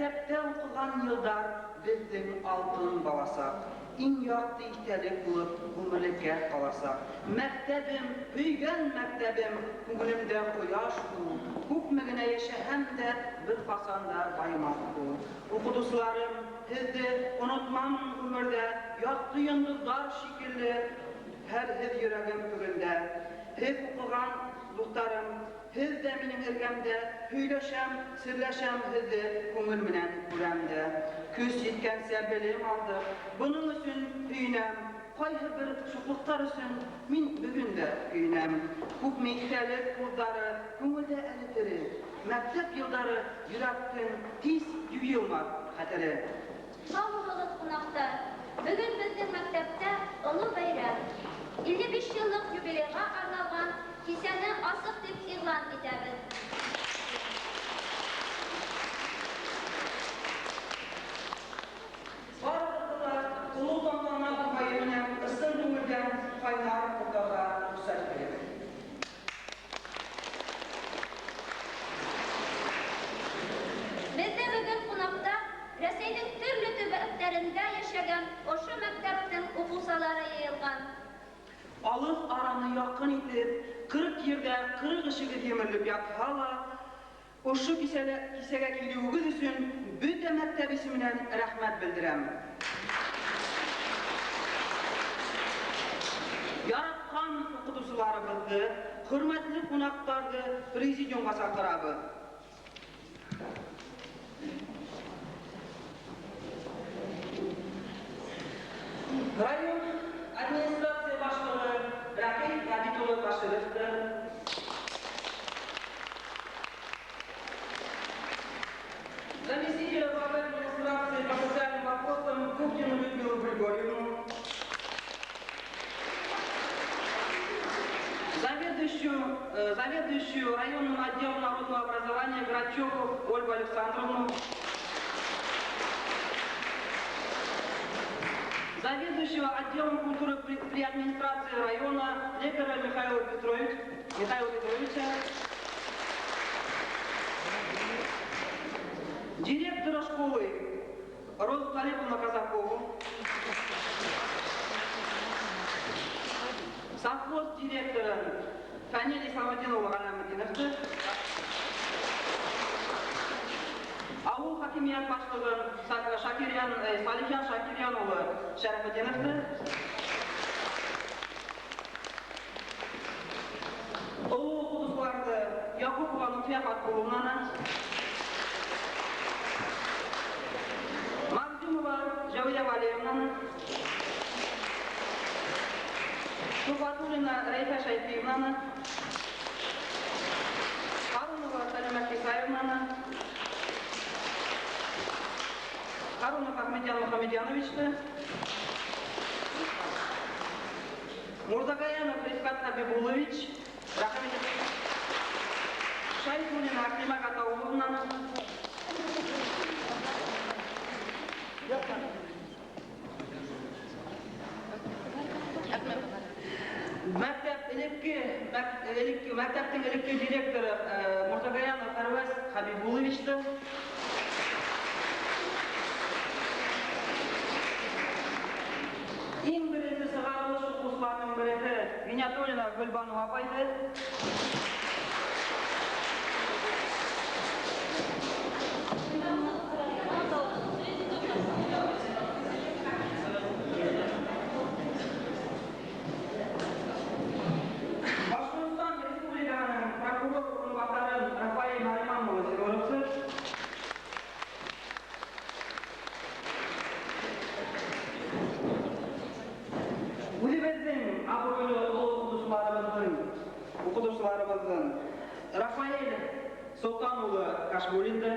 Мәктәптә уҡыған йылдар беҙҙең алтын баласаҡ. Иң яҡты иҫтәлек булып ғүмерлеккә ҡаласаҡ. Мәктәбем, һөйгән мәктәбем, күңелемдә ҡояш ул. Күпме генә йәшәһәм дә, бер ҡасан да байымаҫ ул. Уҡытыусыларым, һеҙҙе онотмам ғүмерҙә, яҡты йондоҙҙар шикелле һәр һеҙ йөрәгем түрендә. Һеҙ уҡыған дуҫтарым, һеҙ ҙә минең эргәмдә, һөйләшәм, серләшәм һеҙҙе күңел менән күрәм дә. Көс еткәнсә белем алдыҡ, бының өсөн һөйөнәм. Ҡайһы бер шуҡлыҡтар өсөн мин бөгөн дә көйөнәм. Күпме иҫтәлек һүҙҙәре күңелдә әле тере. Мәктәп йылдары йөрәктең тиҙ юйылмаҫ хәтере. Һау булығыҙ, ҡунаҡтар! Бөгөн беҙҙең мәктәптә оло бәйрәм. 55 йыллыҡ юбилейға арналған кисәне асыҡ тип иғлан итәбеҙ. Барығыҙҙы ла оло тантана уңайы менән ысын күңелдән ҡайнар ҡотларға рөхсәт итегеҙ. Беҙҙә бөгөн ҡунаҡта Рәсәйҙең төрлө төбәктәрендә йәшәгән ошо мәктәптең уҡыусылары йыйылған. Алыҫ араны яҡын итеп, 40 ерҙә 40 эшегеҙ емерелеп ятһа ла, ошо кисәгә килеүегеҙ өсөн бөтә мәктәп исеменән рәхмәт белдерәм. Яратҡан уҡытыусыларыбыҙҙы, хөрмәтле ҡунаҡтарҙы президиумға саҡырабыҙ. Район администрация башлығы Рәҡил Ғәбит улы Башировты, заместителя главы администрации по социальным вопросам Губкину Людмилу Григорьевну, заведующую районным отделом народного образования Грачеву Ольгу Александровну, заведующего отделом культуры при администрации района лекаря Михаила Петровича, директора школы Розу Талиповну Казакову, совхоз директора Фаниль Исламетдинова Ғәләметдиновты, ауыл хакимиәт башлығы Салихян Шакирьян улы Шәрәфетдиновты, оло уҡытыусыларҙы Яҡупова Нотфиә Фәтҡуловнаны, Мағзумова Жәүилә Вәлиевнаны, Туфатуллина Рәйфә Шәйхиевнаны, Харунова Сәлимә Хисаевнаны, Харунов Ахмедьян Мухамедьяновичты, Мурзагаянов Рифкат Хабибуллович, Шайхуллина Аклима Гатауловнаны, мәктәптең элекке директоры Мурзагаянов Фәрвәз Хабибулловичты, иң беренсе сығарылыш уҡыусыларының береһе Ғиниәтуллина Гөлбаныу апайҙы, Башҡортостан Республикаһының прокурор урынбаҫарын Рафаэль Нариман улы Сидоровты, үҙебеҙҙең абруйлы оло уҡытыусыларыбыҙҙың Рафаэль Солтан улы Кашбулинды,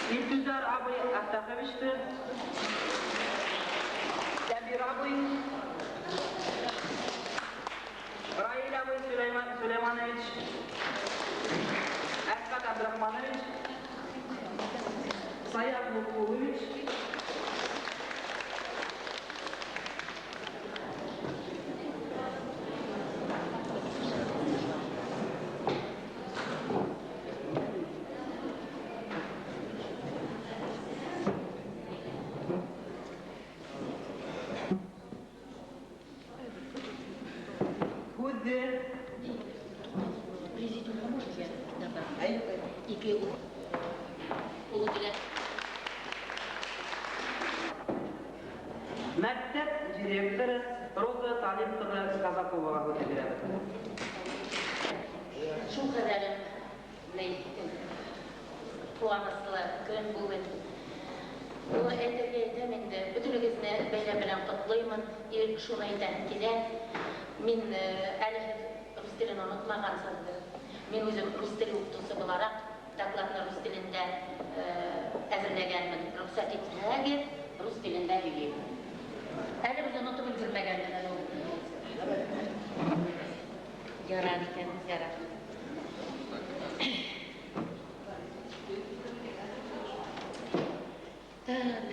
Илтүзәр абый Әфтаховичты, Кәбир абый, Раил абый Сулейманович, Әсҡәт Абдрахманович, Саяф Луҡулович, Һүҙҙе Президиумға можно я добавлю? Ике оло теләк. Мәктәп директоры Роза Талип ҡыҙы Казаковаға һүҙҙе бирәбеҙ. Шул ҡәҙәре ни ҡыуаныслы көн бүген. Уны әйтергә әйтәм инде, бөтөнөгөҙҙө бәйрәм менән ҡотлаймын. И шуны әйтәһем килә. Мин әле һеҙ рус телен онотмағанһығыҙҙыр. Мин үҙем рус теле уҡытыусы булараҡ докладны рус телендә әҙерләгәнмен. Рөхсәт итһәгеҙ, рус телендә һөйләйем. Әле беҙ онотоп өлгөрмәгәнмен әле ул. Ярар икән, ярар. Так,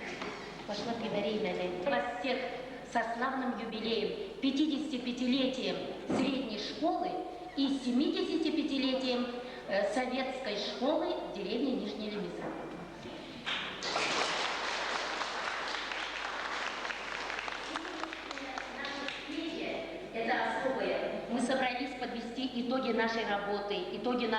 башлап ебәрәйем әле. Вас всех со славным юбилеем, 55-летием средней школы и 75-летием советской школы в деревне Нижняя Лемеза. Это особое. Мы собрались подвести итоги нашей работы, итоги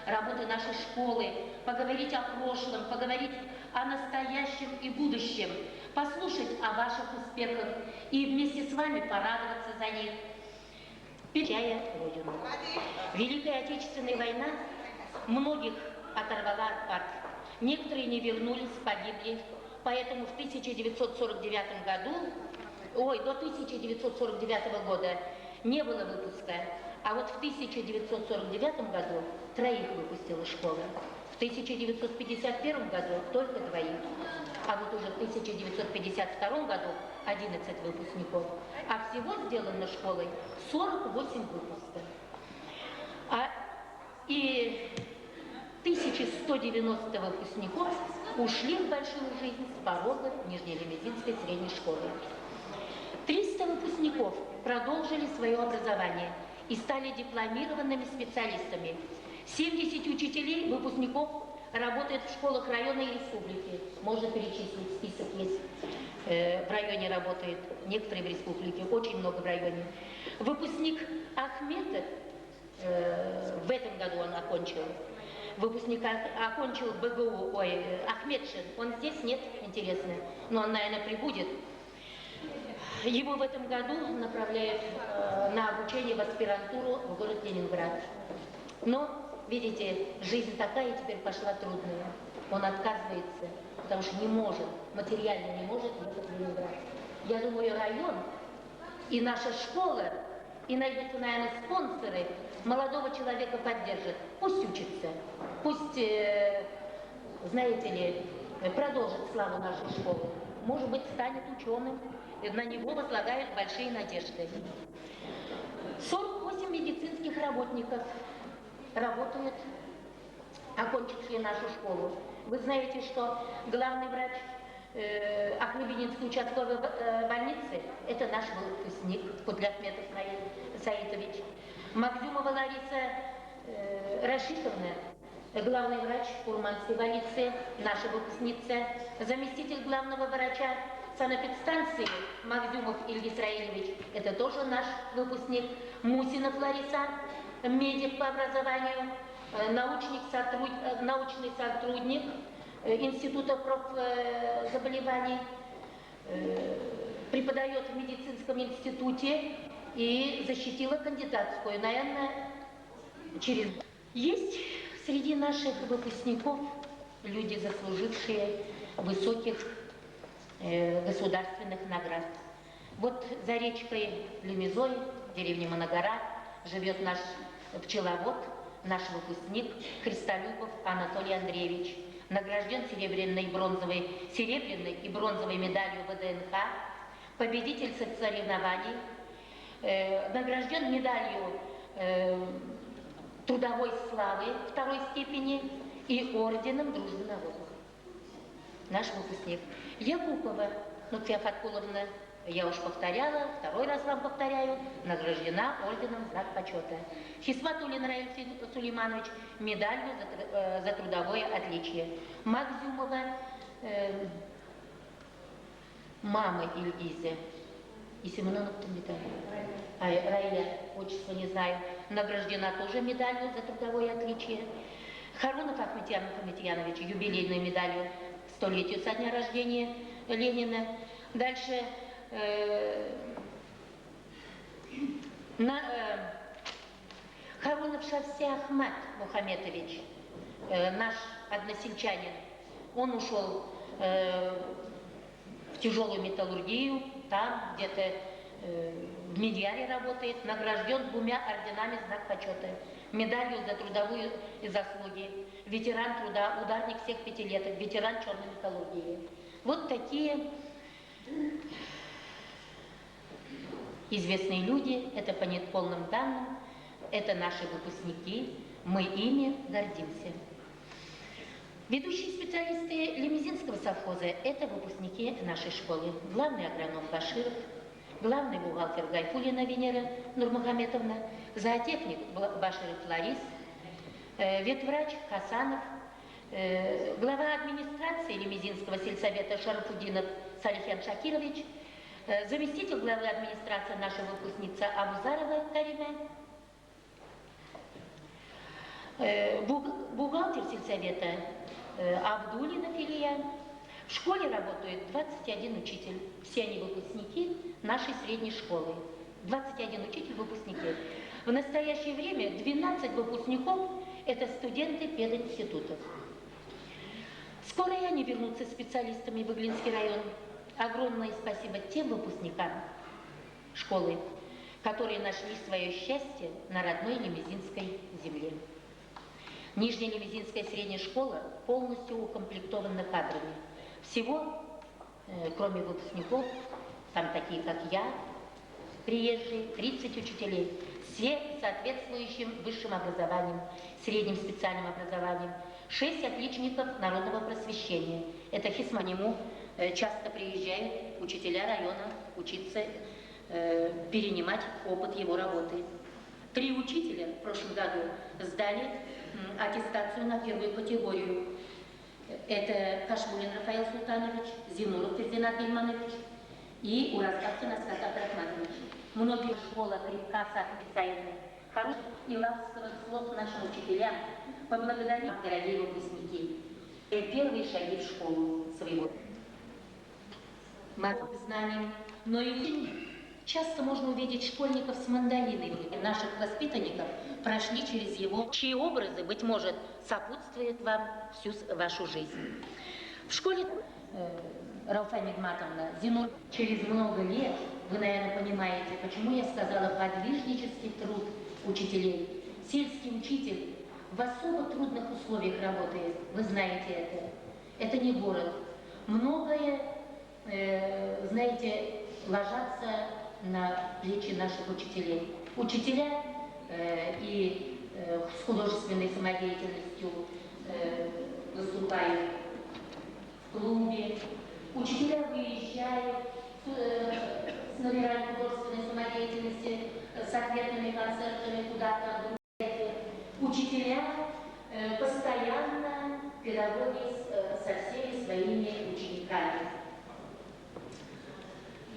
работы нашей школы, поговорить о прошлом, поговорить о настоящем и будущем, послушать о ваших успехах и вместе с вами порадоваться за них. Печая Родину. Великая Отечественная война многих оторвала от парт. Некоторые не вернулись, погибли. Поэтому в 1949 году, ой, до 1949 года не было выпуска. А вот в 1949 году троих выпустила школа. В 1951 году только двоих. А вот уже в 1952 году 11 выпускников. А всего сделано школой 48 выпусков. И 1190 выпускников ушли в большую жизнь с порога Нижнелемезинской средней школы. 300 выпускников продолжили свое образование и стали дипломированными специалистами. 70 учителей, выпускников работают в школах района и республики. Можно перечислить, список есть. В районе работают, некоторые в республике, очень много в районе. Выпускник Ахметов, в этом году он окончил, выпускник окончил БГУ, ой, Ахметшин, он здесь, нет, интересно, но он, наверное, прибудет. Его в этом году направляют на обучение в аспирантуру в город Ленинград. Но, видите, жизнь такая теперь пошла трудная. Он отказывается, потому что не может, материально не может ехать в Ленинград. Я думаю, район и наша школа, и найдутся, наверное, спонсоры, молодого человека поддержат. Пусть учится, пусть, знаете ли, продолжит славу нашей школы. Может быть, станет ученым. На него возлагают большие надежды. 48 медицинских работников работают, окончившие нашу школу. Вы знаете, что главный врач Ахмединской участковой больницы – это наш выпускник Кутляхметов Наиль Саитович. Макзюмова Лариса Рашитовна, главный врач Урманской больницы, наша выпускница, заместитель главного врача санэпидстанции Макзюмов Ильгиз Раилевич, это тоже наш выпускник. Мусинов Лариса, медик по образованию, научный сотрудник Института профзаболеваний, преподает в медицинском институте и защитила кандидатскую, наверное, через... Есть среди наших выпускников люди, заслужившие высоких государственных наград. Вот за речкой Лемезой, в деревне Моногора, живет наш пчеловод, наш выпускник Христолюбов Анатолий Андреевич. Награжден серебряной и бронзовой медалью ВДНХ, победитель соревнований, награжден медалью трудовой славы второй степени и орденом Дружбы народов. Наш выпускник. Якупова Нутфия Фаткуловна, я уж повторяла, второй раз вам повторяю, награждена орденом Знак почета. Хисматуллин Раиль Сулейманович медалью за трудовое отличие. Макзюмова, мама Ильгиза, Исемена оноттом бит әле. Раиля, отчество не знаю, награждена тоже медалью за трудовое отличие. Харунов Ахметьян Мухаметьянович юбилейной медалью столетию со дня рождения Ленина. Дальше Харунов Шавси Ахмат Мухаметович, наш односельчанин, он ушел в тяжелую металлургию, там где-то в Медьяре работает, награжден 2 орденами «Знак почета», медалью за трудовую заслуги, ветеран труда, ударник всех пятилеток, ветеран черной металлургии. Вот такие известные люди, это по неполным данным, это наши выпускники, мы ими гордимся. Ведущие специалисты Лимузинского совхоза – это выпускники нашей школы. Главный агроном Баширов, главный бухгалтер Гайфулина Венера Нурмухаметовна, зоотехник Баширов Ларис, ветврач Хасанов, глава администрации Лимузинского сельсовета Шарафудинов Салихян Шакирович, заместитель главы администрации наша выпускница Абузарова Карима, бухгалтер сельсовета Абдулина Филия. В школе работает 21 учитель. Все они выпускники нашей средней школы. 21 учитель выпускники. В настоящее время 12 выпускников – это студенты пединститутов. Скоро и они вернутся специалистами в Иглинский район. Огромное спасибо тем выпускникам школы, которые нашли свое счастье на родной Лимузинской земле. Нижняя Лимузинская средняя школа полностью укомплектована кадрами. Всего, кроме выпускников, там такие, как я, приезжие, 30 учителей, все соответствующим высшим образованием, средним специальным образованием, 6 отличников народного просвещения. Это хисма. К нему часто приезжают учителя района учиться, перенимать опыт его работы. 3 учителя в прошлом году сдали аттестацию на первую категорию. Это Кашмулин Рафаил Султанович, Зинуров Фердинанд Гельманович и Уразбахтин Аскат Абдрахманович. Многие школа крепка Саидовны. Хороших и ласковых слов нашим учителям поблагодарим, дорогие выпускники. Первые шаги в школу своего. Мы знаем, но и часто можно увидеть школьников с мандолиной. Наших воспитанников прошли через его, чьи образы, быть может, сопутствуют вам всю вашу жизнь. В школе Рауфа Нигматовна, Зинур, через много лет, вы, наверное, понимаете, почему я сказала подвижнический труд учителей. Сельский учитель в особо трудных условиях работает, вы знаете это. Это не город. Многое, знаете, ложатся на плечи наших учителей. Учителя и с художественной самодеятельностью выступают в клубе. Учителя выезжают с номерами художественной самодеятельности, с ответными концертами куда-то. Учителя постоянно педагоги со всеми своими учениками.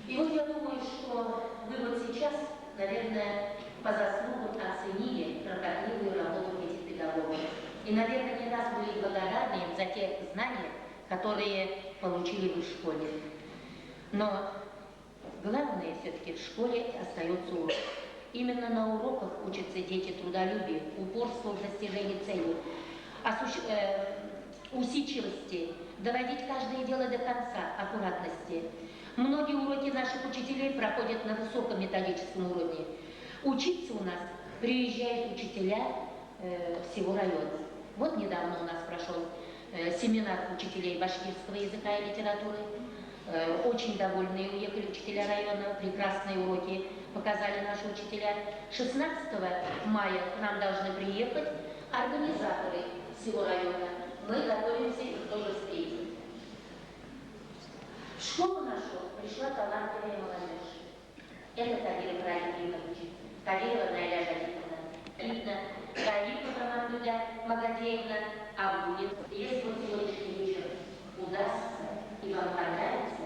И вот я думаю, что вы вот сейчас, наверное, по заслугам оценили кропотливую работу этих педагогов. И, наверное, не раз были благодарны им за те знания, которые получили вы в школе. Но главное все-таки в школе остается урок. Именно на уроках учатся дети трудолюбию, упорству в достижении цели, усидчивости, доводить каждое дело до конца, аккуратности. Многие уроки наших учителей проходят на высоком методическом уровне. Учиться у нас приезжают учителя всего района. Вот недавно у нас прошел семинар учителей башкирского языка и литературы. Очень довольные уехали учителя района, прекрасные уроки показали наши учителя. 16 мая к нам должны приехать организаторы всего района. Мы готовимся их тоже встретить. В школу нашу пришла талантливая молодежь. Это Тагиров Радик Римович, Тагирова Найля Жадиковна, Итна, Гаипова Мамдуда Магадеевна, Абдулин. Если вот сегодняшний вечер удастся и вам понравится,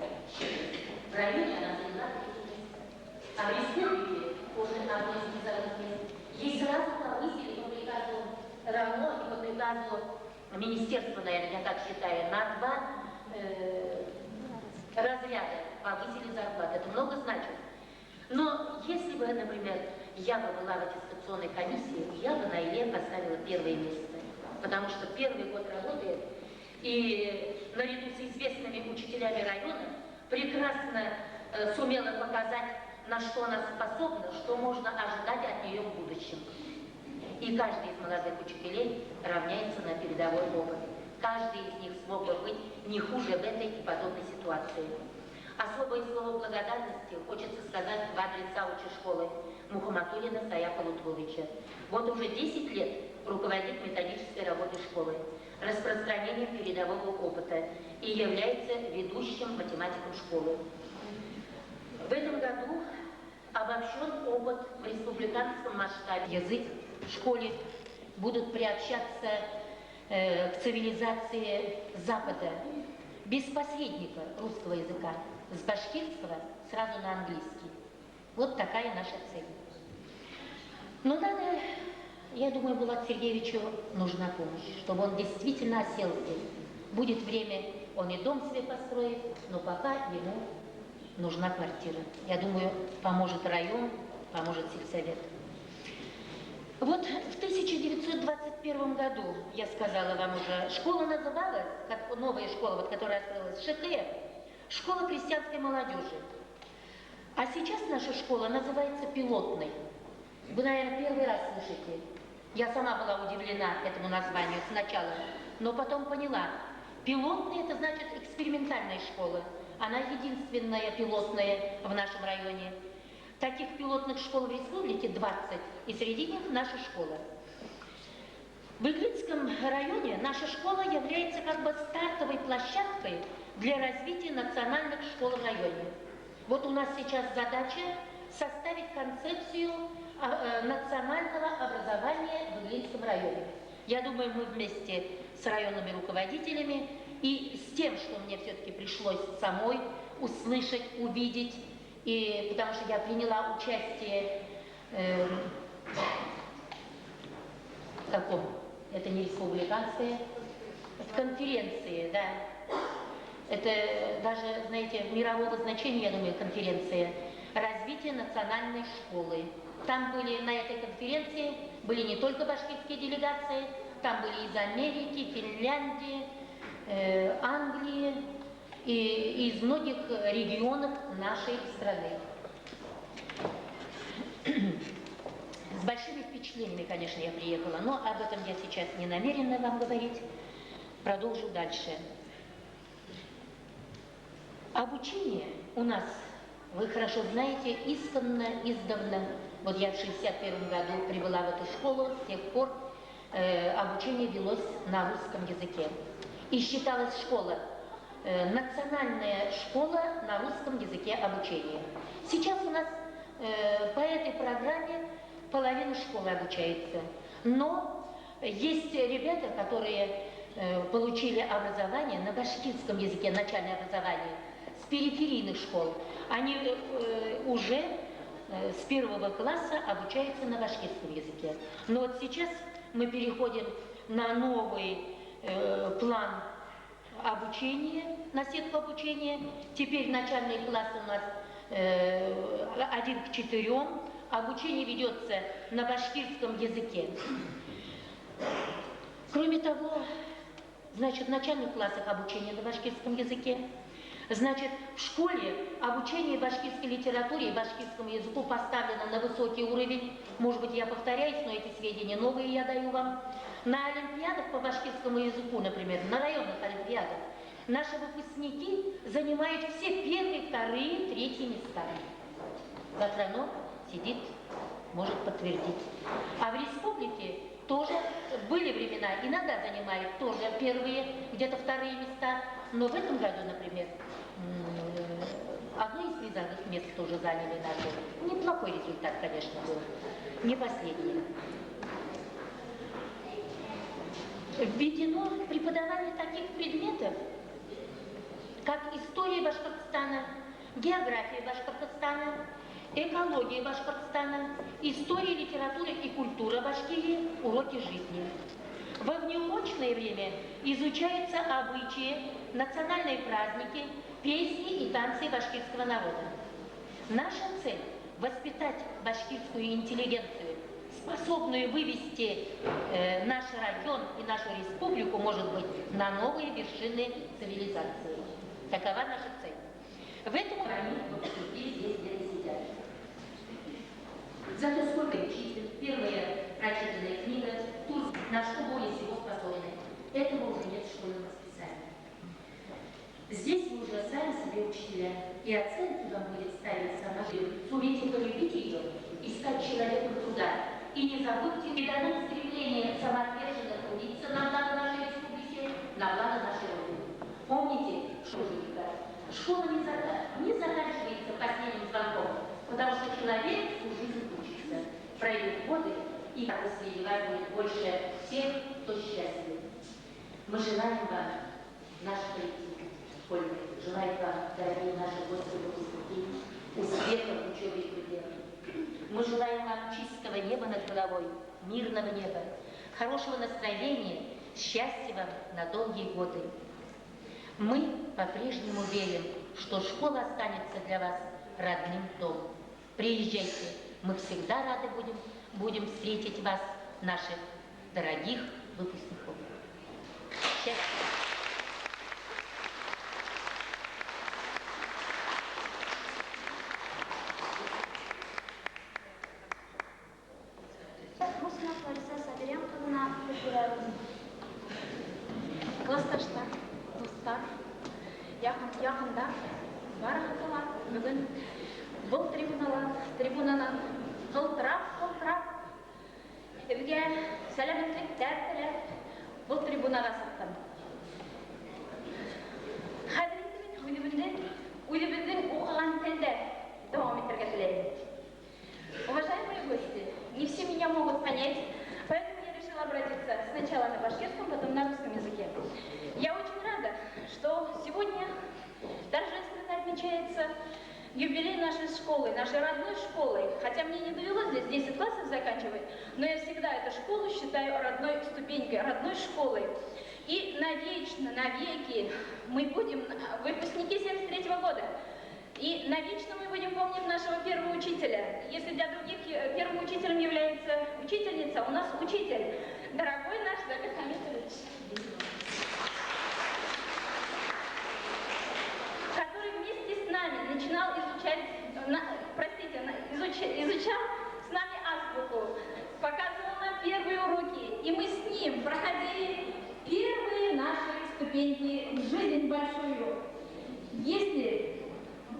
в районе она заняла 3 места, а в республике уже на одно из призовых мест. Ей сразу повысили по приказу РАНО и по приказу министерства, наверное, я так считаю, на два разряда повысили зарплату. Это много значит. Но если бы, например, я бы была в аттестационной комиссии, я бы Наиле поставила первое место. Потому что первый год работает, и наряду с известными учителями района прекрасно сумела показать, на что она способна, что можно ожидать от нее в будущем. И каждый из молодых учителей равняется на передовой опыт. Каждый из них смог бы быть не хуже в этой и подобной ситуации. Особое слово благодарности хочется сказать в адрес завуча школы Мухамматуллина Саяпа Лутвовича. Вот уже 10 лет руководит методической работой школы, распространением передового опыта и является ведущим математиком школы. В этом году обобщен опыт в республиканском масштабе. Язык в школе будут приобщаться к цивилизации Запада без посредника русского языка, с башкирского сразу на английский. Вот такая наша цель. Но надо, я думаю, Булату Сергеевичу нужна помощь, чтобы он действительно осел здесь. Будет время, он и дом себе построит, но пока ему нужна квартира. Я думаю, поможет район, поможет сельсовет. Вот в 1921 году, я сказала вам уже, школа называлась, как новая школа, вот, которая открылась, ШКМ, школа крестьянской молодежи. А сейчас наша школа называется пилотной. Вы, наверное, первый раз слышите. Я сама была удивлена этому названию сначала, но потом поняла. Пилотная – это значит экспериментальная школа. Она единственная пилотная в нашем районе. Таких пилотных школ в республике 20, и среди них наша школа. В Иглинском районе наша школа является как бы стартовой площадкой для развития национальных школ в районе. Вот у нас сейчас задача составить концепцию национального образования в Иглинском районе. Я думаю, мы вместе с районными руководителями и с тем, что мне все-таки пришлось самой услышать, увидеть, и потому что я приняла участие в каком? Это не республиканское, в конференции, да. Это даже, знаете, мирового значения, я думаю, конференция «Развитие национальной школы». Там были, на этой конференции были не только башкирские делегации, там были из Америки, Финляндии, Англии и из многих регионов нашей страны. С большими впечатлениями, конечно, я приехала, но об этом я сейчас не намерена вам говорить. Продолжу дальше. Обучение у нас, вы хорошо знаете, исконно, издавна. Вот я в 1961 году прибыла в эту школу, с тех пор обучение велось на русском языке. И считалась школа, национальная школа на русском языке обучения. Сейчас у нас по этой программе половина школы обучается. Но есть ребята, которые получили образование на башкирском языке, начальное образование, с периферийных школ. Они уже с первого класса обучаются на башкирском языке. Но вот сейчас мы переходим на новый план обучения, на сетку обучения. Теперь начальный класс у нас 1 к 4. Обучение ведется на башкирском языке. Кроме того, значит, в начальных классах обучение на башкирском языке. Значит, в школе обучение башкирской литературе и башкирскому языку поставлено на высокий уровень. Может быть, я повторяюсь, но эти сведения новые я даю вам. На олимпиадах по башкирскому языку, например, на районных олимпиадах, наши выпускники занимают все первые, вторые, третьи места. Гастроном сидит, может подтвердить. А в республике тоже были времена, иногда занимают тоже первые, где-то вторые места. Но в этом году, например, одно из призовых мест тоже заняли наши. Неплохой результат, конечно, был, не последний. Введено преподавание таких предметов, как история Башкортостана, география Башкортостана. Экология Башкортостана, история, литература и культура Башкирии, уроки жизни. Во внеурочное время изучаются обычаи, национальные праздники, песни и танцы башкирского народа. Наша цель – воспитать башкирскую интеллигенцию, способную вывести наш район и нашу республику, может быть, на новые вершины цивилизации. Такова наша цель. В этом они выпускники здесь где-то сидят. Зато сколько учитель, первая прочитанная книга, тур, на что более всего способны. Этого уже нет в школьном расписании. Здесь вы уже сами себе учителя, и оценки вам будет ставить сама жизнь. Сумейте полюбить ее и стать человеком труда. И не забудьте, и дано стремление самоотверженно трудиться на благо нашей республики, на благо нашей Родины. Помните, что школа не заканчивается последним звонком, потому что человек всю жизнь учится. Пройдут годы, и среди вас будет больше тех, кто счастлив. Мы желаем вам, наш коллектив школьный, желает вам, дорогие наши гости выпускники, успехов в учебе и труде. Мы желаем вам чистого неба над головой, мирного неба, хорошего настроения, счастья вам на долгие годы. Мы по-прежнему верим, что школа останется для вас родным домом. Приезжайте, мы всегда рады будем встретить вас, наших дорогих выпускников. Счастья! Мусина Флориса Сабирян ҡыҙына һүҙ бирәбеҙ. Классташтар, дуҫтар, яҡындар, барығыҙҙы ла бөгөн был трибунанан ҡылтырап-ҡылтырап, һеҙгә сәләмәтлектәр теләп, был трибунаға сыҡтым. Хәҙер инде мин үҙебеҙҙең уҡыған телдә дауам итергә теләйем. Уважаемые гости, не все меня могут понять, поэтому я решила обратиться сначала на башкирском, потом на русском языке. Я очень рада, что сегодня торжественно отмечается юбилей нашей школы, нашей родной школы. Хотя мне не довелось здесь 10 классов заканчивать, но я всегда эту школу считаю родной ступенькой, родной школой. И навечно, навеки мы будем выпускники 73-го года. И навечно мы будем помнить нашего первого учителя. Если для других первым учителем является учительница, у нас учитель, дорогой наш Забир Хамитович, который вместе с нами начинал изучать, простите, изучал с нами азбуку, показывал нам первые уроки, и мы с ним проходили первые наши ступеньки в жизнь большую. Если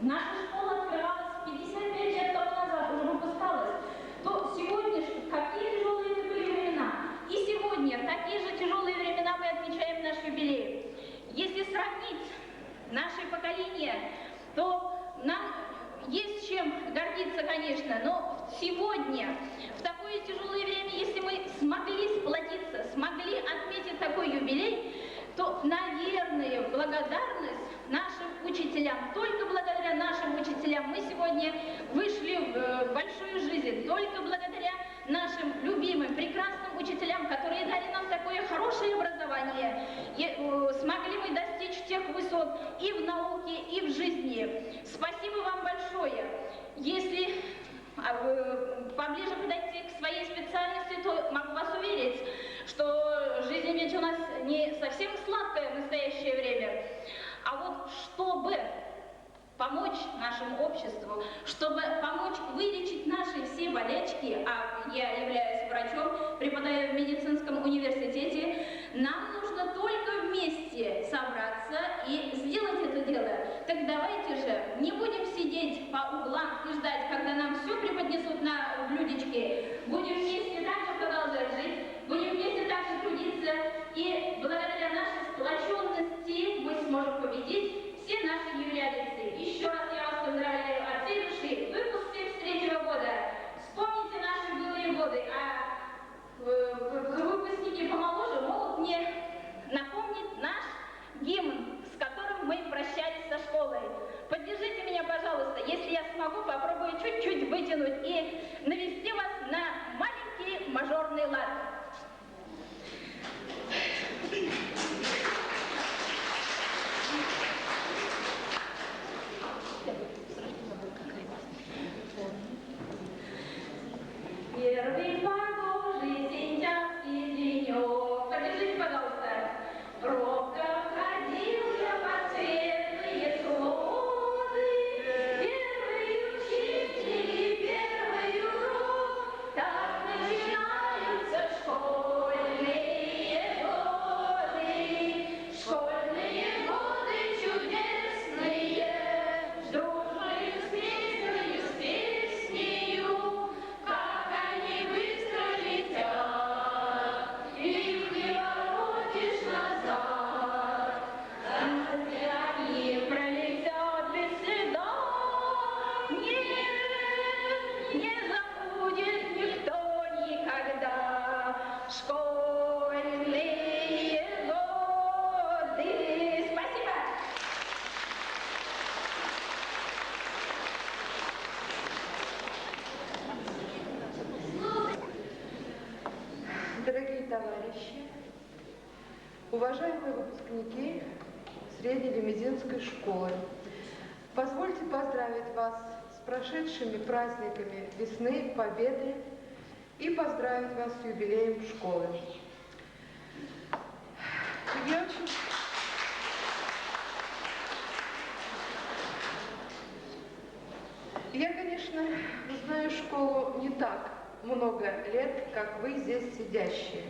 наша школа открывалась 55 лет тому назад, уже выпускалась, то сегодня какие тяжелые это были времена. И сегодня в такие же тяжелые времена мы отмечаем наш юбилей. Если сравнить наше поколение, то нам есть чем гордиться, конечно, но сегодня, в такое тяжелое время, если мы смогли сплотиться, смогли отметить такой юбилей, то, наверное, благодарность нашим учителям. Только благодаря нашим учителям мы сегодня вышли в большую жизнь. Только благодаря нашим любимым, прекрасным учителям, которые дали нам такое хорошее образование, смогли мы достичь тех высот и в науке, и в жизни. Спасибо вам большое. Если поближе подойти к своей специальности, то могу вас уверить, что жизнь ведь у нас не совсем сладкая в настоящее время. А вот чтобы помочь нашему обществу, чтобы помочь вылечить наши все болячки, а я являюсь врачом, преподаю в медицинском университете, нам нужно только вместе собраться и сделать это дело. Так давайте же не будем сидеть по углам и ждать, когда нам все преподнесут на блюдечке. Будем вместе также продолжать жить, будем вместе также трудиться, и благодаря нашей сплоченности мы сможем победить все наши неурядицы. Еще раз я вас поздравляю от всей души. Выпуск 73-го года. Вспомните наши былые годы, а выпускники помоложе могут мне напомнить наш гимн, с которым мы прощались со школой. Поддержите меня, пожалуйста, если я смогу. товарищи, уважаемые выпускники Средней Лемезинской школы, позвольте поздравить вас с прошедшими праздниками весны, Победы и поздравить вас с юбилеем школы. Я, конечно, знаю школу не так много лет, как вы здесь сидящие.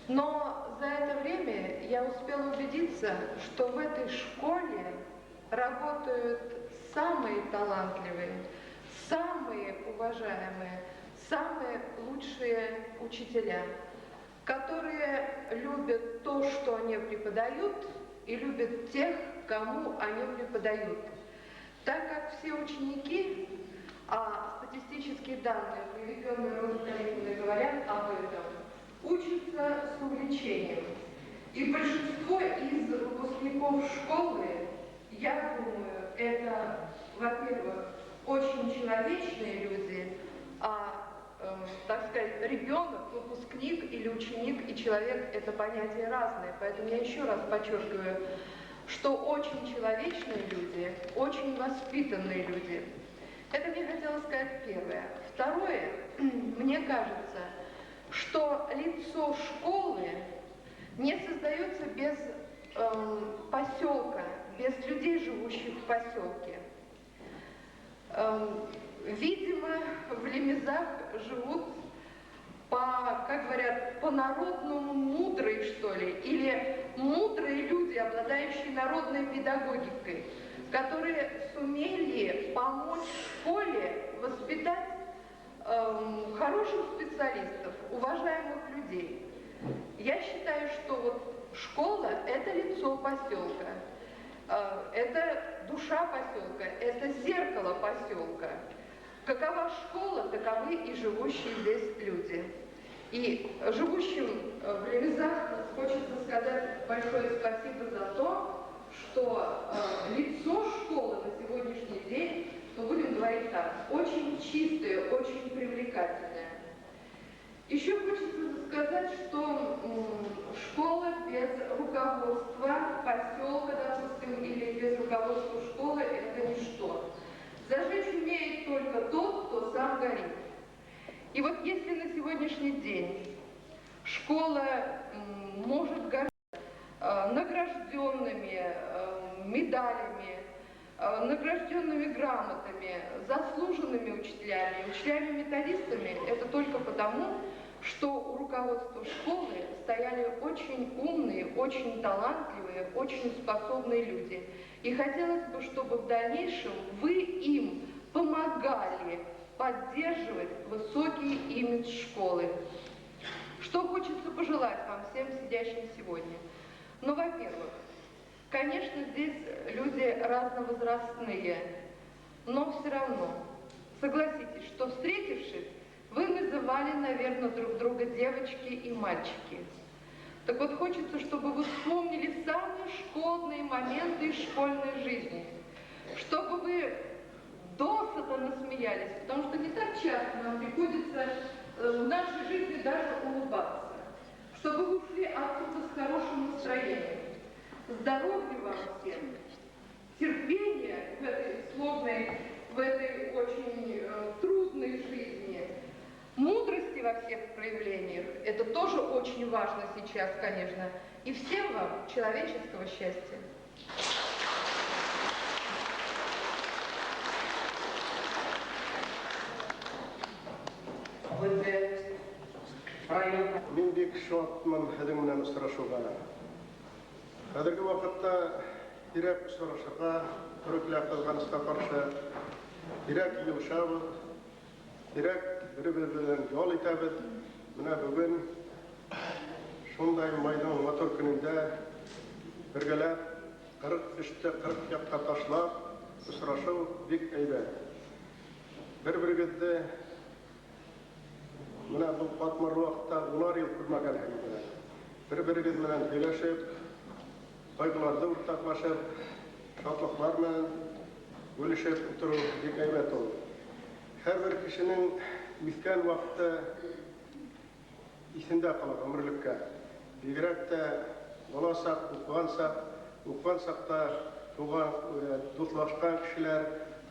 Но за это время я успела убедиться, что в этой школе работают самые талантливые, самые уважаемые, самые лучшие учителя, которые любят то, что они преподают, и любят тех, кому они преподают. Так как все ученики, а статистические данные, приведенные Розой Каримовной, говорят об этом, учатся с увлечением. И большинство из выпускников школы, я думаю, это, во-первых, очень человечные люди, а, так сказать, ребенок, выпускник или ученик и человек – это понятия разные. Поэтому я еще раз подчеркиваю, что очень человечные люди, очень воспитанные люди. Это мне хотелось сказать первое. Второе, мне кажется, что лицо школы не создается без поселка, без людей, живущих в поселке. Видимо, в Лемезах живут по, как говорят, по-народному мудрые, что ли, или мудрые люди, обладающие народной педагогикой, которые сумели помочь школе воспитать хороших специалистов, уважаемых людей. Я считаю, что вот школа – это лицо поселка, это душа поселка, это зеркало поселка. Какова школа, таковы и живущие здесь люди. И живущим в Лемезах хочется сказать большое спасибо за то, что лицо школы на сегодняшний день, ну, будем говорить так, очень чистое, очень привлекательное. Еще хочется сказать, что школа без руководства поселка, допустим, или без руководства школы – это ничто. Зажечь умеет только тот, кто сам горит. И вот если на сегодняшний день школа может гордиться награжденными медалями, награжденными грамотами, заслуженными учителями, учителями-методистами, это только потому, что у руководства школы стояли очень умные, очень талантливые, очень способные люди. И хотелось бы, чтобы в дальнейшем вы им помогали поддерживать высокий имидж школы. Что хочется пожелать вам всем сидящим сегодня? Ну, во-первых, конечно, здесь люди разновозрастные, но все равно, согласитесь, что встретившись, вы называли, наверное, друг друга девочки и мальчики. Так вот, хочется, чтобы вы вспомнили самые школьные моменты из школьной жизни, чтобы вы досыта насмеялись, потому что не так часто нам приходится в нашей жизни даже улыбаться, чтобы вы ушли оттуда с хорошим настроением. Здоровья вам всем, терпения в этой сложной, в этой очень трудной жизни, мудрости во всех проявлениях, это тоже очень важно сейчас, конечно, и всем вам человеческого счастья. Мин бик шатмын һеҙҙең менән осрашыуға. Хәҙерге ваҡытта һирәк осрашырға тура килә, ҡыҙғанысҡа ҡаршы. Һирәк йыйылышабыҙ, һирәк бер-беребеҙ менән ял итәбеҙ. Бына бөгөн шундай майҙың матур көнөндә бергәләп 40 эште 40 яҡҡа ташлап осрашыу бик әйбәт. Бер-берегеҙҙе бына был ҡатмарлы ваҡытта унар йыл күрмәгәнһегеҙ. Бер-берегеҙ менән һөйләшеп, ҡайғыларҙы уртаҡлашып, шатлыҡлар менән бүлешеп ултырыу бик әйбәт ул. Һәр бер кешенең үҫкән ваҡыты иҫендә ҡала ғүмерлеккә. Бигерәк тә бала саҡ, уҡыған саҡ, уҡыған саҡта туған, дуҫлашҡан кешеләр,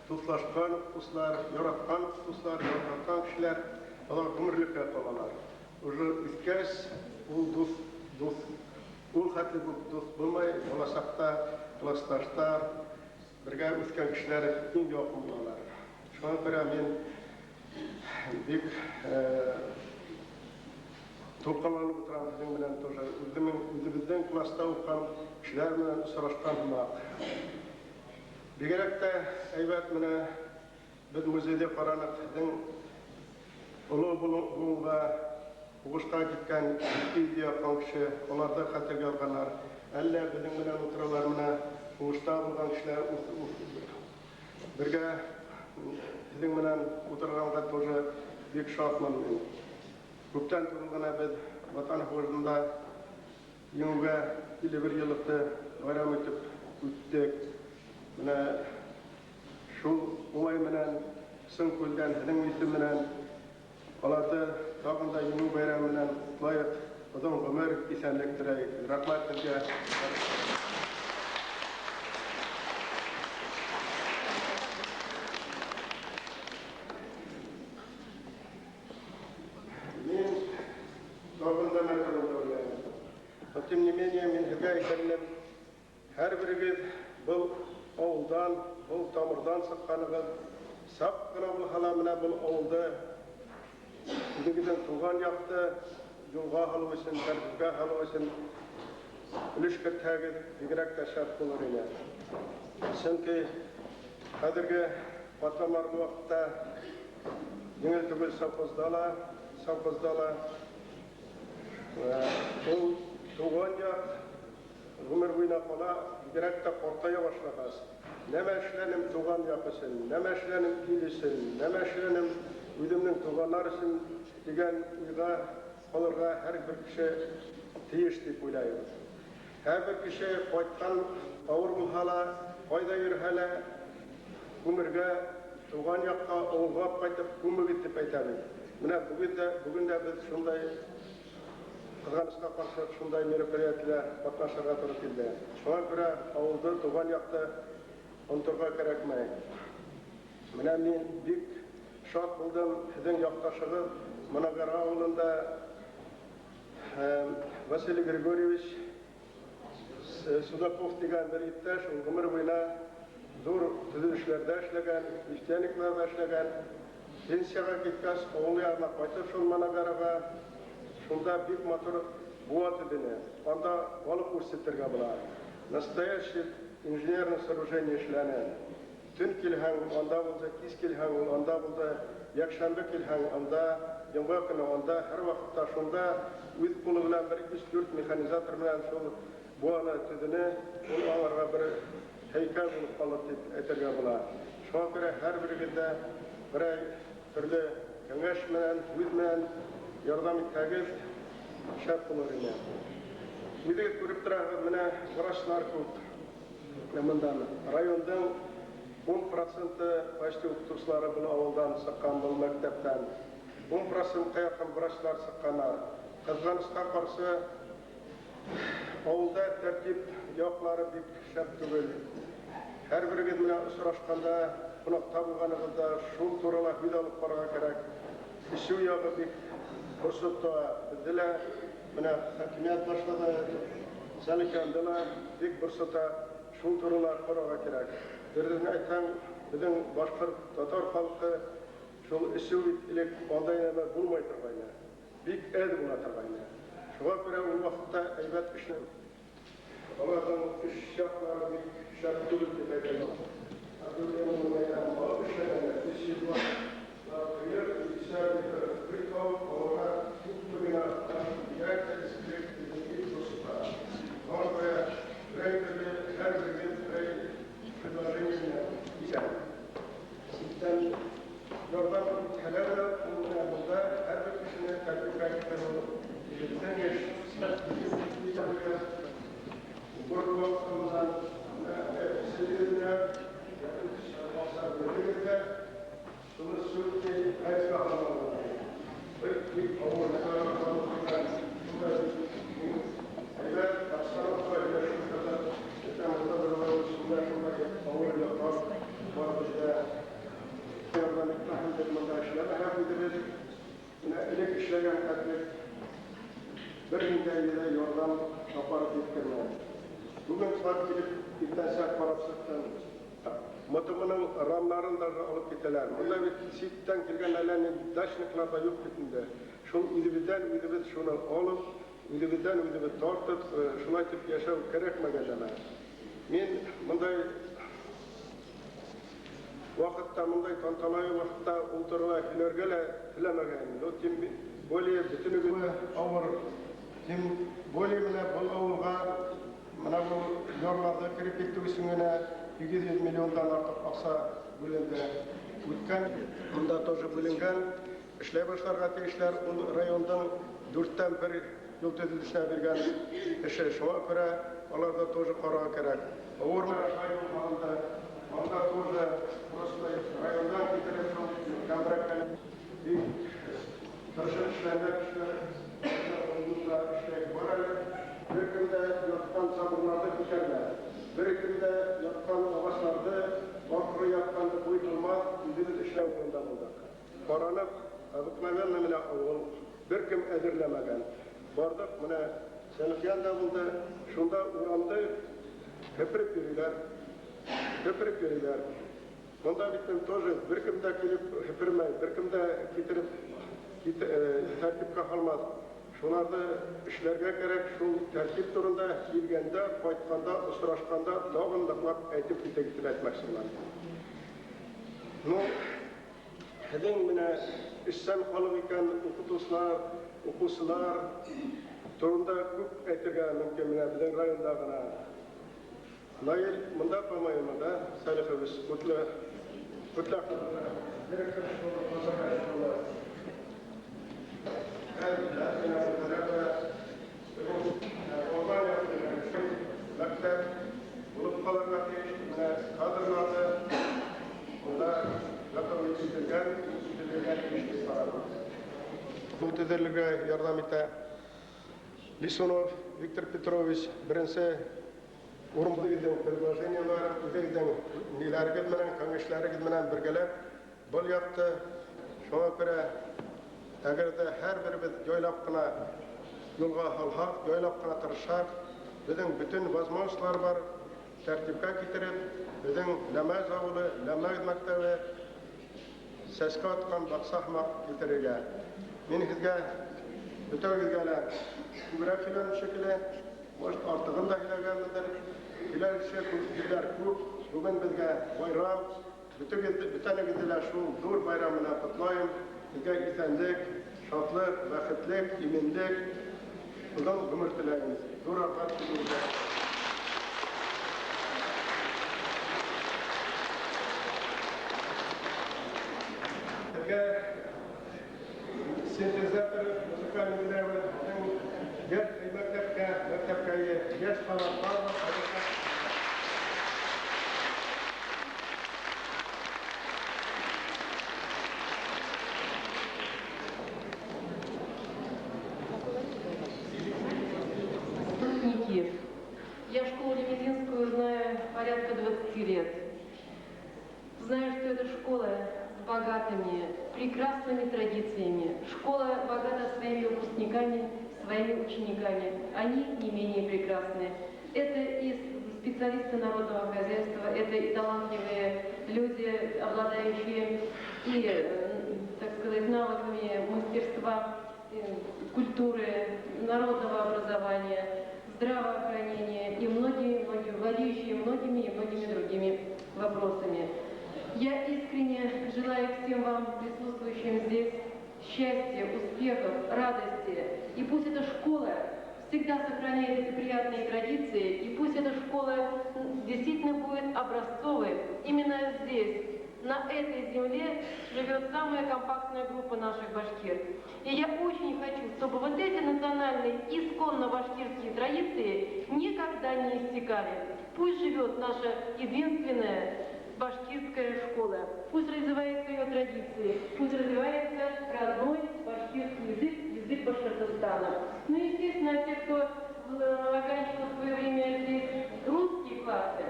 дуҫлашҡан уҡытыусылар, яратҡан уҡытыусылар, яратҡан кешеләр, алар ғүмерлеккә ҡалалар. Уже үҫкәс, ул дуҫ, дуҫ, ул хәтле күп дуҫ булмай, бала саҡта классташтар, бергә үҫкән кешеләр иң яҡын булалар. Шуңа күрә мин бик тулҡынланып ултырам һеҙҙең менән тоже. Үҙемең, үҙебеҙҙең класста уҡыған кешеләр менән осрашҡан һымаҡ. Бигерәк тә һәйбәт менә беҙ музейҙа ҡараныҡ, һеҙҙең оло быуынға һуғышҡа киткән 200 яҡын кеше, уларҙы хәтергә алғандар. Әллә беҙҙең менән ултыралар менә һуғышта булған кешеләр бергә һеҙҙең менән ултырғанға тоже бик шатмын мин. Күптән түгел генә беҙ Ватан һуғышында еңеүгә 51 йыллыҡты байрам итеп үттек. Менә шул уңай менән, ысын күңелдән һеҙҙең исем менән уларҙы тағын да еңеү байрамы менән ҡотлайыҡ. Оҙон ғүмер, иҫәнлек теләйек. Рәхмәт һеҙгә. Мин тағын да мәкерле уйлайым. Но тем не менее, мин һеҙгә әйтер инем, һәр берегеҙ был ауылдан, был тамырҙан сыҡҡанығыҙ, саҡ ҡына булһа ла менә был ауылды, үҙегеҙҙең тыуған яҡты юлға һалыу өсөн, тәртипкә һалыу өсөн өлөш кертһәгеҙ, бигерәк тә шәп булыр ине. Сөнки хәҙерге ҡатламарлы ваҡытта еңел түгел совхозда ла, ул тыуған яҡ ғүмер буйына ҡала, бигерәк тә ҡартая башлағас. Нәмә эшләнем тыуған яҡ өсөн, нәмә эшләнем ил өсөн, нәмә эшләнем үҙемдең туғандар өсөн тигән уйға ҡалырға һәр бер кеше тейеш тип уйлайым. Һәр бер кеше ҡайтҡан ауыр булһа ла, ҡайҙа йөрөһә лә, күмергә, тыуған яҡҡа, ауылға ҡайтып күмегеҙ тип әйтәбеҙ. Менә бөгөн дә беҙ шундай ҡыҙғанысҡа ҡаршы шундай мероприятиелә ҡатнашырға тура килде. Шуңа күрә ауылды, тыуған яҡты оноторға кәрәкмәй. Менә мин бик шат булдым, һеҙҙең яҡташығыҙ Манагара ауылында Василий Григорьевич Судаков тигән бер иптәш, ул ғүмер буйына ҙур төҙөлөштәрҙә эшләгән, нефтяникларҙа эшләгән. Пенсияға киткәс, ауыл яғына ҡайтып шул Манагараға, шунда бик матур быуа төҙөнө. Анда балыҡ үрсетергә була. Настоящий инженерное сооружение эшләне. Төн килһәң, анда булды, кис килһәң, ул анда булды, йәкшәмбе килһәң, анда, йомға көнө анда, һәр ваҡытта шунда үҙ ҡулы менән бер өс-дүрт механизатор менән шул быуаны төҙөнө, ул аларға бер һәйкәл булып ҡалыр тип әйтергә була. Шуңа күрә һәр берегеҙ ҙә берәй төрлө кәңәш менән, һүҙ менән ярҙам итһәгеҙ, шәп булыр ине. Үҙегеҙ күреп тораһығыҙ, менә врачлар күп. Менә бындан райондың ун проценты почти уҡытыусылары был ауылдан сыҡҡан, был мәктәптән. Ун процентҡа яҡын врачлар сыҡҡандар. Ҡыҙғанысҡа ҡаршы ауылда тәртип яҡлары бик шәп түгел. Һәр берегеҙ менән осрашҡанда, ҡунаҡта булғанығыҙҙа шул турала һүҙ алып барырға кәрәк. Эсеү яғы бик борсоп тора. Беҙҙе лә менә хакимиәт башлығы Сәлиханды ла бик борсота, шул турала ҡарарға кәрәк. Дөрөҫөн әйтһәң, беҙҙең башҡорт татар халҡы шул эсеү бит элек андай нәмә булмай торғайны, бик әҙ була торғайны. Шуға күрә ул ваҡытта һәйбәт эшләү. Уларҙың эш шарттары бик шәп түгел тип әйтәләр. Эшләгән хәтлек бер ниндәй дә ярдәм апарып еткермәне. Бүген хат килеп иртәнсәк карап чыктым. МТМның рамнарын да алып китәләр. Монда бит читтән килгән әллә нинди дачниклар да юк бит инде. Шул үзебездән үзебез шуны алып, үзебездән үзебез тартып, шулай итеп яшәү кирәкмәгән әмма. Мин мондай вакытта, мондай тантаналы вакытта утырырга һөйләргә лә теләмәгән. Но тем более бөтенегез авыр. Тем более менә был авылга менә бу ярларда кереп китү өчен генә 800 миллиондан артык акча бүленде. Үткән монда тоже бүленгән. Эшләй башларга тиешләр. Ул районның 1/4 юл төзелешенә биргән эше. Шуңа күрә аларда тоже карарга кирәк. Авыр юл алынды. Анда тоже просто райондан китереп шул контрактны бик тырышып эшләгән кешеләр эшләй бар әле. Бер көндә яткан заборларны күтәрмә. Бер көндә яткан агачларны, аркылы яткан буйтылмас, үзебез эшләү урында булдык. Каранып, обыкновенно менә авыл бер кем әзерләмәгән. Бардык, менә Сәлихян да булды. Шунда урамда һепереп йөриләр. Һепереп йөриләр. Монда бит тоже бер кем дә килеп һепермәй, бер кем дә китереп тәртипкә һалмас. Шуларны эшләргә кирәк, шул тәртип турында килгәндә, кайтканда, очрашканда тагын ныклап әйтеп китеп әйтмәкче булам. Ну, һеҙҙең менә эшсән халык икән, укытыусылар, укыусылар турында күп әйтергә мөмкин менә беҙҙең районда гына. Наил монда, по-моему, да, Салихович, Кутлы, Кутлак, директор школы, музыкальной школы. Мәктәп булып ҡалырға тейеш, менә кадрларҙы унда готовить ителгән, ителергә тейеш тип ҡарайым. Был төҙөлергә ярҙам итә. Лисунов Виктор Петрович беренсе урынбыҙҙың предложениелары, үҙегеҙҙең ниләрегеҙ менән, кәңәшләрегеҙ менән бергәләп был яҡты. Шуңа күрә әгәр ҙә һәр беребеҙ яйлап ҡына юлға һалһаҡ, яйлап ҡына тырышһаҡ, беҙҙең бөтөн возможностьлар бар тәртипкә китереп, беҙҙең Ләмәз ауылы, Ләмәз мәктәбе сәскә атҡан баҡса һымаҡ килтерергә. Мин һеҙгә бөтәгеҙгә лә күберәк һөйләнем шикелле, может, артығын да һөйләгәнмендер. Һөйләүсе һүҙҙәр күп. Бөгөн беҙгә байрам. Бөтәнегеҙҙе лә шул ҙур байрам менән ҡотлайым. Һеҙгә иҫәнлек, шатлыҡ, бәхетлек, именлек, оҙон ғүмер теләйем. Ҙур рәхмәт һеҙгә. Һеҙгә синтезатор музыкальный бирәбеҙ. Йәш мәктәпкә, мәктәпкә йәш таланттар. Выпускники. Я школу Лемезинскую знаю порядка 20 лет. Знаю, что это школа с богатыми, прекрасными традициями. Школа богата своими выпускниками, своими учениками. Они не менее прекрасны. Это и специалисты народного хозяйства, это и талантливые люди, обладающие и, так сказать, навыками мастерства, культуры, народного образования, здравоохранения и многие-многие, владеющие многими и многими другими вопросами. Я искренне желаю всем вам, присутствующим здесь, счастья, успехов, радости. И пусть эта школа всегда сохраняет эти приятные традиции, и пусть эта школа действительно будет образцовой. Именно здесь, на этой земле, живет самая компактная группа наших башкир. И я очень хочу, чтобы вот эти национальные, исконно башкирские традиции никогда не иссякали. Пусть живет наша единственная башкирская школа. Пусть развиваются ее традиции, пусть развивается родной башкирский язык, язык Башкортостана. Ну и, естественно, те, кто оканчивал в свое время здесь русские классы,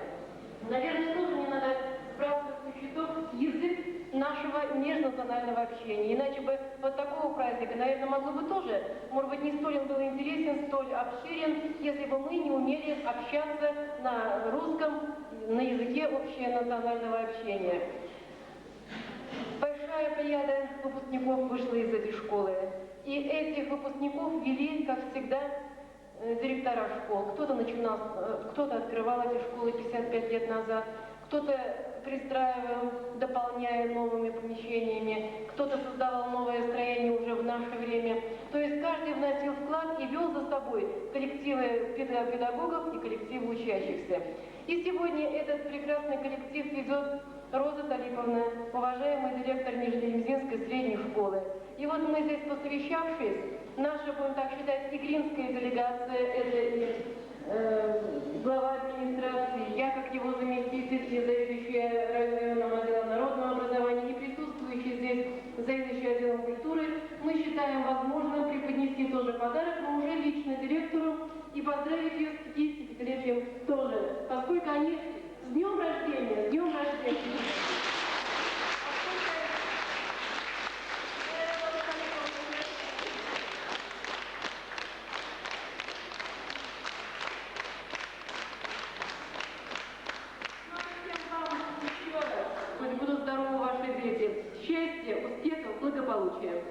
наверное, тоже не надо сбрасывать со счетов язык нашего межнационального общения. общения. Иначе бы вот такого праздника, наверное, могло бы тоже, может быть, не столь он был интересен, столь обширен, если бы мы не умели общаться на русском, на языке общенационального общения. Большая плеяда выпускников вышла из этой школы. И этих выпускников вели, как всегда, директора школ. Кто-то начинал, кто-то открывал эти школы 55 лет назад, кто-то пристраивал, дополняя новыми помещениями, кто-то создавал новое строение уже в наше время. То есть каждый вносил вклад и вел за собой коллективы педагогов и коллективы учащихся. И сегодня этот прекрасный коллектив ведет Роза Талиповна, уважаемый директор Нижнелемзинской средней школы. И вот мы здесь, посовещавшись, наша, будем так считать, игринская делегация, это и глава администрации, я как его заместитель и заведующая районным отделом народного образования, и присутствующий здесь заведующий отделом культуры, мы считаем возможным преподнести тоже подарок, но уже лично директору, и поздравить ее с 55-летием тоже, поскольку они с днем рождения, с днем рождения. Пусть будут здоровы ваши дети. Счастья, успехов, благополучия.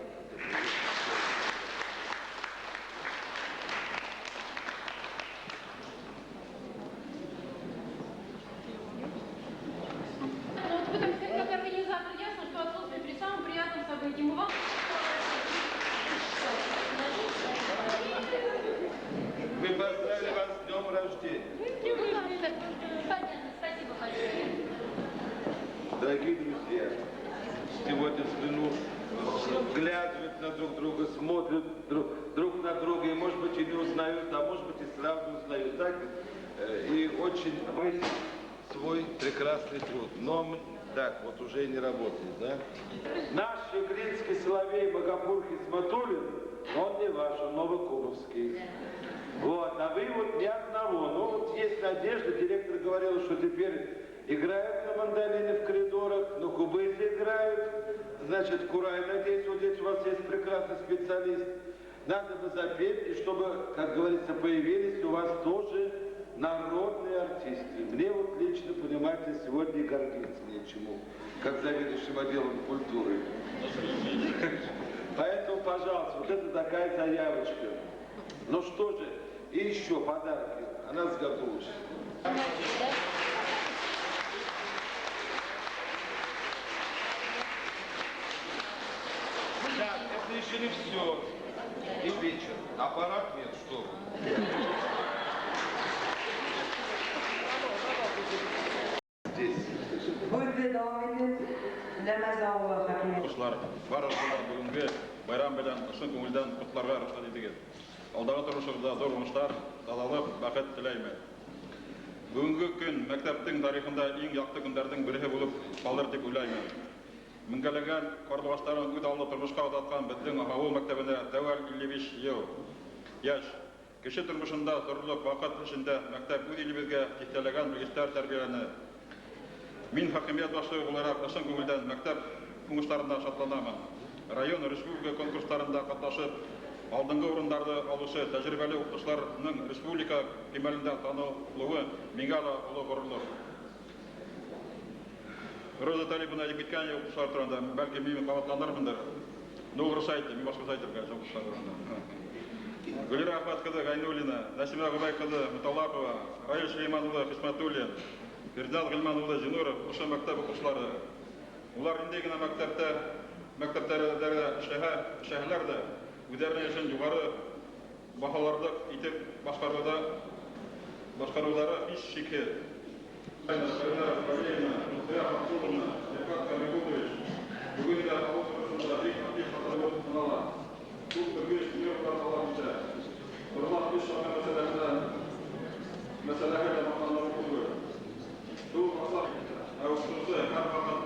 Ну, вот в этом, как организатор, ясно, что отсутствие при самом приятном событии. Мы вам... Мы поздравили вас с днем рождения. Понятно, спасибо большое. Дорогие друзья, сегодня взгляну, взглядывают на друг друга, смотрят друг на друга, и, может быть, и не узнают, а может быть, и сразу узнают. Так? И очень быть свой прекрасный труд. Но так вот уже и не работает, да? Наш игринский соловей Магапур Хисматуллин, он не ваш, он новокубовский. Вот, а вы вот ни одного. Ну вот есть надежда, директор говорил, что теперь играют на мандолине в коридорах, на кубызе играют. Значит, курай, надеюсь, вот здесь у вас есть прекрасный специалист. Надо бы запеть, и чтобы, как говорится, появились у вас тоже народные артисты. Мне вот лично, понимаете, сегодня и гордиться нечему, как заведующим отделом культуры. Поэтому, пожалуйста, вот это такая заявочка. Ну что же, и еще подарки. Она сготовилась. Так, это еще не все. И вечер. Аппарат нет, что вы. Здесь. Һүҙҙе дауам итеп, Ләмәз ауылы хакиме. Ҡошлар, барығыҙҙы ла бөгөнгө байрам менән ысын күңелдән ҡотларға рөхсәт итегеҙ. Алдағы тормошоғоҙҙа ҙур уңыштар, таҙалыҡ, бәхет теләймен. Бөгөнгө көн мәктәптең тарихында иң яҡты көндәрҙең береһе булып ҡалыр тип уйлаймын. Меңгәләгән ҡарлуғастарын үҙ аллы тормошҡа оҙатҡан беҙҙең ауыл мәктәбенә тәүәл 55 йыл. Йәш кеше тормошонда ҙорлоҡ ваҡыт эсендә мәктәп үҙ илебеҙгә тиҫтәләгән белгестәр тәрбиәләне. Мин хакимиәт башлығы булараҡ ысын күңелдән мәктәп уңыштарына шатланамын. Район, республика конкурстарында ҡатнашып, алдынғы урындарҙы алыусы тәжрибәле уҡытыусыларҙың республика кимәлендә танылыуы миңә лә оло ғорурлыҡ. Роза Талиповна әйтеп киткән уҡытыусылар тураһында, бәлки мин ҡабатланырмындыр. Ну, урыҫса әйтте, мин башҡаса әйтер, конечно, уҡытыусылар тураһында. Гөлира Әхмәт ҡыҙы Ғәйнуллина, Нәсимә Ғүбәй ҡыҙы Муталапова, Раил Сөләйман улы Хисмәтуллин, Фердинанд Ғилман улы Зинуров ошо мәктәп уҡыусылары. Улар ниндәй генә мәктәптәрҙә эшләһәләр ҙә, үҙҙәренең эшен юғары баһаларлыҡ итеп башҡарыуҙары һис шикһеҙ. Бөгөн дә ауыл тормошонда бик актив хаталар булып һанала. Күп төрлө тренировкалар талап итә. Торлаҡ эш хаҡы мәсьәләһе лә маҡтанырлыҡ түгел. Шул аҡлаҡ ә уҡытыусы һәр ваҡыт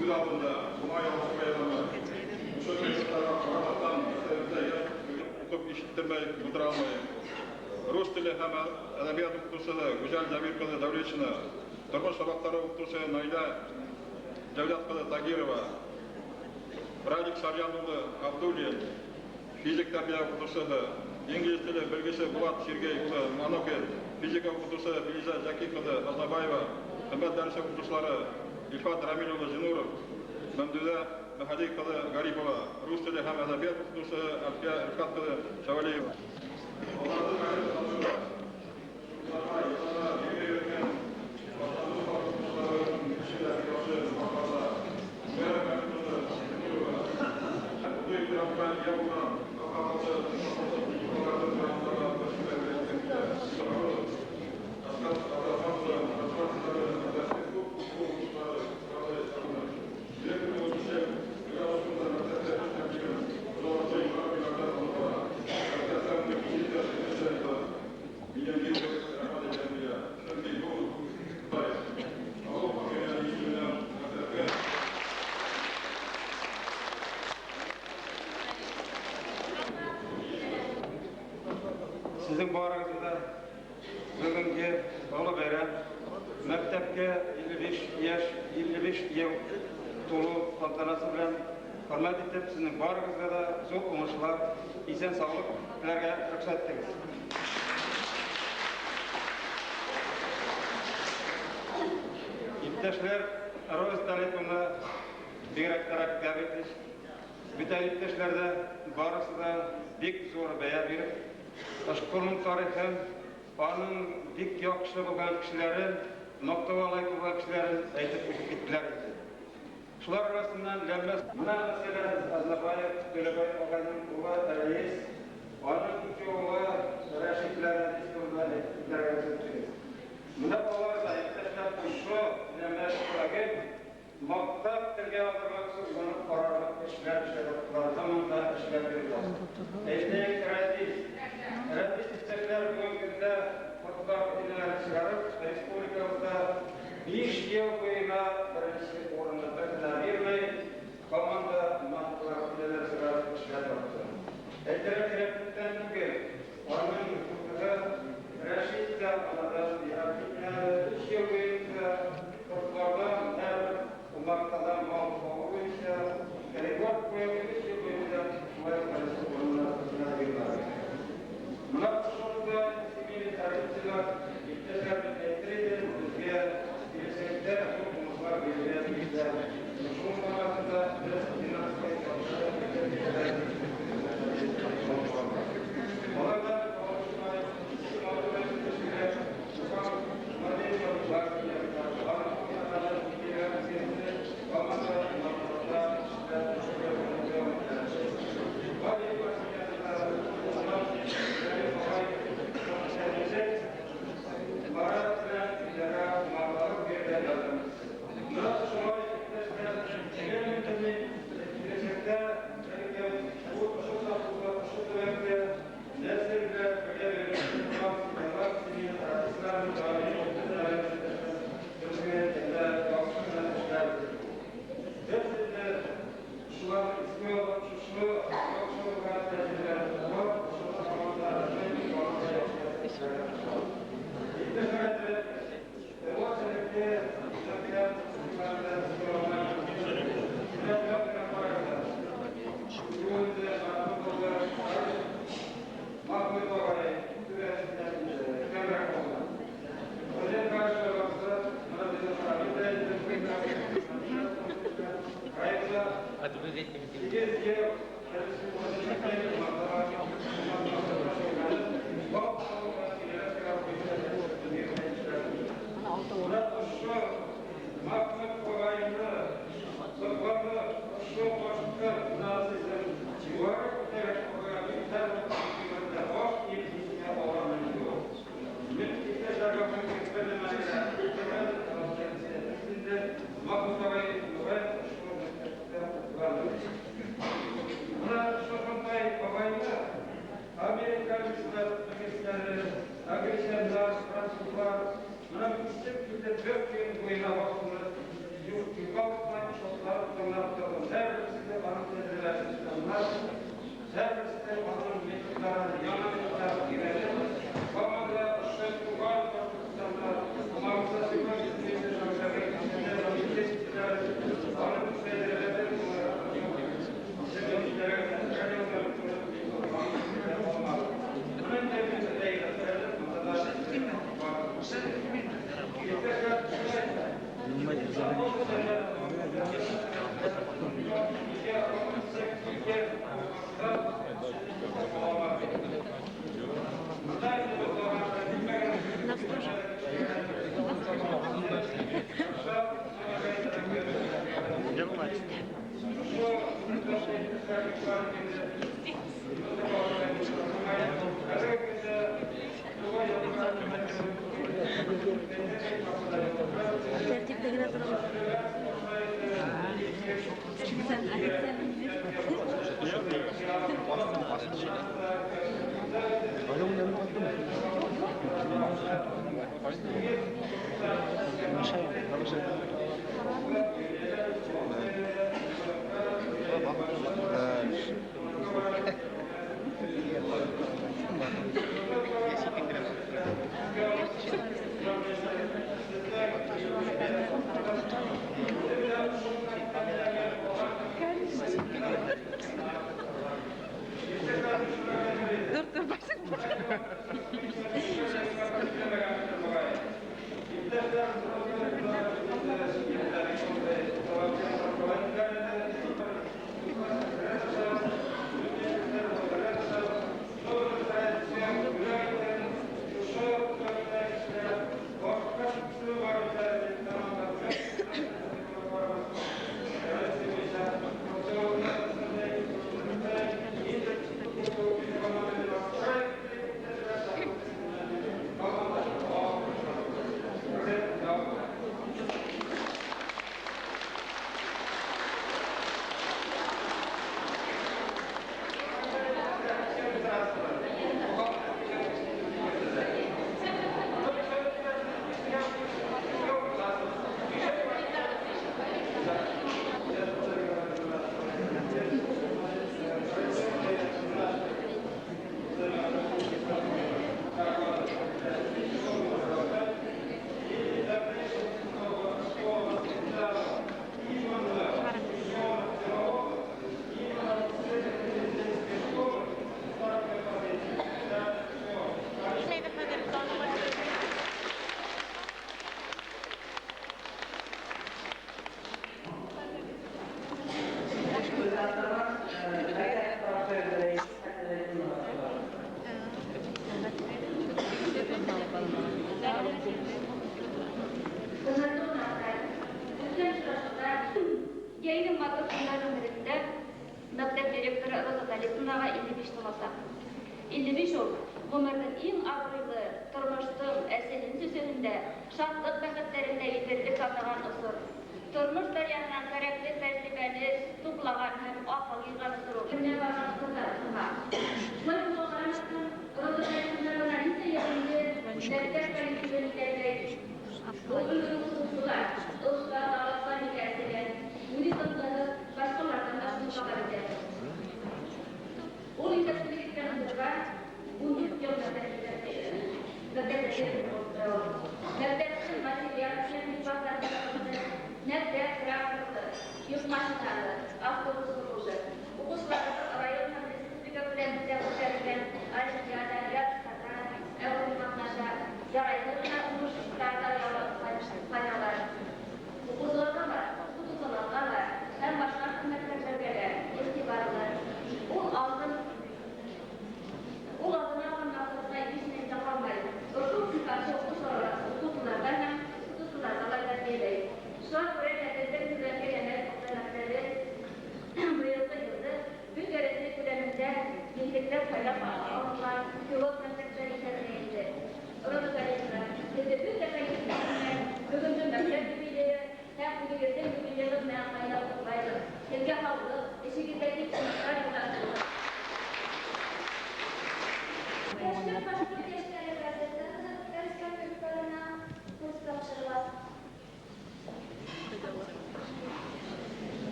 үҙ алдында уңай яуапҡа яҙамы. Ошо минуттарға ҡарамаҫтан мәктәбебеҙҙә йәш уҡып ишеттермәй булдыра алмайым. Рус теле һәм әҙәбиәт уҡытыусыһы Гүзәл Зәмир ҡыҙы Дәүләтшина, тормош һабаҡтары уҡытыусыһы Наилә Дәүләт ҡыҙы Тагирова, Радик Сарьян улы Абдуллин, физик тәрбиә уҡытыусыһы, инглиз теле белгесе Булат Сергей улы Манукин, физика уҡытыусы Филиза Зәки ҡыҙы Азнабаева, хеҙмәт дәресе уҡытыусылары Илфат Рамил улы Зинуров, Мәмдүҙә Мәһәди ҡыҙы Гарипова, рус теле һәм әҙәбиәт уҡытыусыһы Әлфиә Рифҡәт ҡыҙы Шәүәлиева. Сезнең барыгызны да бүгенге олы бәйрәм, мәктәпкә 55 яшь, 55 ел тулу тантанасы белән хөрмәт итеп, сезнең барыгызга да зур уңышлар, исән саулык теләргә рөхсәт итегез. Иптәшләр, Роза Талиповна, бигрәк тә Рабит Габитович, бөтә иптәшләр дә барысы да бик зур бәя биреп, школның тарихын, аның бик яхшы булган кешеләрен, мактауга лаек булган кешеләрен әйтеп үтеп киттеләр инде. Шулар арасыннан ләммәс, менә мәсәлән, Азнабаев Төләбай агайның улы Рәис, аның ике улы Рәшит белән Рәдис турында әйтеп китәргә рөхсәт итегез. Менә алар да иптәшләр шушы ләммәс түгел, мактап телгә алырлык, сокланып карарлык эшләр эшләп яттылар, һаман да эшләп йөриләр. Әйтәйек, Рәдис. Рәдис иптәшләр бүгенге көндә кортлар өйләрен чыгарып, республикабызда 5 ел буена беренче урынны бер генә бирмәй, команда маткалар өйләрен чыгарып эшләп ятты. Әйтергә кирәк, күптән түгел, аның кызы Рәшит тә анадан ерак китмәде. 3 ел буенча кортлардан һәрбер умартадан мал алу буенча рекорд куеп, 3 ел буенча шулай беренче урынны гына бирмәде. Менә шушында семейный традицияләр, иптәшләр, мин әйтер идем, безгә киләчәктә зур уңышлар бирергә тиешләр. Шул арасында без финанс алардан калышмай,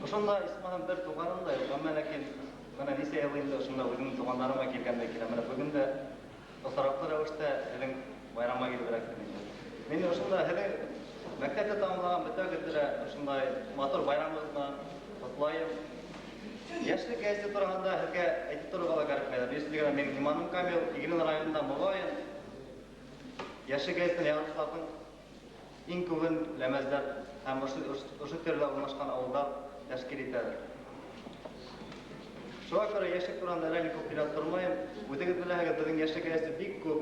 Ошонда исмаһам бер туғаным да юҡ, әммә ләкин бына нисә йыл инде ошонда үҙемдең туғандарыма килгәндә киләм. Бына бөгөн дә осраҡлы рәүештә һеҙҙең байрамға килеп эләктем инде. Мин ошонда һеҙҙең мәктәптә тамамлаған бөтәгеҙҙе лә ошондай матур байрамығыҙ менән ҡотлайым. Йәшлек гәзите тураһында һеҙгә әйтеп торорға ла кәрәкмәй. Дөрөҫлөгөнә минең иманым камил, Иглин районында моғайын Йәшлек гәзитен яҙыусыларҙың иң күбен ләмәздәр һәм ошо төрлө урынлашҡан ауылдар тәшкил итәләр. Шуға күрә йәшлек тураһында әллә ни күп һөйләп тормайым. Үҙегеҙ беләһегеҙ, беҙҙең йәшлек гәзите бик күп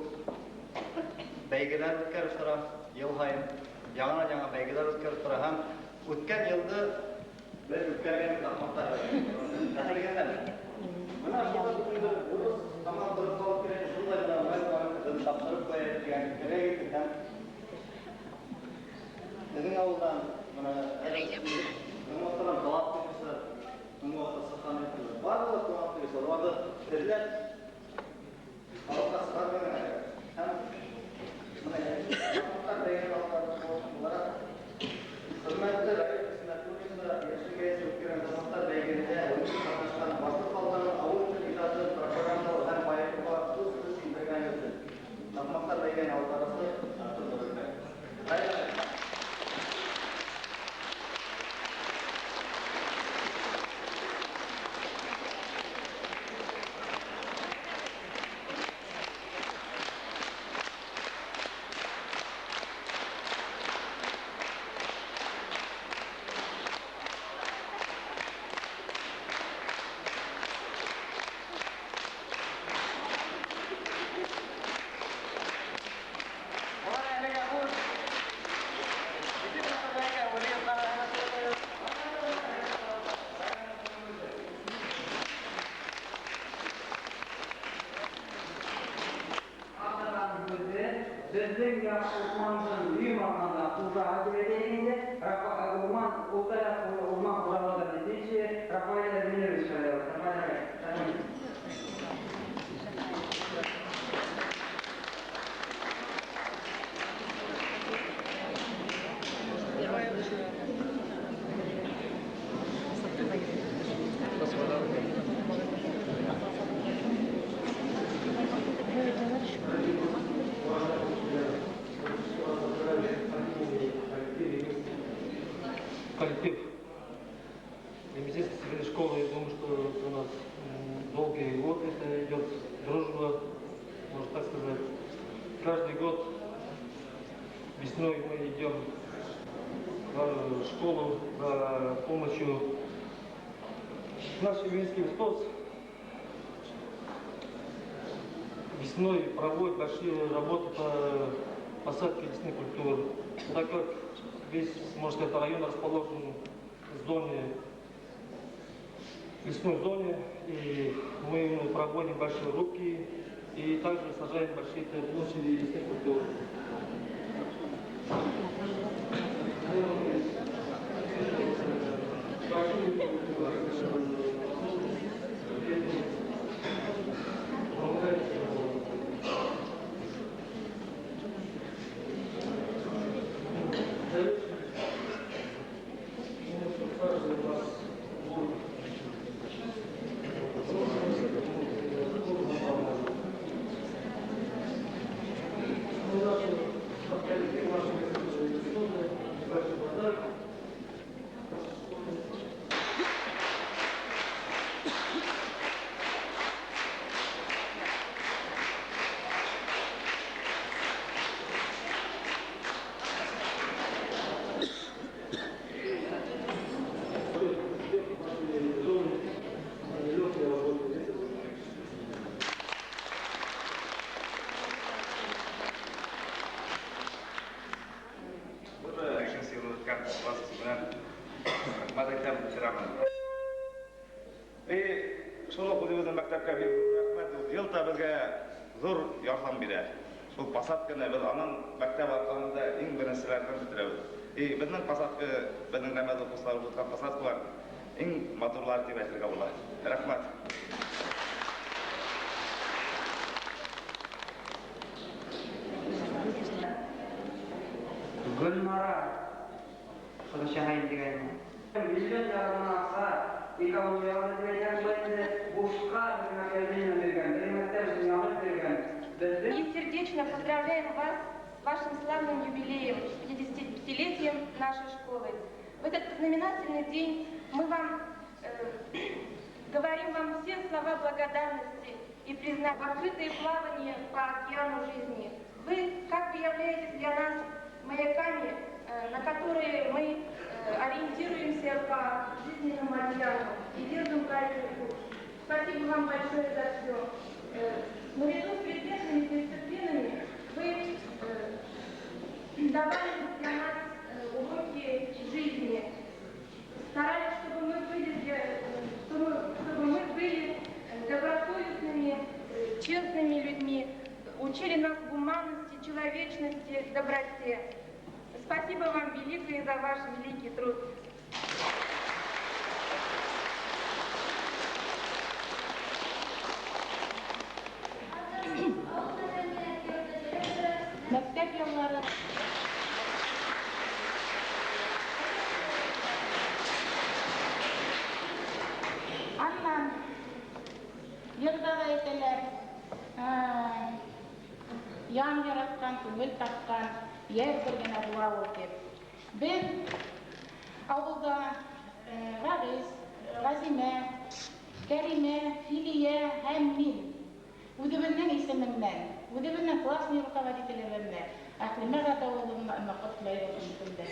Бәйгеләр үткәреп тора, йыл һайын яңынан-яңы бәйгеләр үткәреп тора һәм үткән йылды беҙ үткәргән таҡмаҡтар. Рәхәтләнгәндәрме? Бына шулай инде урыҫ тамам тороп ҡалып килә, шундай ғына уңай беҙ тапшырып ҡуяйыҡ тигән фекергә килдек һәм беҙҙең ауылдан бына уңыштарҙан талап тигеүселәр, уңыштар сыҡҡан барлыҡ талап тигеүселәр, уларҙы эҙләп халыҡҡа сығарырға кәрәк. Һәм бына булараҡ хөрмәтле Раил Хисмәтуллин да Йәшел гәзите үткәргән таҡмаҡтар бәйгеһендә үҙе ҡатнашҡан башҡорт халҡының ауыл тел ижадын пропагандалау һәм байытыуға үҙ өлөш индергәне өсөн таҡмаҡтар бәйгеһен алып барыусы Артур Дәүләтбаев. Беҙҙең яҡ урмандың өйөм алғанда хужаһы тип әйтәйек инде, урман урман хужалығы лесничий Рафаэль Эрминович Халилов. Рафаэль, рәхмәт. Коллектив Леметинской средней школы, я думаю, что у нас долгий год это идет дружба, можно так сказать. Каждый год весной мы идем в школу за помощью. Наш Ивинский лесхоз весной проводит большие работы по посадке лесных культур, так как весь, можно сказать, район расположен в зоне, лесной зоне, и мы проводим большие рубки и также сажаем большие площади лесных культур. Шул посадканы беҙ аның мәктәп арҡаһында иң беренселәрҙән бөтөрәбеҙ. И беҙҙең посадка, беҙҙең Рәмәз уҡыусылары ултырған посадкалар иң матурлары тип әйтергә була. Рәхмәт. Гөлнара Шағайын дигәйне. Миллион ярымдан аҡса экологияны тип әйтәм инде, бушҡа бер мәктәбенә биргән, бер мәктәп өсөн янып биргән. И сердечно поздравляем вас с вашим славным юбилеем, 55-летием нашей школы. В этот знаменательный день мы вам говорим вам все слова благодарности и признания в открытое плавание по океану жизни. Вы как бы являетесь для нас маяками, на которые мы ориентируемся по жизненному океану и держим правильный курс. Спасибо вам большое за все. Наряду с предметными дисциплинами вы Давали для нас уроки жизни, старались, чтобы мы были добросовестными, честными людьми, учили нас гуманности, человечности, доброте. Спасибо вам великое за ваш великий труд. Мәктәп еллары. Аннан йырҙа ла әйтәләр, ян яратҡан, күңел тапҡан, йәр бер генә була ул тип. Беҙ ауылда Ғәғиз, Ғәзимә, Кәримә, Филиә һәм мин үҙебеҙҙең исемемдән, үҙебеҙҙең классный руководителебеҙҙе Әҡлимә Ғәтәүловнаны ҡотлайбыҙ ошо көндә.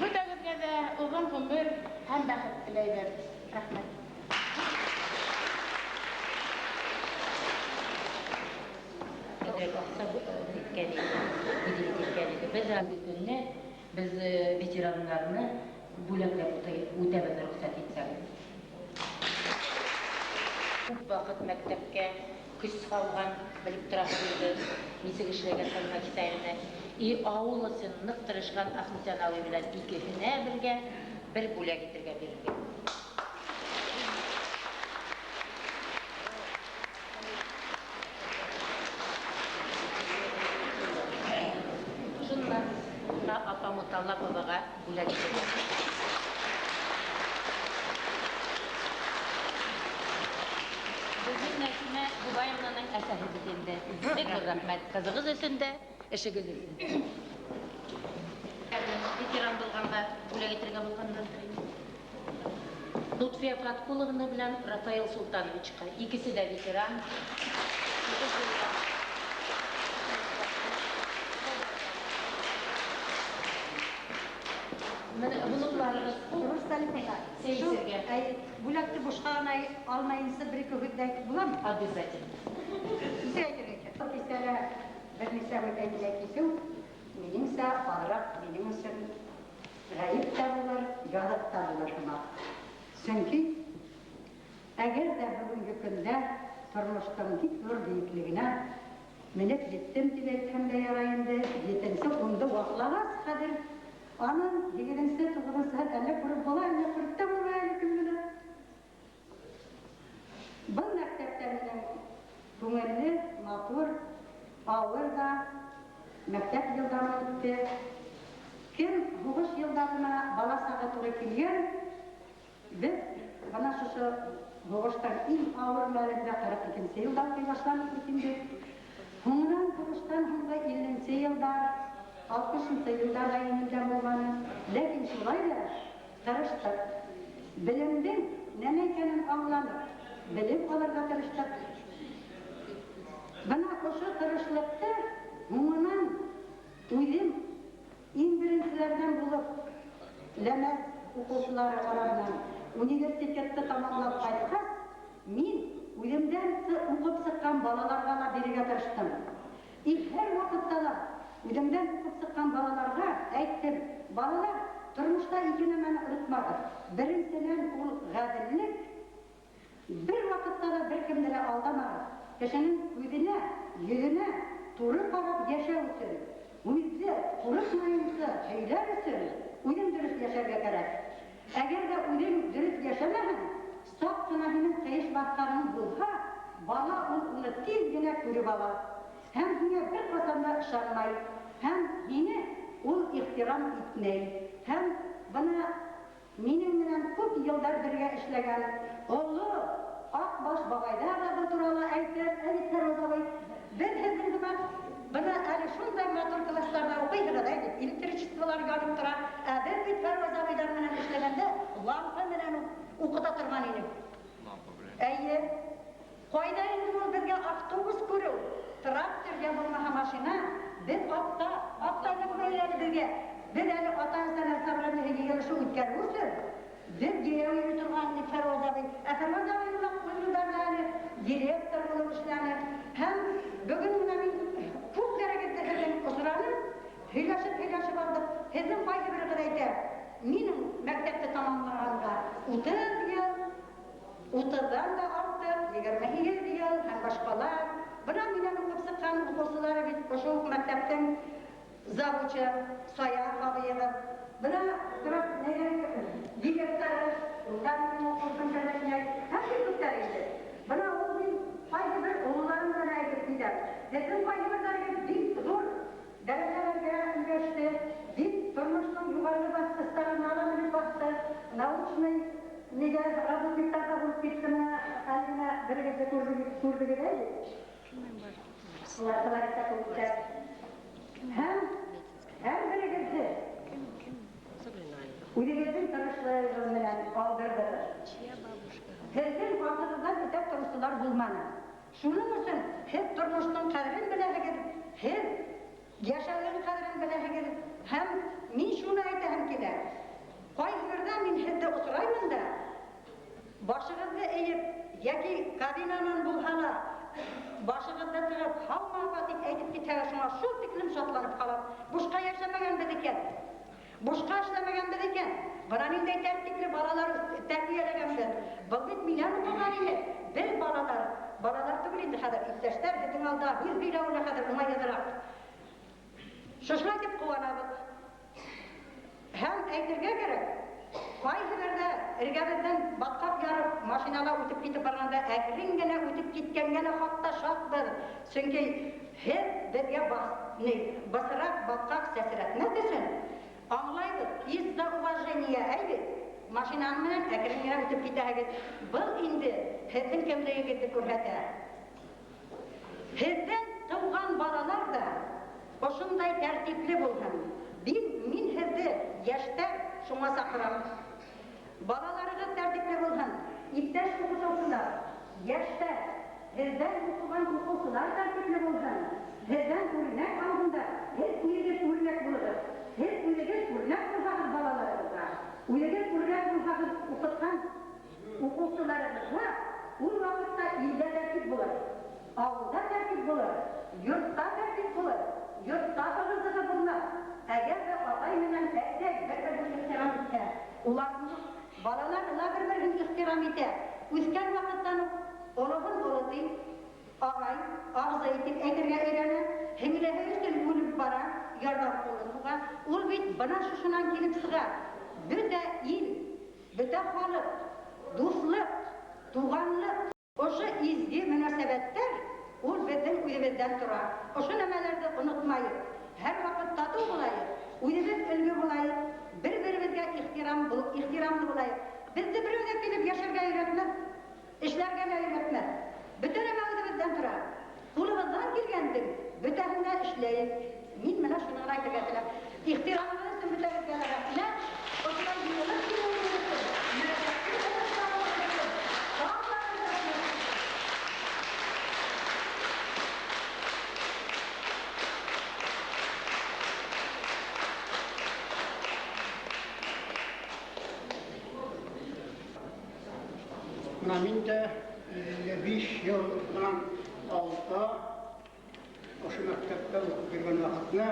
Бөтәгеҙгә лә оҙон ғүмер һәм бәхет теләйбеҙ. Рәхмәт. Әҙерәк аҡса иткән иде, выделить иткән иде. Беҙ әлеге көнне беҙ ветераннарны бүләкләп үтәбеҙ, рөхсәт итсәгеҙ. Күп ваҡыт мәктәпкә көс һалған, белеп торабыҙ инде, нисек эшләгән Сәлимә Кисаевна. И ауыл өсөн ныҡ тырышҡан Әхмәтйән абый менән икеһенә бергә бер бүләк итергә бирелгән. Шуннан апа Муталлаповаға бүләк итергә. Беҙҙең Нәсимә Бубаевнаның әсәһе бит инде. Бик ҙур рәхмәт ҡыҙығыҙ өсөн дә, эшегеҙ өсөн дә. Ветеран булғанға бүләк итергә булғандар. Лутфия Фаткуловна белән Рафаил Султановичҡа. Икесе дә ветеран. Менә внукларыбыҙ Русталиковна, Сәйсергә. Бүләкте бушҡа ғына алмайынса бер ике һүҙ ҙә әйтеп буламы? Обязательно. Нисә әйтергә кәрәк? Был кисәлә бер нисә һүҙ әйтелә китеү, минеңсә, аҙыраҡ минең өсөн ғәйеп тә булыр, яҙыҡ та булыр һымаҡ. Сөнки әгәр ҙә бөгөнгө көндә тормоштоң бик ҙур бейеклегенә менеп еттем тип әйтһәм дә ярай инде, етенсе унды ваҡлағас хәҙер аның һигеҙенсе, туғыҙынсыһын әллә күреп була, әллә күреп тә булмай әле кем белә. Был мәктәптә минең күңелле, матур, ауыр ҙа мәктәп йылдары үтте. Кем һуғыш йылдарына бала сағы тура килгән, беҙ бына шушы һуғыштың иң ауыр мәлендә 42-нсе йылда уҡый башланыҡ бит инде. Һуңынан һуғыштан һуңғы 50-нсе йылдар, 60-нсы йылдар ҙа еңелдән булманы. Ләкин шулай ҙа тырыштыҡ. Белемдең нәмә икәнен аңланыҡ, белем алырға тырыштыҡ. Бына ошо тырышлыҡты һуңынан үҙем иң беренселәрҙән булып Ләмәз уҡыусылары араһынан университетты тамамлап ҡайтҡас, мин үҙемдән уҡып сыҡҡан балаларға ла бирергә тырыштым. И һәр ваҡытта ла үҙемдән уҡып сыҡҡан балаларға әйттем: балалар, тормошта ике нәмәне онотмағыҙ. Беренсенән, ул ғәҙеллек. Бер ваҡытта ла бер кемде лә алдамағыҙ. Кешенең үҙенә, йөҙөнә туры ҡарап йәшәү өсөн, үҙе ҡурҡмайынса һөйләр өсөн үҙең дөрөҫ йәшәргә кәрәк. Әгәр ҙә үҙең дөрөҫ йәшәмәһәң, саҡ ҡына һинең ҡыйыш баҫҡаның булһа, бала ул уны тиҙ генә күреп ала. Һәм һиңә бер ҡасан да ышанмай, һәм һине ул ихтирам итмәй. Һәм бына минең менән күп йылдар бергә эшләгән оло Аҡбаш бабайҙар ҙа был турала әйтер, әйт, Фәруз абый, беҙ һеҙҙең һымаҡ бына әле шундай матур класстарҙа уҡыйһығыҙ, әй бит, электричестволар янып тора. Ә беҙ бит Фәруз абыйҙар менән эшләгәндә лампа менән уҡыта торған инек. Эйе. Ҡайҙа инде ул беҙгә автобус күреү, трактор йә булмаһа машина, беҙ атта менмәй әле беҙгә. Беҙ әле ата-әсәләр собраниеһы йыйылышы үткәреү өсөн Беҙ йәйәү йөрөй торған инек Фәрваз абый. Ә Фәрваз абый ул йылдарҙа әле директор булып эшләне. Һәм бөгөн менә мин күптәрегеҙҙе һеҙҙең осраным, һөйләшеп-һөйләшеп алдыҡ. Һеҙҙең ҡайһы берегеҙ әйтә, минең мәктәпте тамамлағанға 30 йыл, 30-ҙан да артыҡ, 28 йыл һәм башҡалар. Бына минән уҡып сыҡҡан уҡыусылары бит ошо уҡ мәктәптең завучы Саяф абыйығыҙ. Бына директоры, ул да минең уҡыусым кәрәкмәй. Һәм бик күптәр инде. Бына ул мин ҡайһы бер ололарым менән әйтеп китәм. Һеҙҙең ҡайһы берҙәрегеҙ бик ҙур дәрәжәләргә өлгәште, бик тормоштоң юғары баҫҡыстарына ла менеп баҫты, научный нигә работниктар ҙа булып китте. Менә әле генә берегеҙҙе күрҙегеҙ әле. Улар та күптәр. Һәм һәр берегеҙҙе үҙегеҙҙең тырышлығығыҙ менән алдырҙығыҙ. Һеҙҙең артығыҙҙан үтәп тороусылар булманы. Шуның өсөн һеҙ тормоштоң ҡәҙерен беләһегеҙ, һеҙ йәшәүҙең ҡәҙерен беләһегеҙ. Һәм мин шуны әйтәһем килә. Ҡайһы берҙә мин һеҙҙе осраймын да, башығыҙҙы эйеп, йәки кабинанан булһа ла, башығыҙҙы тығып, һаумы апа тип әйтеп китһәгеҙ, шуңа шул тиклем шатланып ҡалам. Бушҡа йәшәмәгәнбеҙ икән, бушҡа эшләмәгәнбеҙ икән. Бына ниндәй тәртипле балалар тәрбиәләгәнбеҙ. Был бит минән уҡыған ине. Бер балалар, балалар түгел инде хәҙер, иптәштәр беҙҙең алда һүҙ һөйләүенә хәҙер уңайһыҙыраҡ. Шушылай тип ҡыуанабыҙ. Һәм әйтергә кәрәк, ҡайһы берҙә эргәбеҙҙән батҡаҡ ярып машинала үтеп китеп барғанда әкрен генә үтеп киткәнгә лә хаҡта шатбыҙ. Сөнки һеҙ беҙгә бысраҡ батҡаҡ сәсрәтмәҫ өсөн аңлайбыҙ, из-за уважения әй бит, машинаның менән әкрен генә үтеп китәһегеҙ. Был инде һеҙҙең кемлегегеҙҙе күрһәтә. Һеҙҙән тыуған балалар ҙа ошондай тәртипле булһын. Мин һеҙҙе, йәштәр, шуңа саҡырам. Балаларығыҙ тәртипле булһын. Иптәш уҡытыусылар, йәштәр, һеҙҙән уҡыған уҡыусылар тәртипле булһын. Һеҙҙән үрнәк алһындар. Һеҙ үҙегеҙ үрнәк булығыҙ. Һеҙ үҙегеҙ үрнәк булһағыҙ балаларығыҙға, үҙегеҙ үрнәк булһағыҙ уҡытҡан уҡыусыларығыҙға, ул ваҡытта илдә тәртип булыр, ауылда тәртип булыр, йортта тәртип булыр, йортта ығы-зығы булмаҫ. Әгәр ҙә атай менән әсәй бер-береһен ихтирам итһә, уларҙың балалары ла бер-береһен ихтирам итә. Үҫкән ваҡыттан уҡ олоһон оло ти, ағай, ағзый тип әйтергә өйрәнә, һеңлеһе өсөн үлеп бара, ярҙам ҡулын һуға. Ул бит бына шушынан килеп сыға. Бөтә ил, бөтә халыҡ, дуҫлыҡ, туғанлыҡ, ошо изге мөнәсәбәттәр ул беҙҙең үҙебеҙҙән тора. Ошо нәмәләрҙе онотмайыҡ. Һәр ваҡыт татыу булайыҡ, үҙебеҙ өлгө булайыҡ, бер-беребеҙгә ихтирамлы булайыҡ. Беҙҙе берәү ҙә килеп йәшәргә өйрәтмәҫ, эшләргә лә өйрәтмәҫ. Бөтә нәмә үҙебеҙҙән тора. Ҡулыбыҙҙан килгәндең бөтәһен дә эшләйек. Мин бына шуны ғына әйтергә теләм. Ихтирамығыҙ өсөн бөтәгеҙгә лә рәхмәт. Ошолай йыйылып килеүегеҙ өсөн, мәрәкәтле тырышлығығыҙ өсөн тағы ла бер рәхмәт. Бына мин дә 55 йылдан алда ошо мәктәптә уҡып йөрөгән ваҡытына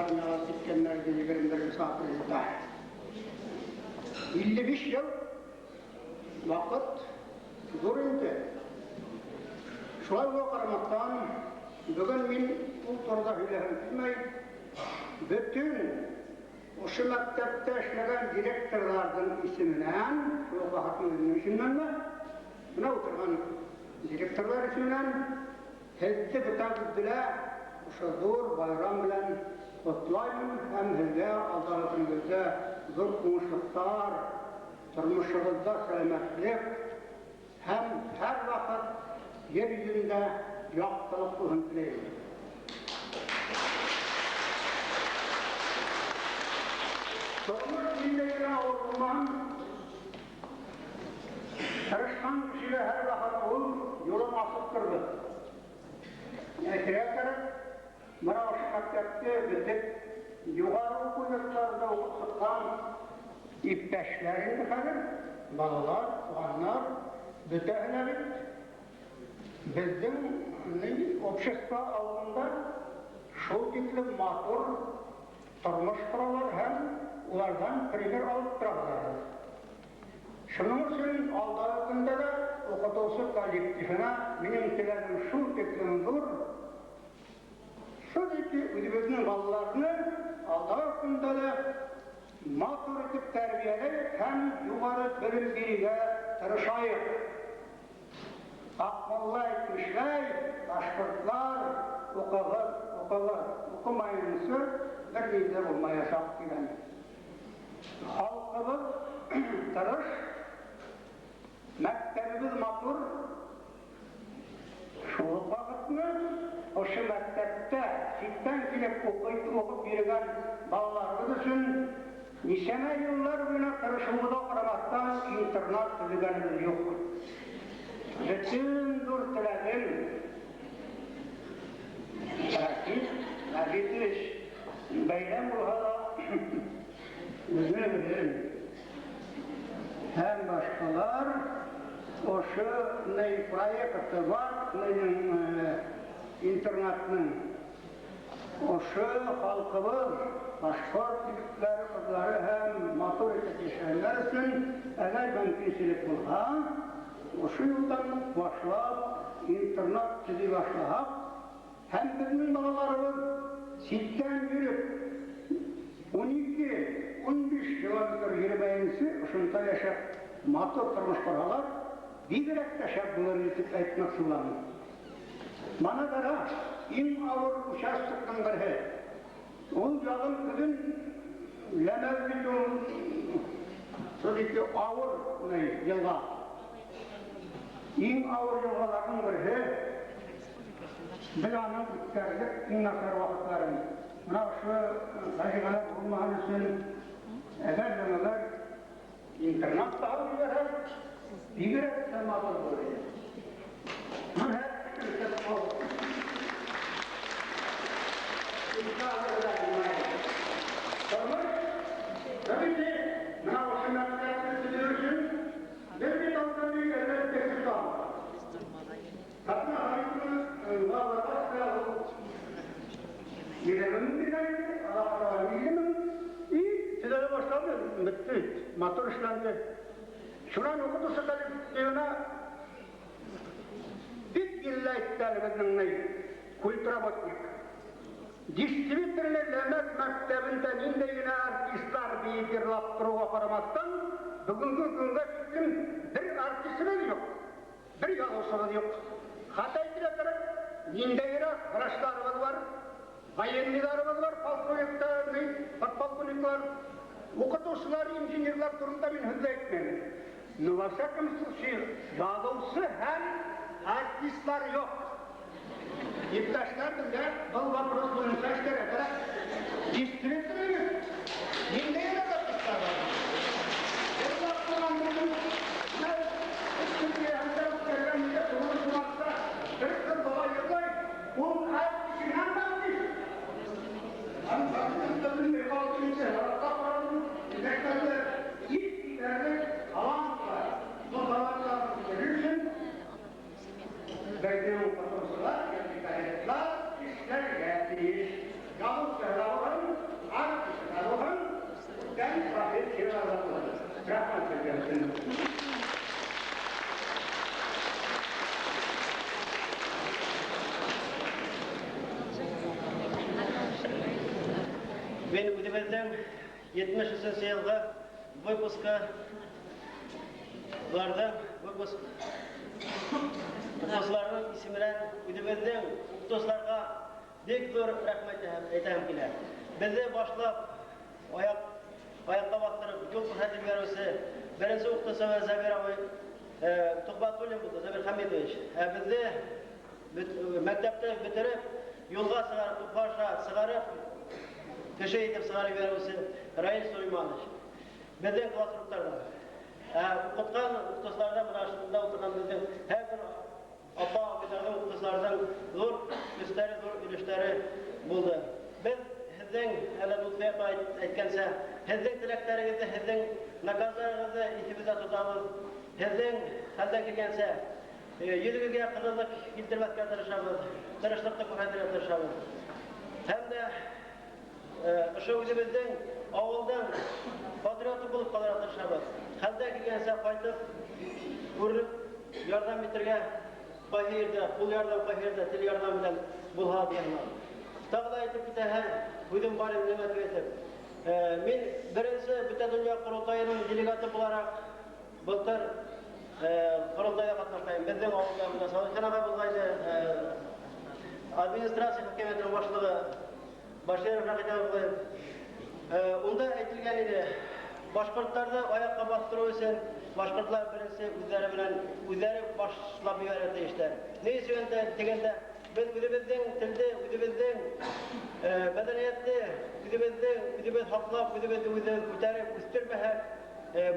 армияға киткәндәрҙе 21 апрелдә. 55 йыл ваҡыт ҙур инде. Шулай булыуға ҡарамаҫтан, бөгөн мин ул турала һөйләһем килмәй. Бөтөн ошо мәктәптә эшләгән директорҙарҙың исеменән, шул уҡ ваҡытның үҙенең исеменәнме, бына ултырған директорҙар исеменән һеҙҙе бөтәгеҙҙе лә ошо ҙур байрам менән ҡотлаймын һәм һеҙгә алдағы көнөгөҙҙә ҙур уңышлыҡтар, тормошоғоҙҙа сәләмәтлек һәм һәр ваҡыт ер йөҙөндә яҡтылыҡ булһын теләйем. Тормош ниндәй генә ауыр булмаһын, тырышҡан кешегә һәр ваҡыт ул юлын асып торҙо. Әйтергә кәрәк, бына ошо мәктәпте бөтөп, юғары уҡыу йорттарында уҡып сыҡҡан Иптәшләр инде хәҙер, балалар, туғаннар, бөтәһе лә бит беҙҙең общество алдында шул тиклем матур тормош ҡоралар һәм уларҙан пример алып торабыҙ. Шуның өсөн алдағы көндә лә уҡытыусы коллективына минең теләгем шул тиклем ҙур, шул ике үҙебеҙҙең балаларны алдағы көндә лә матур итеп тәрбиәләйек һәм юғары белем бирергә тырышайыҡ. Аҡмулла әйтмешләй, башҡортлар уҡығыҙ, уҡығыҙ, уҡымайынса бер ни ҙә булмаясаҡ тигән. Халҡыбыҙ тырыш, мәктәбебеҙ матур. Шул уҡ ваҡытны ошо мәктәптә ситтән килеп уҡып йөрөгән балаларыбыҙ өсөн нисәмә йыллар буйына тырышыуға ҡарамаҫтан интернат төҙөгәнебеҙ юҡ. Бөтөн ҙур теләгем Рәфит Ғәбитович, бәйрәм булһа ла үҙенә беләм. Һәм башҡалар ошо ни проекты бар, минең интернатның. Ошо халҡыбыҙ, башҡорт егеттәре, ҡыҙҙары һәм матур итеп йәшәгәндәр өсөн әгәр мөмкинселек булһа, ошо юлдан башлап интернат төҙөй башлаһаҡ, һәм беҙҙең балаларыбыҙ ситтән йөрөп 12-15 километр йөрөмәйенсә ошонда йәшәп матур тормош ҡорһалар, бигерәк тә шәп булыр итеп әйтмәксе булам. Мана ҡара, иң ауыр участоктың береһе. Ул яҙын көҙөн Ләмәз бит ул шул ике ауыр йылға. Иң ауыр йылғаларҙың береһе. Беҙ аны үткәрҙек иң насар ваҡытларын. Мына ошо фажиғәләр булмаһын өсөн әгәр ҙә мәгәр интернат та алып ебәрһәк, бигерәк тә матур булыр ине. Мына тормош, бит мына ошо мәктәпте төҙөү өсөн беҙ бит алдан бик әлбәттә көс алдыҡ. Хатна 20 мең биргән ине, аҙаҡ 50 мең. И төҙөлә башланы, бөттө, матур эшләнде. Шунан уҡытыусы коллективына бик иллә әйтте әле беҙҙең ни культработник. Действительно, Ләмәз мәктәбендә ниндәй генә артистлар бейеп йырлап тороуға ҡарамаҫтан, бөгөнгө көнгә тиклем бер артисыбыҙ юҡ, бер яҙыусыбыҙ юҡ. Хата әйтергә кәрәк, ниндәйерәк врачтарыбыҙ бар, военныйҙарыбыҙ бар, полковниктар, подполковниклар, уҡытыусылар, инженерлар турында мин һүҙ ҙә әйтмәйем. Но во всяком случае, яҙыусы һәм артистлар юҡ. Иптәштәр беҙгә был вопрос буйынса эшләргә кәрәк. Действительно, ниндәйерәк артистлар бар? Йырлап торған беҙҙең бер ҡыҙ бала йырлай, ул артисынан да артист. Белмәй ҡалдым инде, һораҡҡа ҡарадым, иптәштәрҙе иҫ китәрлек талант бар. Был таланттарҙы үҫтерер өсөн беҙҙең уҡытыусылар, педагогтар эшләргә тейеш. Яҙыусы ла булһын, артист та булһын, бүтән профессиялар ҙа булһын. Рәхмәт һеҙгә. Мин үҙебеҙҙең 73-нсе йылғы выпуска уларҙың выпуск уҡыусыларының исеменән үҙебеҙҙең уҡытыусыларға бик ҙур рәхмәт әйтәһем килә. Беҙҙе башлап аяҡҡа баҫтырып юл күрһәтеп ебәреүсе беренсе уҡытыусыбыҙ Зәбир абый Туҡбатуллин булды, Зәбир Хәмитович. Ә беҙҙе мәктәпте бөтөрөп юлға сығарып, баша сығарып, кеше итеп сығарып ебәреүсе Раил Сулейманович. Беҙҙең классруктарҙа уҡытҡан уҡытыусыларҙа бына шунда ултырған беҙҙең һәр бер апа абыйҙарҙың уҡытыусыларҙың ҙур көстәре, ҙур өлөштәре булды. Беҙ һеҙҙең, әле Лутфия апа әйткәнсә, һеҙҙең теләктәрегеҙҙе, һеҙҙең Наказларығыҙҙы иҫебеҙҙә тотабыҙ. Һеҙҙең хәлдән килгәнсә йөҙөгөҙгә ҡыҙыллыҡ килтермәҫкә тырышабыҙ, тырышлыҡты күрһәтергә тырышабыҙ. Һәм дә ошо үҙебеҙҙең ауылдың патриоты булып ҡалырға тырышабыҙ. Хәлдән килгәнсә ҡайтып, күреп, ярҙам итергә ҡайһы ерҙә ҡул ярҙам, ҡайһы ерҙә тел ярҙам белән булһа тигән. Тағы ла әйтеп китәһе, һүҙем бар инде, нимә тип әйтеп. Мин беренсе Бөтә донъя ҡоролтайының делегаты булараҡ былтыр ҡоролтайҙа ҡатнашҡайным. Беҙҙең ауылда бында Салиххан ағай булғайны, администрация хакимиәтенең башлығы Баширов Рәхит ағай булғайны. Унда әйтелгән ине, башҡорттарҙы аяҡҡа баҫтырыу өсөн башҡортлар беренсе үҙҙәре менән үҙҙәре башлап ебәрергә тейештәр. Ни өсөн тигәндә, беҙ үҙебеҙҙең телде, үҙебеҙҙең мәҙәниәтте, үҙебеҙҙең үҙебеҙ һаҡлап, үҙебеҙҙе үҙебеҙ күтәреп үҫтермәһәк,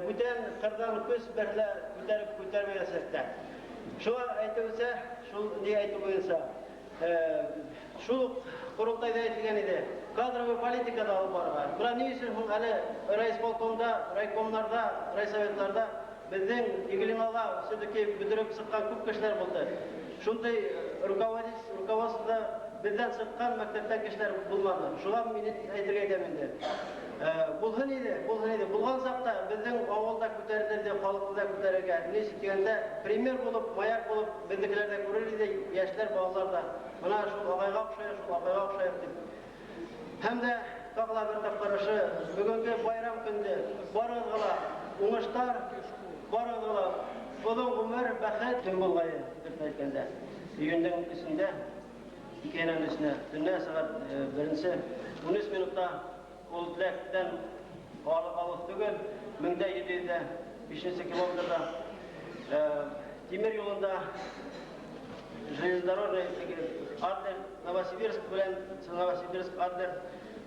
бүтән ҡырҙан көс берлә күтәреп күтәрмәйәсәктәр. Шуға әйтеүсә, шул ни әйтеү буйынса, шул уҡ ҡоролтайҙа әйтелгән ине, кадровый политика да алып барырға. Бына ни өсөн һуң әле райисполкомда, райкомнарҙа, райсоветтарҙа беҙҙең Иглинала все-таки бөтөрөп сыҡҡан күп кешеләр булды. Шундай руководствода беҙҙән сыҡҡан мәктәптән кешеләр булманы. Шуға мин әйтергә әйтәм инде. Булһын ине, булһын ине. Булған саҡта беҙҙең ауылда күтәрелер ҙә, халыҡты да күтәрергә. Ни өсөн тигәндә, пример булып, маяк булып беҙҙекеләр ҙә күрер ине, йәштәр, балалар ҙа. Бына шул ағайға оҡшайыҡ, шул апайға оҡшайыҡ тип. Һәм дә тағы ла бер тапҡыр ошо бөгөнгө байрам көндө барығыҙға ла уңыштар, барығыҙға ла оҙон ғүмер, бәхет. Төн булғайы, дөрөҫ әйткәндә, июндең өсөндә, икеһенән өсөнә, төнлә сәғәт беренсе ун өс минутта ул теләктән алыҫ түгел, мең дә ете йөҙ дә бишенсе километрҙа, тимер юлында железнодорожный Адлер, Новосибирск белән Новосибирск Адлер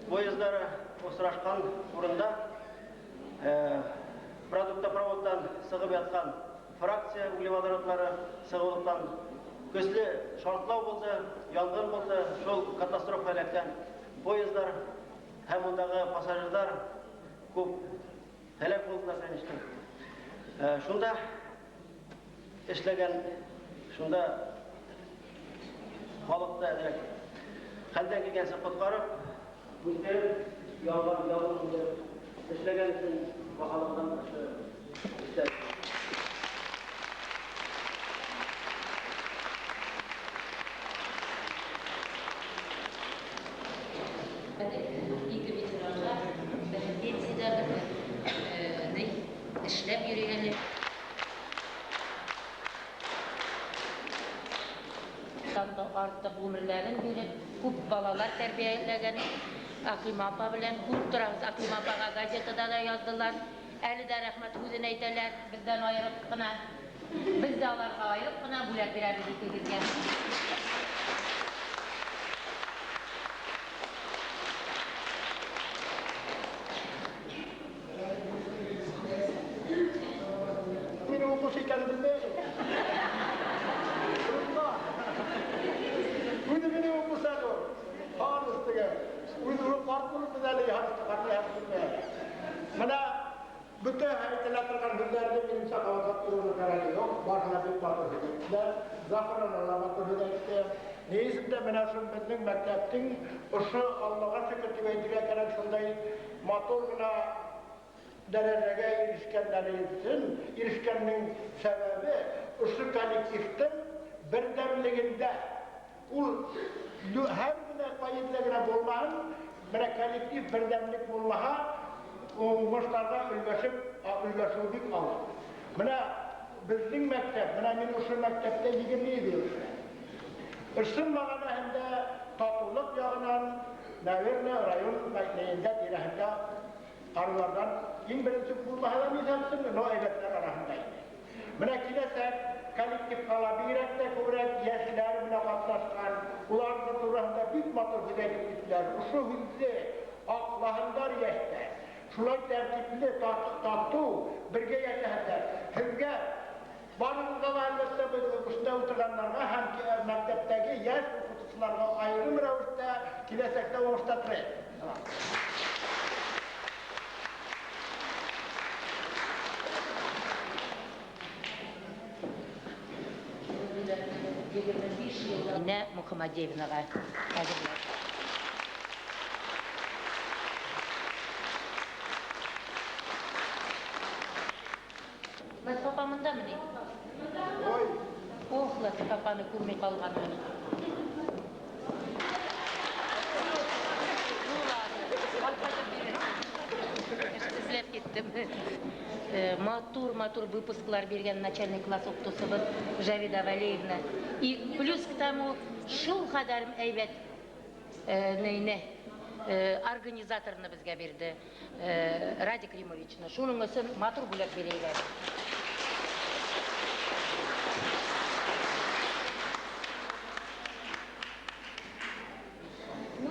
поездары осрашҡан урында, продуктопроводтан сығып ятҡан фракция углеводородлары сығыулыҡтан көслө шартлау булды, янгын булды. Шул катастрофа эләккән поездар һәм ундағы пассажирҙар күп һәләк булдылар, конечно. Шунда эшләгән, шунда халыҡты әҙерәк хәлдән килгәнсә ҡотҡарып, үҫтереп, ялған ялын үҫтереп, эшләгән өсөн баһаланған ошо эштәр. Ике ветеранға пенсияда эшләп йөрөй әле. Артыҡ ғүмерләрен биреп, күп балалар тәрбиәләгән Аҡлима апа белән күреп торабыҙ. Аҡлима апаға газетада ла яҙҙылар. Әле дә рәхмәт һүҙен әйтәләр, беҙҙән айырып ҡына. Беҙ ҙә уларға айырып ҡына бүләк бирәбеҙ икегеҙгә. Мин уҡыусы икәнен белмәйем. Үҙе минең уҡыусы әле ул. Хан өҫтөгә. Үҙе ул ҡарт булып беҙ әле ҡартайһаҡ белмәйем. Бына бөтә әйтелә торған һүҙҙәрҙе минеңсә ҡабатлап тороуҙың кәрәге юҡ. Барыһы ла бик матур һүҙ әйттеләр. Зафарана ла матур һүҙ әйтте. Ни өсөн дә бына шул беҙҙең мәктәптең ошо Аллаға шөкөр тип әйтергә кәрәк, шундай матур ғына дәрәжәгә ирешкәндәре өсөн, ирешкәннең сәбәбе ошо коллективтың берҙәмлегендә. Ул һәр генә ҡайҙа генә булмаһын, бына коллектив берҙәмлек булмаһа, уңыштарға өлгәшеү бик ауыр. Бына беҙҙең мәктәп, бына мин ошо мәктәптә 20 йыл эшләйем. Ысын мәғәнәһендә татыулыҡ яғынан, наверное, район мәктәбендә тирәһендә араларҙан иң беренсе булмаһа ла миҫал өсөн, но әйбәттәр араһында ине. Бына киләсәк коллективҡа ла бигерәк тә күберәк йәшләр менән ҡатнашҡан, уларҙың тураһында бик матур һүҙ әйтеп киттеләр. Ошо һүҙҙе аҡлаһындар йәштәр. Шулай тәртипле, татыу бергә йәшәһендәр. Һеҙгә барығыҙға ла әлбәттә беҙ ошонда ултырғандарға һәм мәктәптәге йәш уҡытыусыларға айырым рәүештә киләсәктә уңыштар теләйем. 25 йыллык Динә Мөхәммәдиевнага әзерләп. Латиф апа монда мени? Ох, Латиф апаны күрми калганмын. Ну ладно, кайтып бирерсез. Эзләп киттем. Матур-матур выпусклар биргән начальный класс укытучыбыз Жавида Валеевна. И плюс к тому шул кадәр әйбәт нейне организаторны безгә бирде, Радик Римовичны. Шуның өчен матур бүләк бирәләр. Ну,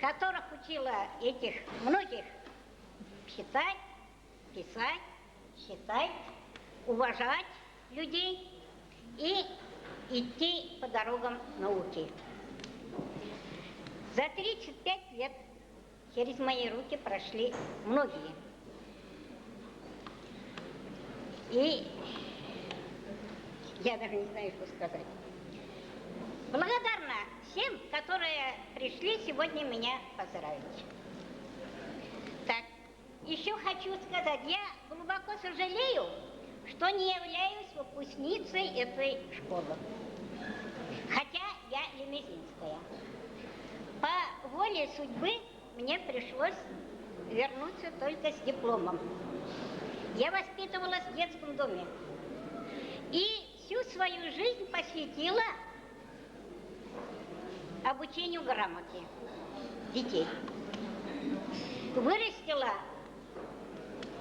которых учила этих многих читать, писать, считать, уважать людей и идти по дорогам науки. За 35 лет через мои руки прошли многие. И я даже не знаю, что сказать. Благодарна всем, которые пришли сегодня меня поздравить. Так, еще хочу сказать, я глубоко сожалею, что не являюсь выпускницей этой школы. Хотя я лемезинская. По воле судьбы мне пришлось вернуться только с дипломом. Я воспитывалась в детском доме. И всю свою жизнь посвятила обучению грамоте детей. Вырастила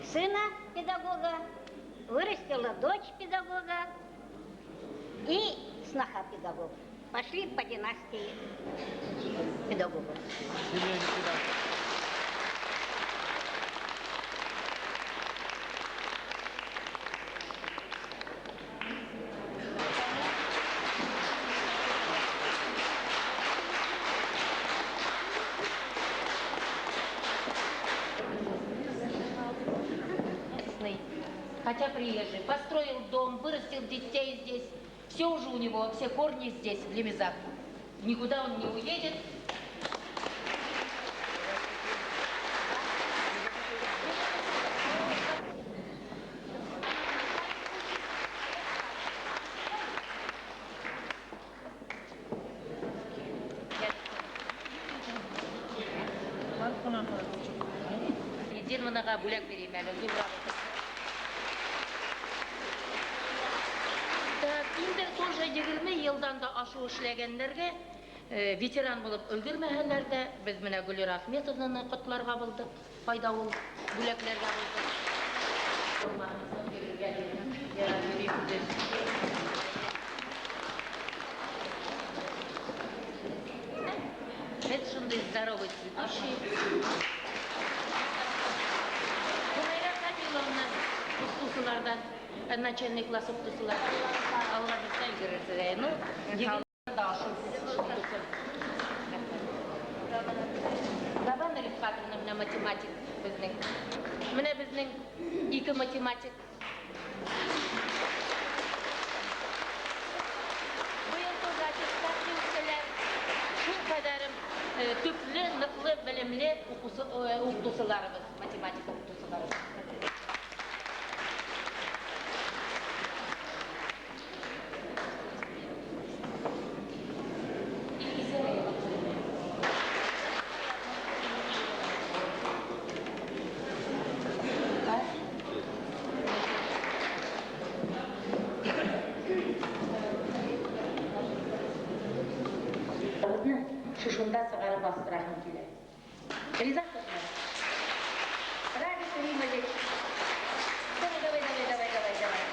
сына педагога, вырастила дочь педагога и сноха педагога. Пошли по династии педагогов. Хотя приезжий, построил дом, вырастил детей здесь. Все уже у него, все корни здесь, в Лемезах. Никуда он не уедет. Динманаға бүләк бирәм әле, зуррак итеп. Так, инде тоже 20 елдан да ашу эшләгәннәргә, ветеран булып өлгермәгәннәр дә, без менә Гөлира Ахметовнаны котларга булдык. Кайда ул бүләкләргә булдык. Без шундый здоровый цветущий. Гөлира Камиловна укытучылардан, начальный класс укытучылар. Алла бирсә өлгерерсез. Ну, егерме да ашу укытучы. Давана Рифкатовна менә математик безнең. Менә безнең ике математик. Быел тоже аттестация үттеләр. Шул кадәрем төпле, ныклы, белемле укытучыларыбыз, математика укытучыларыбыз. Шушында сығарып бастыраһым килә. Ризаһызмы? Радик Римович. Давай, давай, давай, давай, давай, давай.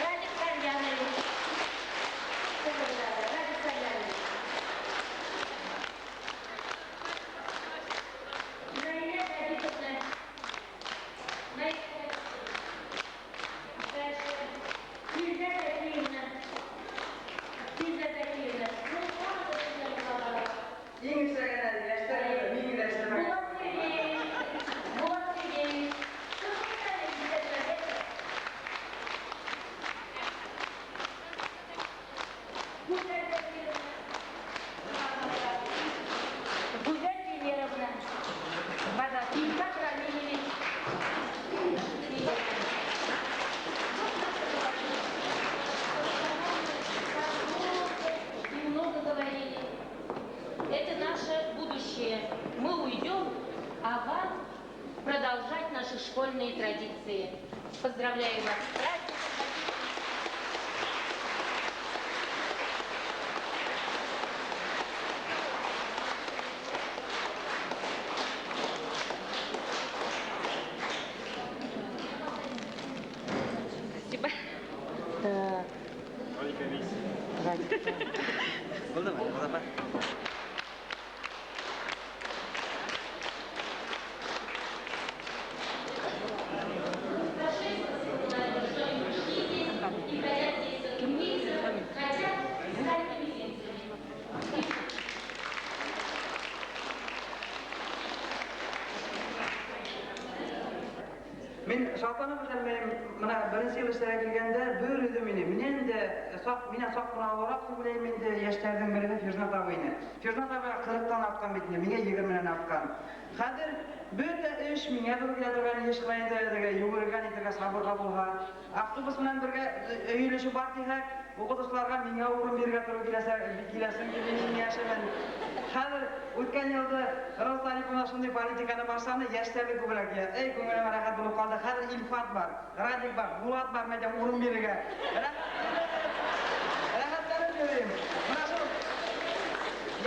Радик Сальянович. Давай, давай, Радик Сальянович. Наиля Давидовна. Наиля. Дальше. Фирза Закиевна. Фирза Закиевна. Ну, Иң эшләгәннәр, яшьләр, мин генә эшләмәгән. школьные традиции. Поздравляю вас с праздником! Спасибо. Так. Булдымы? Музафар? Мин шатланып бөтәлмәйем. Менә беренсе ел эшләргә килгәндә бер үҙем ине. Минән дә саҡ, минән саҡ ҡына олораҡ тип уйлайым инде йәштәрҙең береһе Фирнат абый ине. Фирнат абыйға 40-тан артҡан бит инде, миңә 20-нән артҡан. Хәҙер бөтә эш миңә тура килә торған йыш ҡына инде, теге йүгерергә нитергә сабырға булһа. Автобус менән бергә өйөлөшөп бар тиһәк, уҡытыусыларға миңә урын бирергә тура киләсә, киләсең инде мин йәшемен. Хәҙер үткән йылды Роза Ариповна шундай политиканы башланы, йәштәрҙе күберәк йә. Эй, күңелемә рәхәт булып ҡалды. Хәҙер Илфат бар, Радик бар, Булат бар, мәйтәм, урын бирергә. Рәхәтләнеп йөрөйөм. Бына шул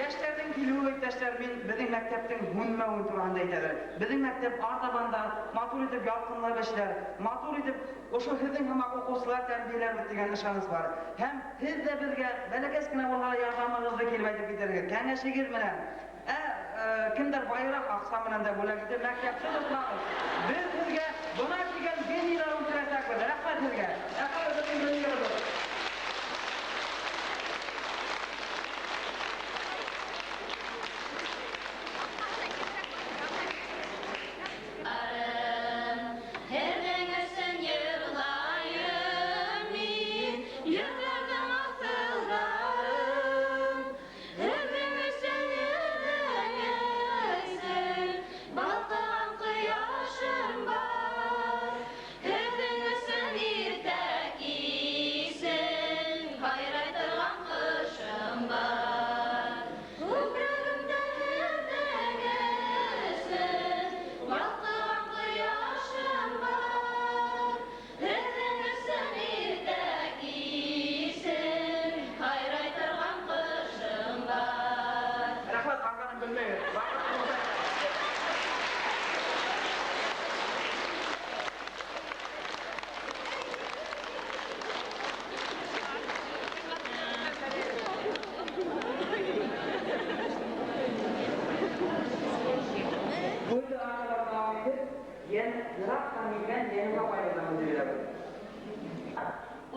йәштәрҙең килеүе, иптәштәр, мин беҙҙең мәктәптең һүнмәүе тураһында әйтәләр. Беҙҙең мәктәп артабан да матур итеп ялҡынлап эшләр, матур итеп ошо һеҙҙең һымаҡ уҡыусылар тәрбиәләрбеҙ тигән ышаныс бар. Һәм һеҙ ҙә беҙгә бәләкәс кенә булһа ла ярҙамығыҙҙы килеп әйтеп китерегеҙ. Кәңәшегеҙ менән. Кемдәр байыраҡ аҡса менән дә бүләк итер, мәктәпте тотмағыҙ. Беҙ һеҙгә бына тигән генийҙар үҫтерәсәкбеҙ. Рәхмәт һеҙгә. Рәхмәт беҙҙең генийҙарыбыҙ.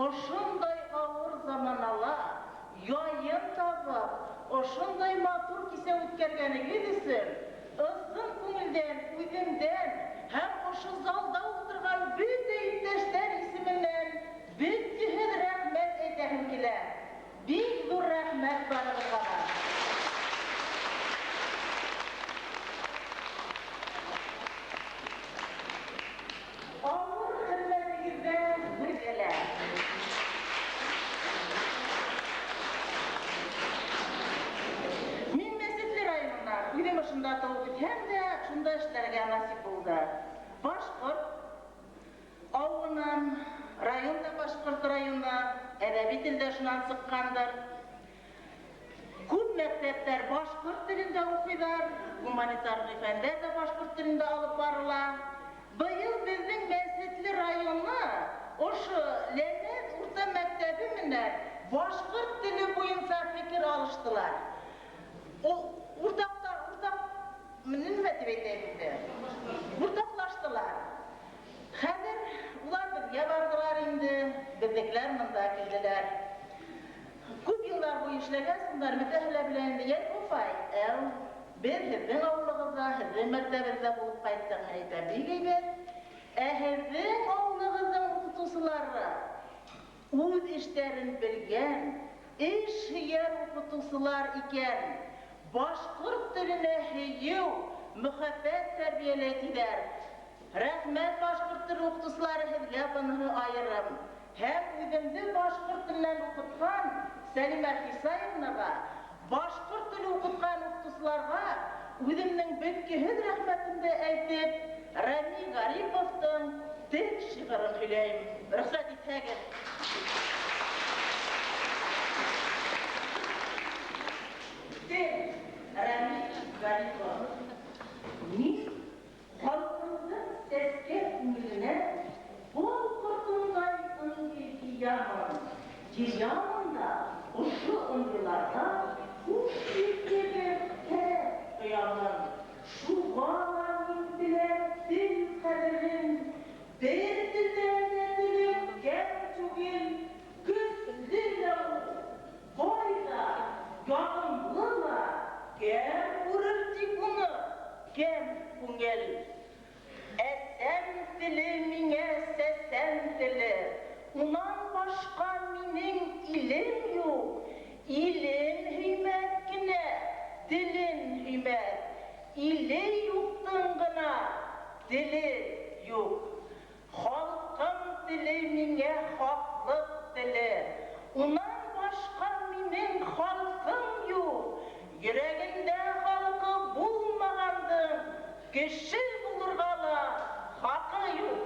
Ошондай ауыр заманала яйын табып, ошондай матур кисә үткәргәнегеҙ өсөн ысын күңелдән, үҙемдән һәм ошо залда ултырған бөтә иптәштәр исеменән бөткөһөҙ рәхмәт әйтәһем килә. Бик ҙур рәхмәт барығыҙға ла. Ауыр хеҙмәтегеҙҙә бергәлә. Мин Мәсетле районынан, үҙем ошонда тыуып үҫһәм дә, шунда эшләргә насип булды. Башҡорт ауылынан, район да башҡорт районы, әҙәби телдә шунан сыҡҡандыр. Күп мәктәптәр башҡорт телендә уҡыйҙар, гуманитар фәндәр ҙә башҡорт телендә алып барыла. Быйыл беҙҙең Мәсетле районы ошо Ләмәҫ урта мәктәбе менән башҡорт теле буйынса фекер алыштылар. Ул уртаҡта, уртаҡ, нимә тип әйтәйем инде? Уртаҡлаштылар. Хәҙер улар беҙгә барҙылар инде, беҙҙекеләр бында килделәр. Күп йылдар буйы эшләгәс, ундар бөтәһе лә белә инде, йәй Уфай, әү, беҙ һеҙҙең ауылығыҙҙа, һеҙҙең мәктәбегеҙҙә булып ҡайттыҡ, мин әйтәм, бик һәйбәт. Ә һеҙҙең ауылығыҙҙың уҡытыусылары үҙ эштәрен белгән, эш һөйәр уҡытыусылар икән. Башҡорт теленә һөйөү, мөхәббәт тәрбиәләй тиҙәр. Рәхмәт башҡорт теле уҡытыусылары һеҙгә быныһы айырым. Һәм үҙемде башҡорт теленән уҡытҡан Сәлимә Хисаевнаға, башҡорт теле уҡытҡан уҡытыусыларға үҙемдең бөткөһөҙ рәхмәтемде әйтеп, Рәми Ғариповтың Тел шиғырын һөйләйем. Рөхсәт итһәгеҙ. Тел, Рәми Ғарипов. Мин халҡымдың сәскә күңеленә бал ҡортондай ынйы йыямын. Йыямын да ошо ынйыларға хуш еҫле тәрәт ҡоямын. Шуға ла мин беләм тел ҡәҙерен. Бер телдән дә телем кәм түгел, көслө лә ул, бай ҙа, яғымлы ла, кәм күрер тип уны, кәм күңел. Әсәм теле миңә сәсән теле, унан башҡа минең илем юҡ. Илен һөймәҫ кенә, телен һөймәҫ, иле юҡтың ғына теле юҡ. Халҡым теле миңә хаҡлыҡ теле, унан башҡа минең халҡым юҡ. Йөрәгендә халҡы булмағандың кеше булырға ла хаҡы юҡ.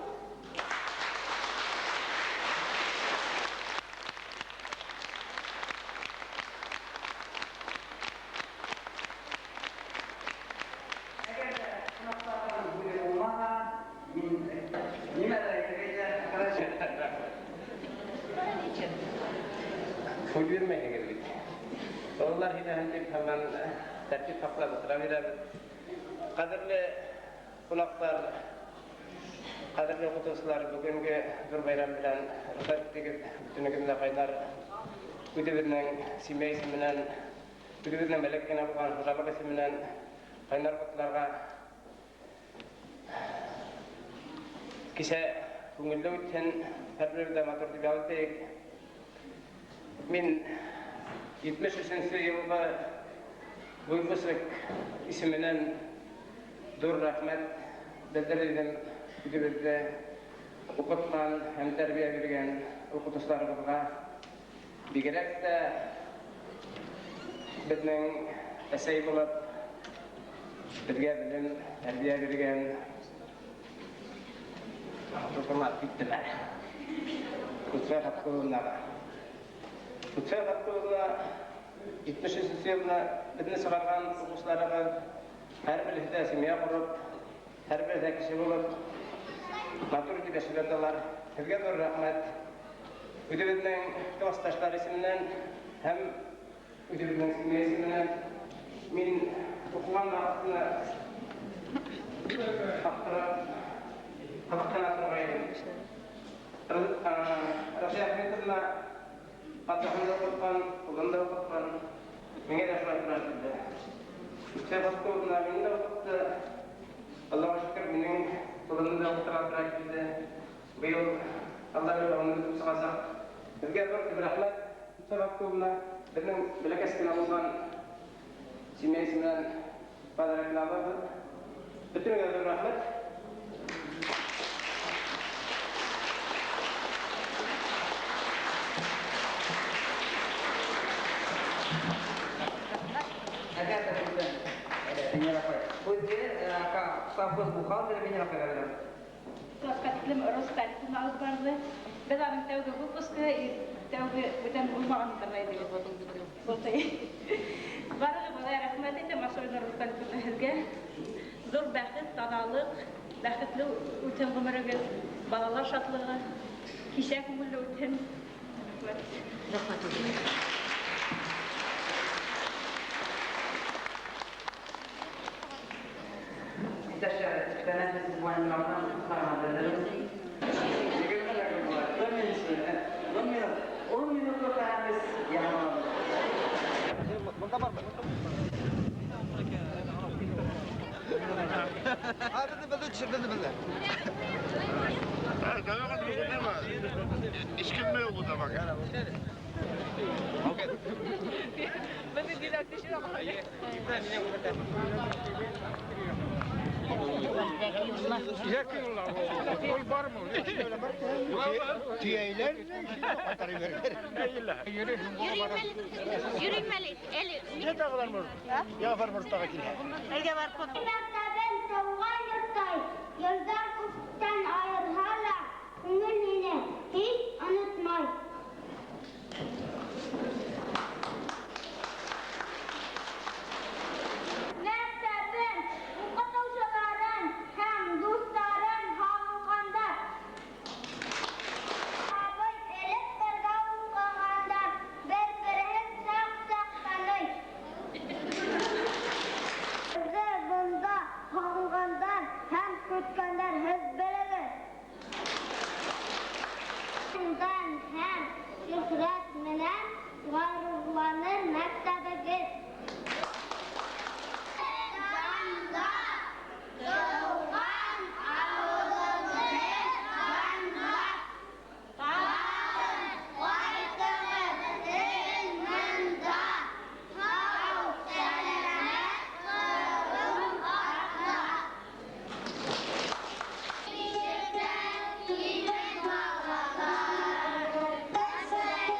Әгәр ҙә ҡунаҡтарҙың һүҙе булмаһа, мин нимәлер әйтергә Һүҙ бирмәйһегеҙ бит. Балалар һөйләһен тип һаман тәртип һаҡлап ултыра бирәбеҙ. Ҡәҙерле ҡунаҡтар, ҡәҙерле уҡытыусылар, бөгөнгө ҙур байрам менән рөхсәт итегеҙ, бөтөнөгөҙ ҙә ҡайнар үҙебеҙҙең семья исеменән, үҙебеҙҙең бәләкәй генә булған хужалыҡ исеменән ҡайнар ҡотларға. Кисә күңелле үтһен, һәр беребеҙ ҙә матур тип ял итәйек. Мин 73-нсе йылғы выпуск исеменән ҙур рәхмәт белдерҙем үҙебеҙҙе уҡытҡан һәм тәрбиә биргән уҡытыусыларыбыҙға. Бигерәк тә беҙҙең әсәй булып беҙгә белем, тәрбиә биргән Тотолар киттеләр. Лөтфә Хатҡуловнаға. Лөтфә Хатҡуловна 73-нсе йылда беҙҙе сығарған уҡыусыларыбыҙ һәр береһе ҙә семья ҡороп, һәр береһе ҙә кеше булып, матур итеп йәшәп яталар. Һеҙгә ҙур рәхмәт. Үҙебеҙҙең класташтар исеменән һәм үҙебеҙҙең семья исеменән мин уҡыған ваҡытны аптырап ҡыҙыҡһына торғайным. Рәшиә Әхмәтовна атаһын да уҡытҡан, улын да уҡытҡан, миңә лә шулай тура килде. Лөтфә Хатҡуловна мине лә уҡытты. Аллаға шөкөр, минең улымды да уҡытырға тура килде. Быйыл Алла бирһә, уны көтөп сығасаҡ. Һеҙгә ҙур рәхмәт, Лөтфә Хатҡуловна. Беҙҙең бәләкәс кенә булған семья исеменән подарок алабыҙ. Бөтөнөгөҙгә ҙур рәхмәт. Әгәр ҙә һүҙҙән Венера апай. Һүҙҙе совхоз бухгалтеры Венера апайға бирәм. Класска тиклем рус тарихын алып барҙы. Беҙ аның тәүге выпускы, тәүге бүтән булмағандыр ҙа инде. Барығыҙға ла рәхмәт әйтәм, особенно рус тарихына һеҙгә. Ҙур бәхет, таҙалыҡ, бәхетле үтһен ғүмерегеҙ, балалар шатлығы, кисә күңелле үтһен. Рәхмәт. Рәхмәт. Иптәштәр, тәнәфес буйынларҙан ҡарағанда 10 минутлыҡ тәнәфес яһалабыҙ. Бында бармы? Ha, беҙҙе төшөр, беҙҙе. İşkilme yok o zaman. Беҙҙе диләр төшөр. Ул бармы? Төйәйләр ҡайтарып бирәләр. Йөрөйм әле. Әле. Нигә тағылар мор? Яғфар Мортаға килә. Әйҙә барып. Мәктәбем тыуған йорттай, Йылдар күптән айырһа ла, күңел һине һис онотмай. Мәктәбем, уҡытыусыларым һәм дуҫтарым һағынғанда. Абый элек бергә уҡығандар бер-береһен саҡ-саҡ таный. Беҙҙе бында һағынғандар һәм көткәндәр, һеҙ белегеҙ. Дан һәм шөһрәт менән ғорурланыр мәктәбегеҙ. Данда тыуған ауылыбыҙ данда. Тағын ҡайтығыҙ һеҙ мында. Һау, сәләмәт Ҡырым артта. Ишектән килгән балалар, Бәсәләр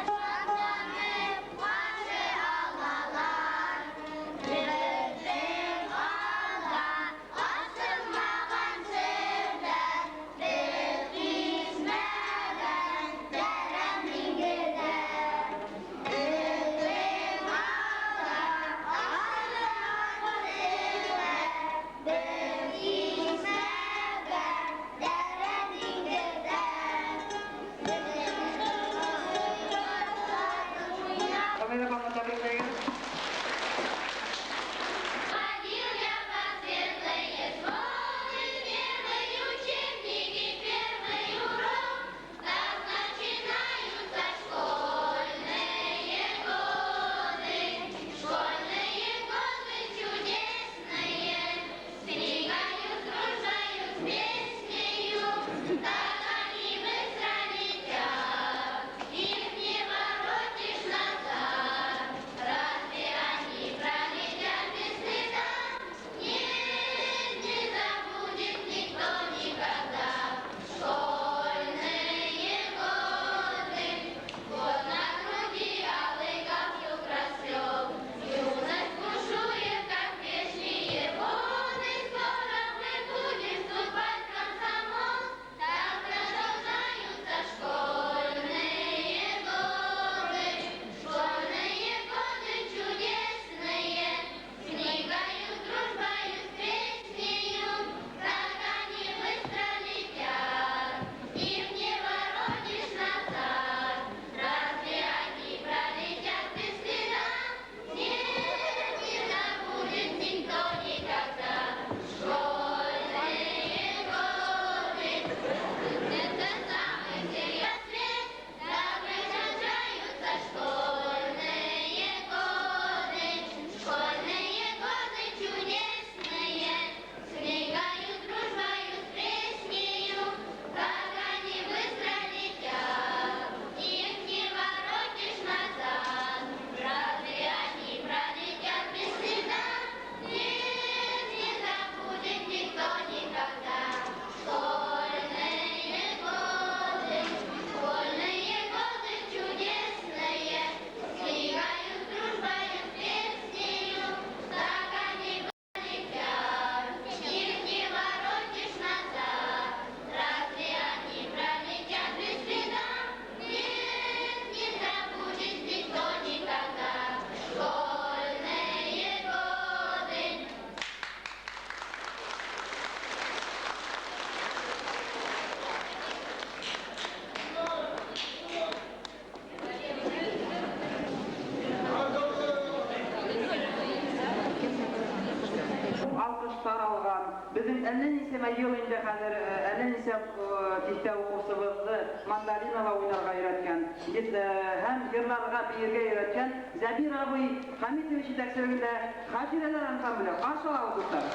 шатланып ҡаршы алалар. Беҙҙең алда асылмаған серҙәр, беҙ кисмәгән тәрән диңгеҙҙәр. Беҙҙең алда асылмаған серҙәр, беҙ кисмәгән тәрән диңгеҙҙәр. Камилә апамны тәбрикләйбеҙ. Ходил я под светлые своды, первый учебник и первый урок. Так начинаются школьные годы. Школьные годы чудесные, с книгою, с дружбою, с песнею. Так они быстро летят, их не воротишь назад. Разве они пролетят без следа? Нет, не забудет никто никогда. Школьные годы, вот на груди алый галстук расцвел. Юность бушует, как вешние воды. Скоро мы будем вступать в комсомол. Так продолжаются школьные годы. Школьные годы чудесные, с книгою, с дружбою, с песнею. Так они быстро летят, их не воротишь назад. Разве они пролетят без следа? Нет, не забудет никто никогда. Школьные годы, это самый свет. Так продолжаются школьные годы. Школьные годы чудесные, с книгою, с дружбою, с песнею. Как они быстро летят, их не воротишь назад. Разве они пролетят без следа? Нет, не забудет никто никогда. Школьные годы, школьные годы чудесные, с книгою, с дружбою, с песнею. Так они летят, их не воротишь назад. Разве они пролетят без следа? Нет, не забудет никто никогда. Школьные годы. Алҡыштар алған. Беҙҙең әллә нисәмә йыл инде хәҙер, әллә нисә тиҫтә уҡыусыбыҙҙы мандолинала уйнарға өйрәткән, һәм йырларға, бейергә өйрәткән Зәбир абый Хәмитович етәкселегендә Хәтирәләр ансамбле. Ҡаршы алабыҙ, дуҫтар.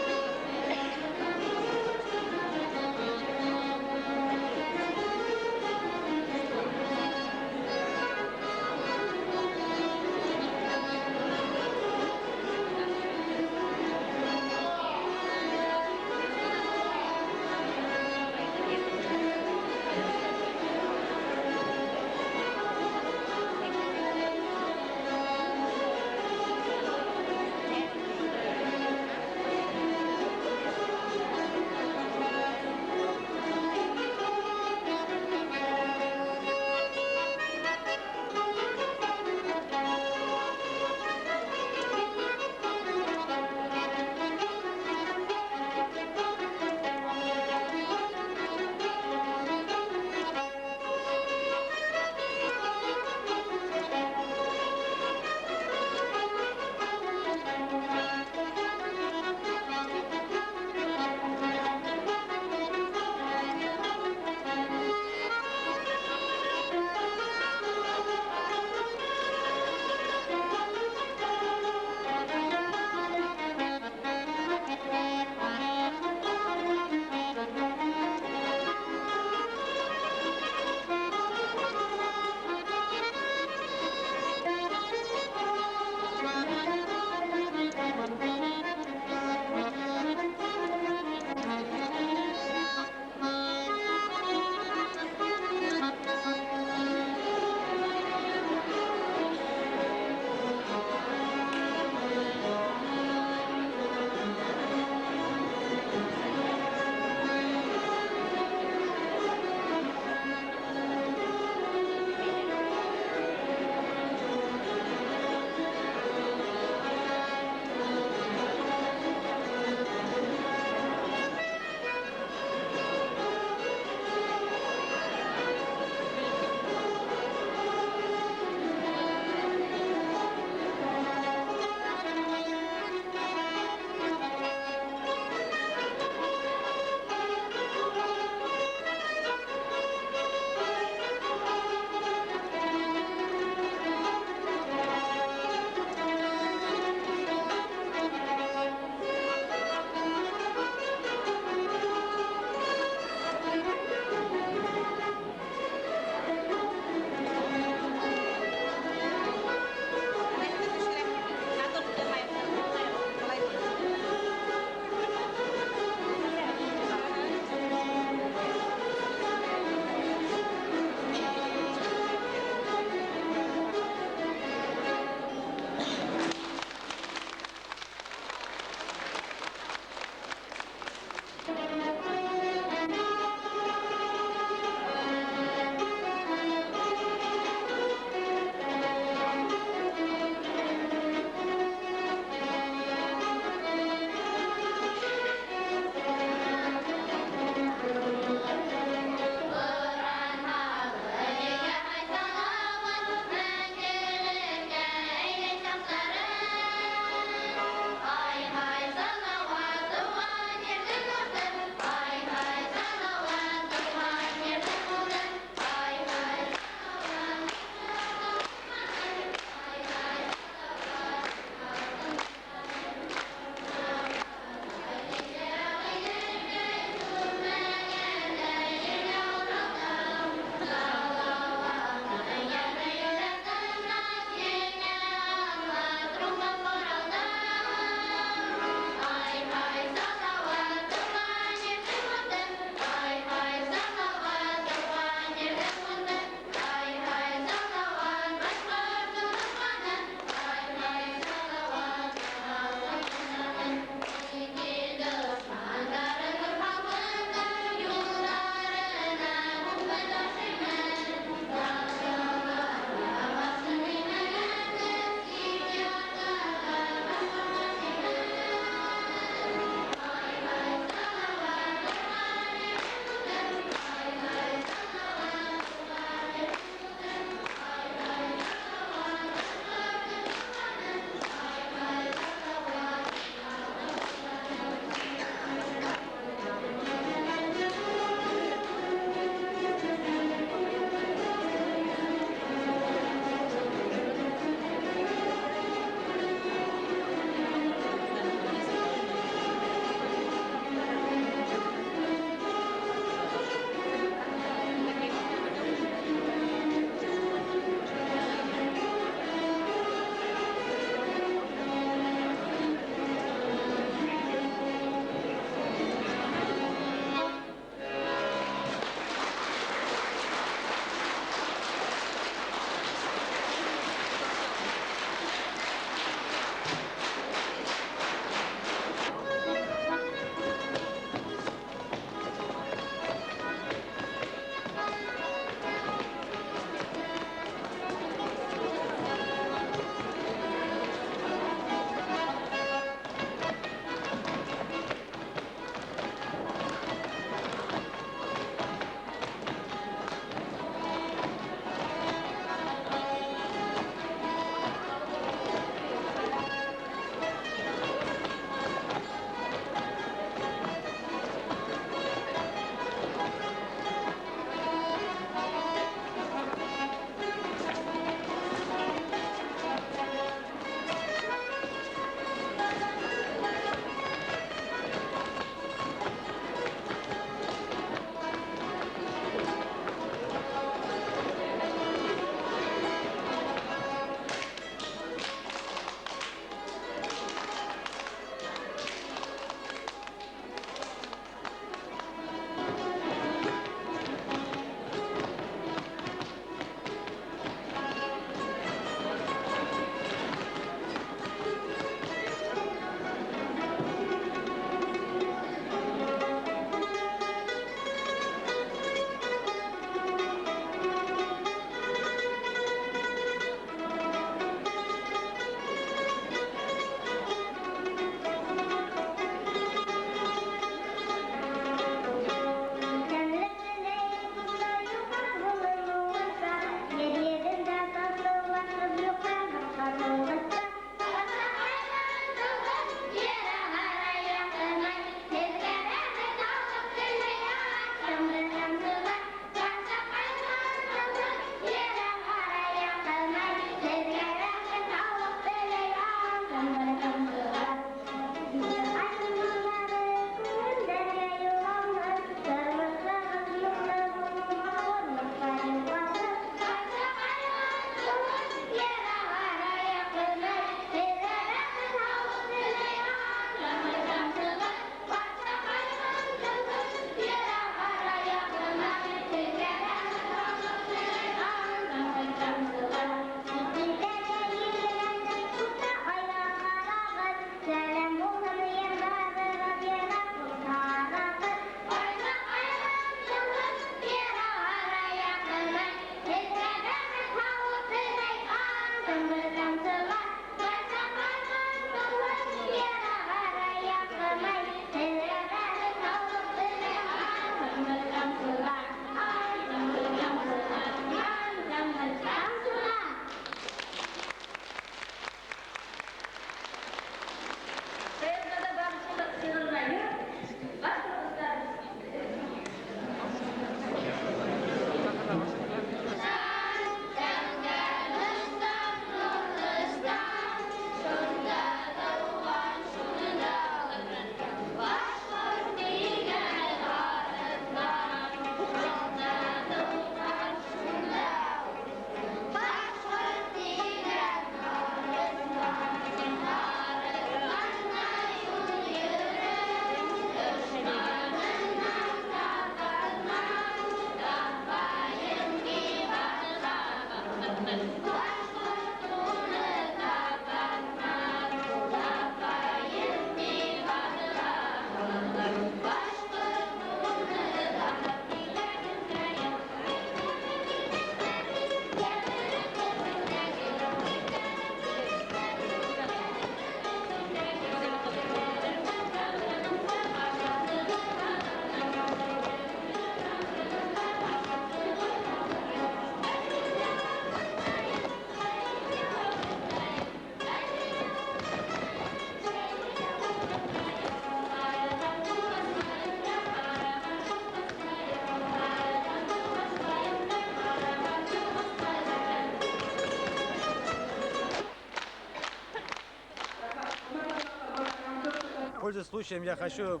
Пользуясь случаем, я хочу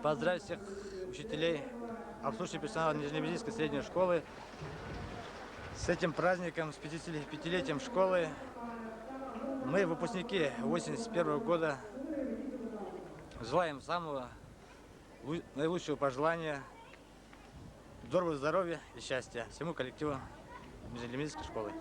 поздравить всех учителей, обслуживающего персонала Нижнелебединской средней школы с этим праздником, с 55-летием школы. Мы, выпускники 81 года, желаем самого наилучшего пожелания, доброго здоровья и счастья всему коллективу Нижнелебединской школы.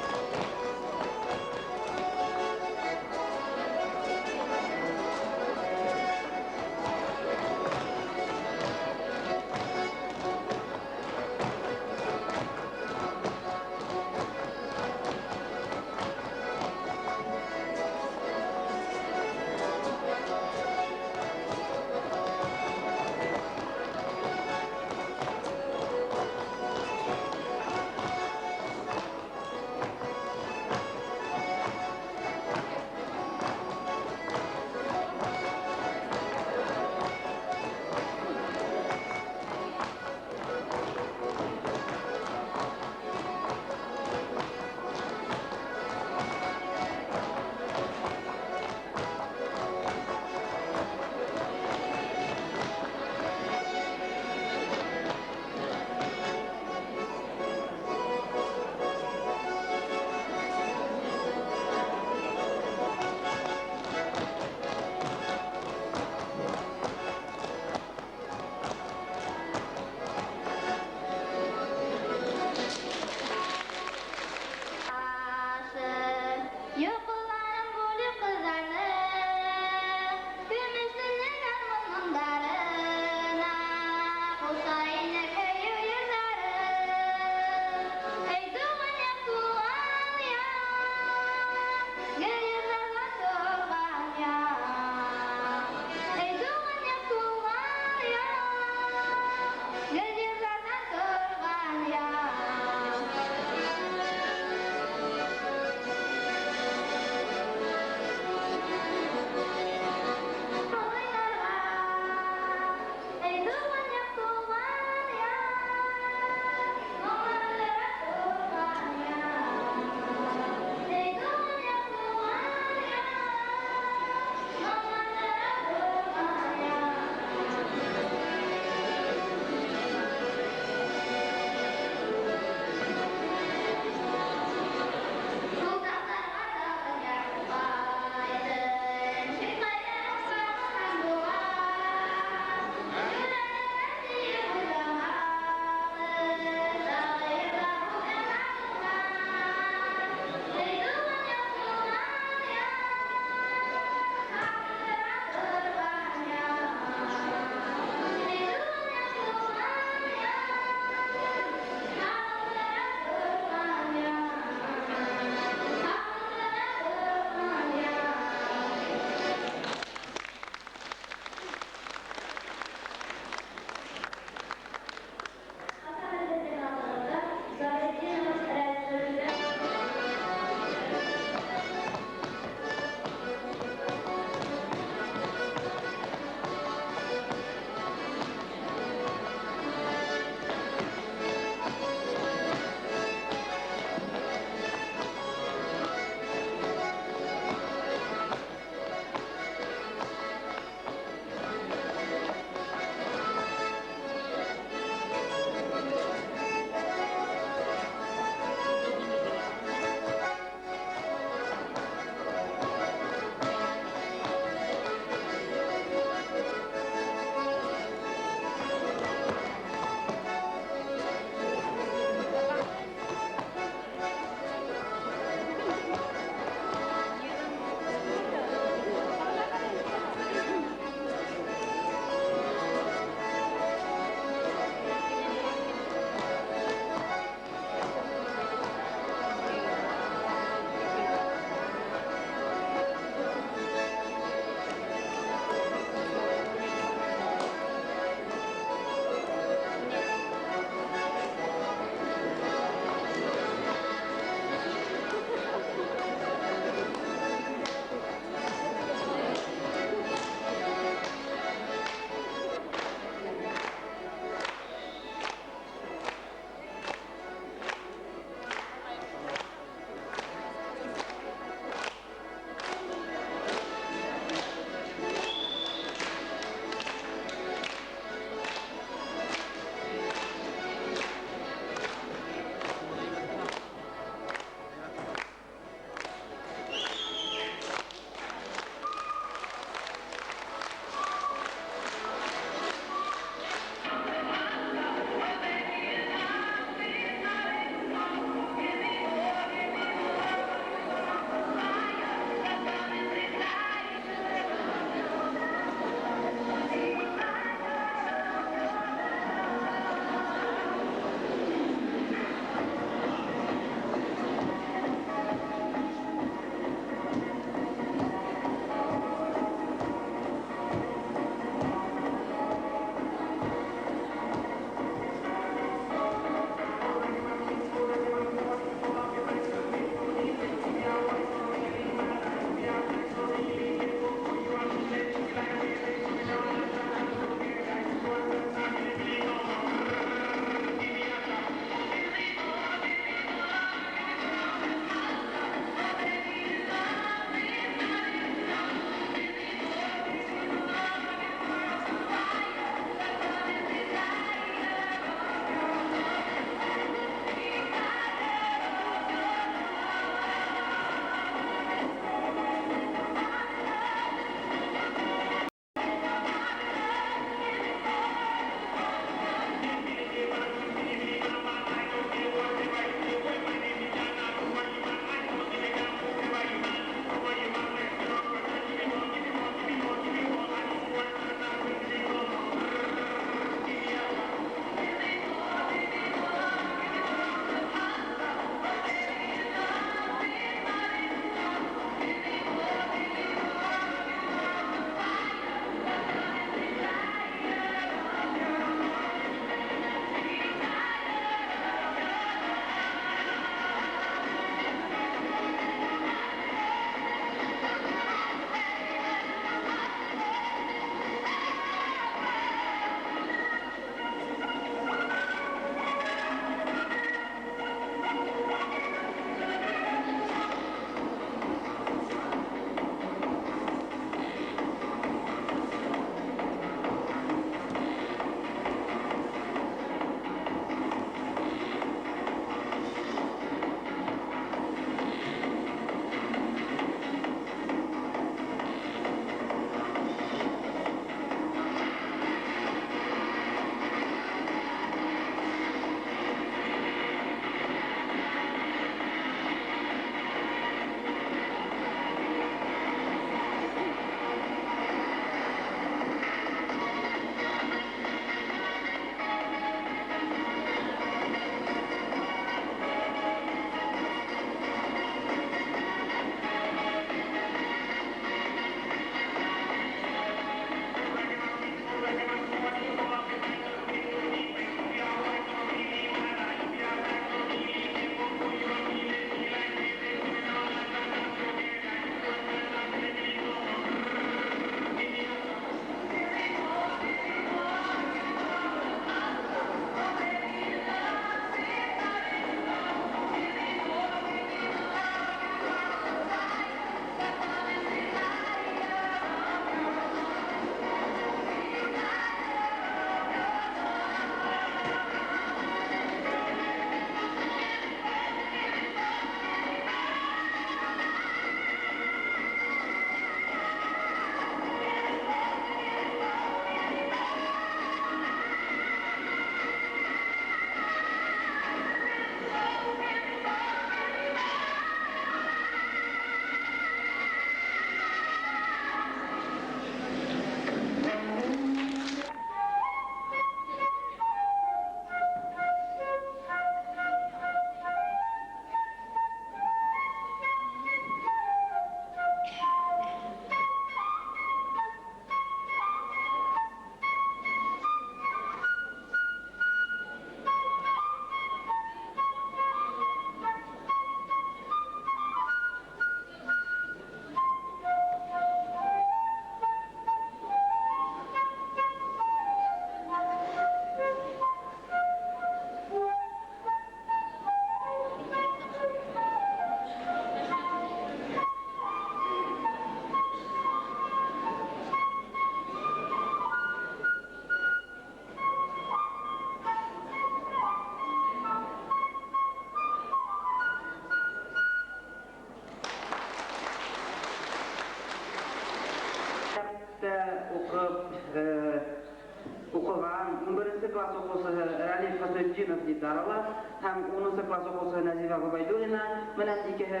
класс уҡыусыһы Рәлиф Хөснетдинов гитарала һәм 10 класс уҡыусыһы Нәзифә Ғөбәйҙуллина менән икеһе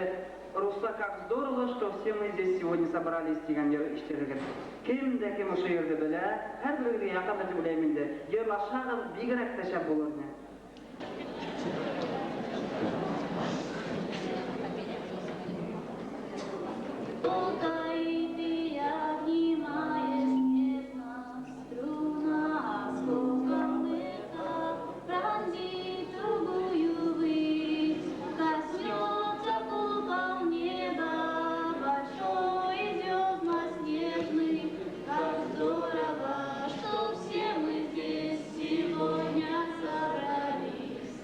русса «Как здорово, что все мы здесь сегодня собрались» тигән йыр ишеттерегеҙ. Кем дә кем ошо йырҙы белә, һәр берегеҙгә яҡындыр тип уйлайым инде. Йырлашһағыҙ, бигерәк тә шәп булыр ине. Кто-то и ты обнимаешь нежно, струна осколком лета пронзит другую высь, коснется купол неба, большой и звездно-снежный. Как здорово, что все мы здесь сегодня собрались.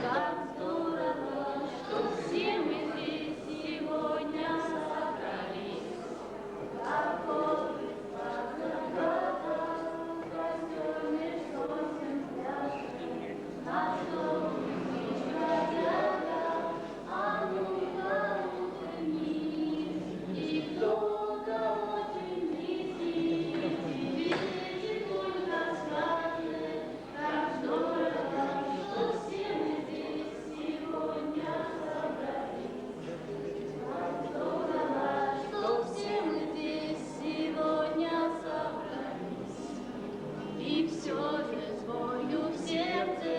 Как здорово, что все мы здесь сегодня собрались. Как костер меж сосен пляшет, наш дом бродяга, а ну-ка улыбнись. И кто-то очень близкий тебе тихонько скажет, как здорово, что все мы здесь сегодня собрались. Как здорово, что все мы здесь сегодня собрались. И все же с болью в сердце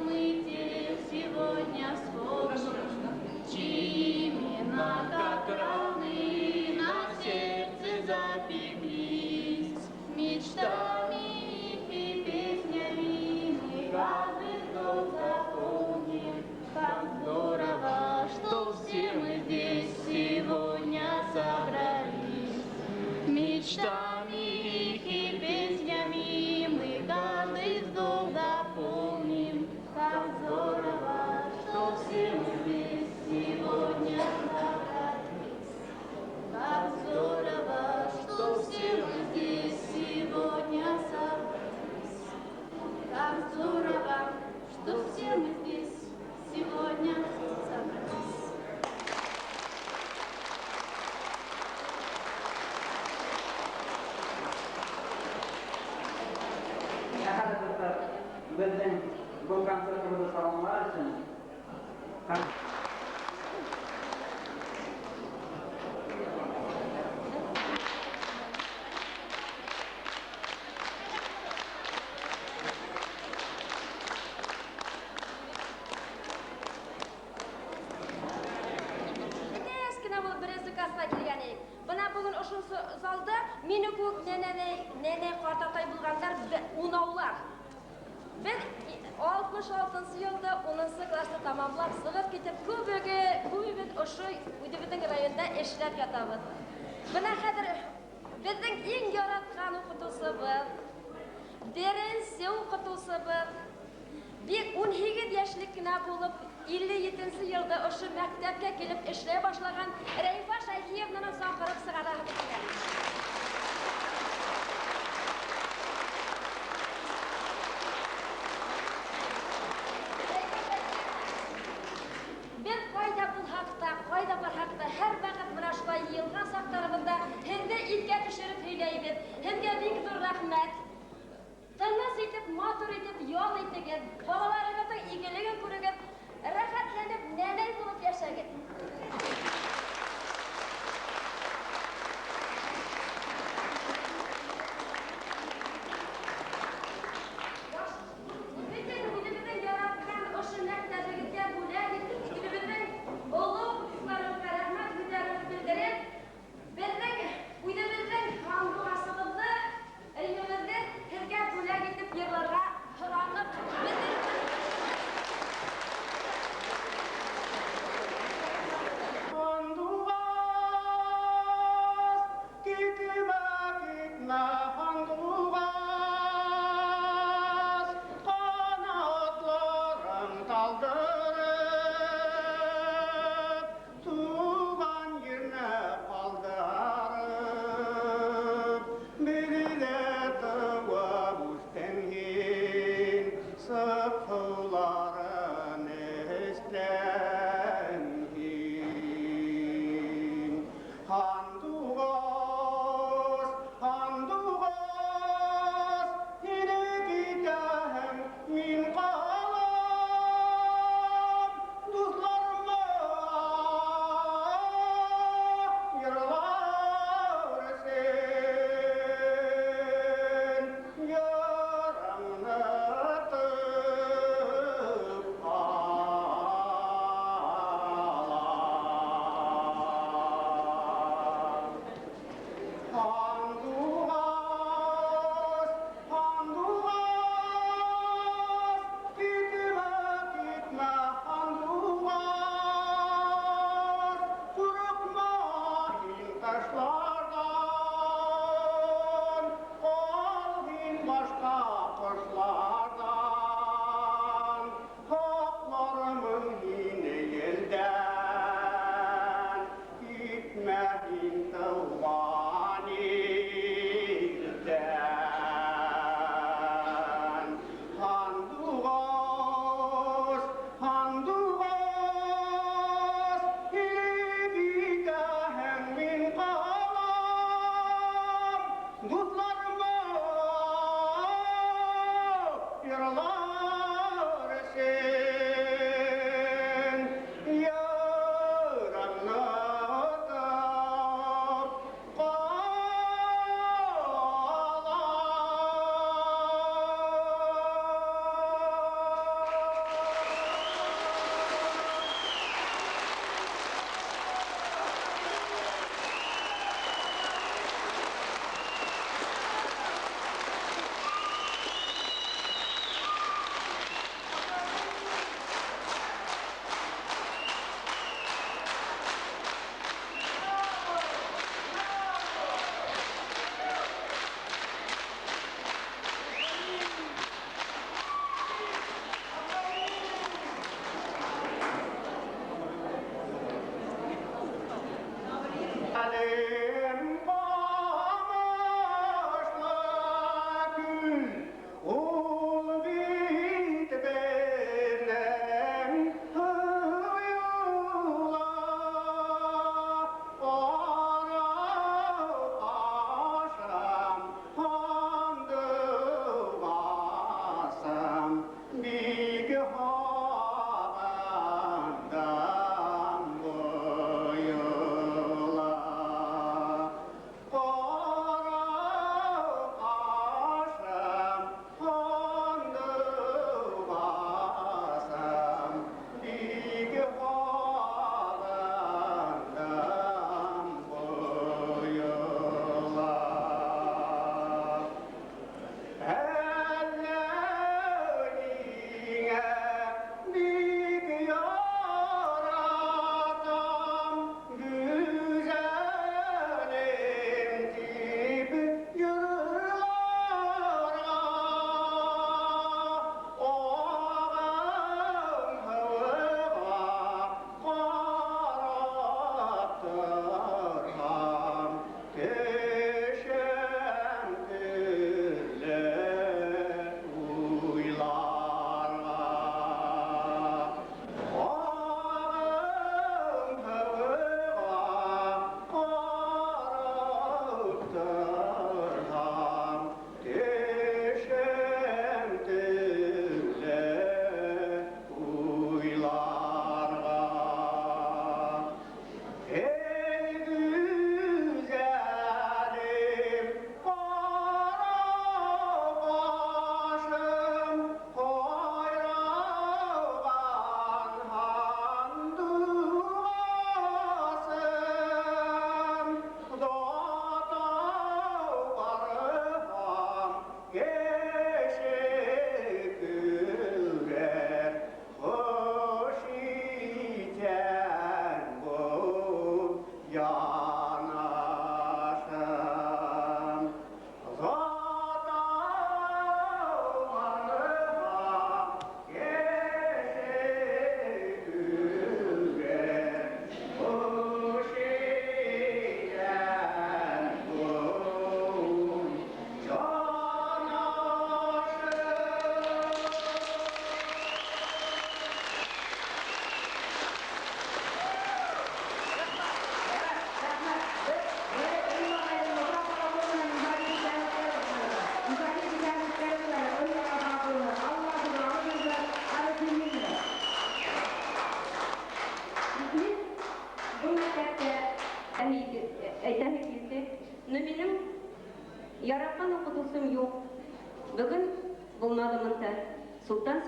мы тех сегодня вспомним, чьи имена, как раны, на сердце запеклись. Мечтами их и песнями мы каждый вздох заполним. Как здорово, что все мы здесь сегодня собрались. Мечтами их и песнями мы каждый вздох дополним. Как здорово, что все мы здесь сегодня собрались. Как здорово, что все мы здесь сегодня собрались. Как здорово, что все мы здесь сегодня собрались. Ә хәҙер, дуҫтар, беҙҙең был концертыбыҙҙы тамамлар өсөн Әҙ генә булып беренсе классҡа килгән идек. Бына бөгөн ошо залда мине кеүек нәнәй, нәнәй ҡартатай булғандар унаулар. Беҙ 66 йылда 10 классты тамамлап сығып китеп, күбеге, күбебеҙ ошо үҙебеҙҙең районда эшләп ятабыҙ. Бына хәҙер беҙҙең иң яратҡан уҡытыусыбыҙ, беренсе уҡытыусыбыҙ, бик 18 йәшлек кенә булып, 57 йылда ошо мәктәпкә килеп эшләй башлаған Рәйфә Шәйхиевнаны саҡырып сығараһыбыҙ килә. Беҙ ҡайҙа булһаҡ та, ҡайҙа барһаҡ та, һәр ваҡыт бына шулай йыйылған саҡтарыбыҙҙа һеҙҙе иҫкә төшөрөп һөйләйбеҙ. Һеҙгә бик ҙур рәхмәт. Тыныс итеп, матур итеп ял итегеҙ, балаларығыҙҙың игелеген күрегеҙ, рәхәтләнеп нәнәй булып йәшәгеҙ. Бөтөн үҙебеҙҙең яратҡан ошо мәктәбегеҙгә бүләк итеп, үҙебеҙҙең оло уҡытыусыларыбыҙға рәхмәт һүҙҙәребеҙҙе белдереп, беҙҙең үҙебеҙҙең һандуғасыбыҙҙы, Римебеҙҙе һеҙгә бүләк итеп йырларға һоранып, беҙҙең Һандуғас, китмә, китмә, һандуғас, ҡанатларың талдырып, туған еренә ҡалдырып, беҙҙә тыуып үҫтең һин, сыҡ һыуларын эстең һин. Һандуғас, һандуғас, һине китәһем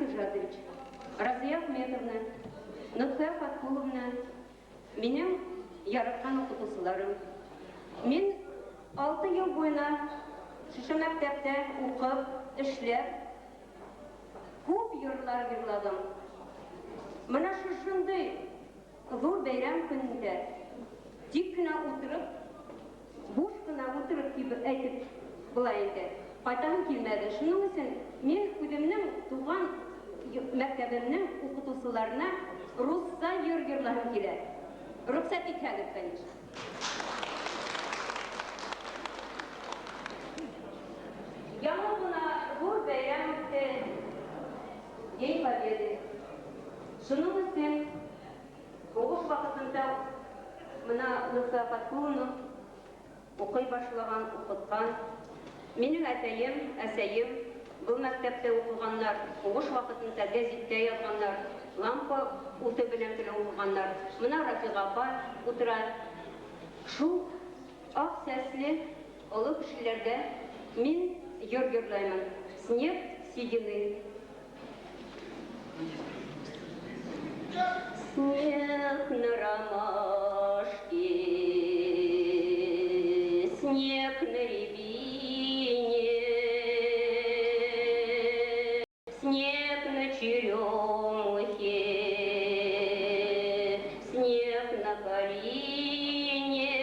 Ижазович, Разия Ахметовна, Нотфия Фаткуловна, минең яратҡан уҡытыусыларым. Мин 6 йыл буйына шушы мәктәптә уҡып, эшләп, күп йырлар йырланым. Мына шушындай ҙур бәйрәм көнөндә тик кенә ултырып, буш ҡына ултырып тип әйтеп була инде. Ҡайтаһым килмәне. Шуның өсөн мин үҙемдең тыуған мәктәбемдең уҡытыусыларына русса йыр йырлаһым килә. Рөхсәт итһәгеҙ, конечно. Яңы ғына ҙур бәйрәм үтте. День Победы. Шуның өсөн һуғыш ваҡытында мына Лутфия Фаткуловна уҡый башлаған, уҡытҡан. Минең әтәйем, әсәйем был мәктәптә уҡығандар, һуғыш ваҡытында гәзиттә яҙғандар, лампа уты белән генә уҡығандар. Мына Рафиға апа ултыра. Шул аҡ сәсле оло кешеләргә мин йыр йырлаймын. Снег седины. Снег на ромашке, снег на рябине, снег на черемухе, снег на калине,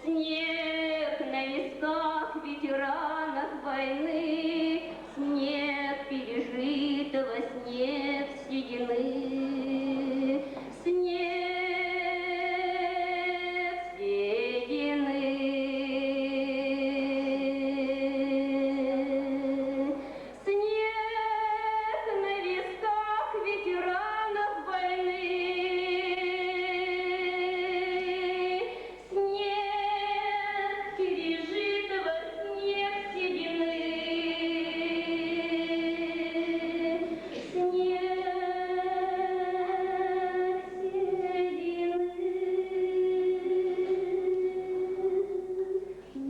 снег на висках ветеранов войны, снег пережитого, снег седины, снег седины. Снег на висках ветеранов войны, снег пережитого, снег седины, снег седины.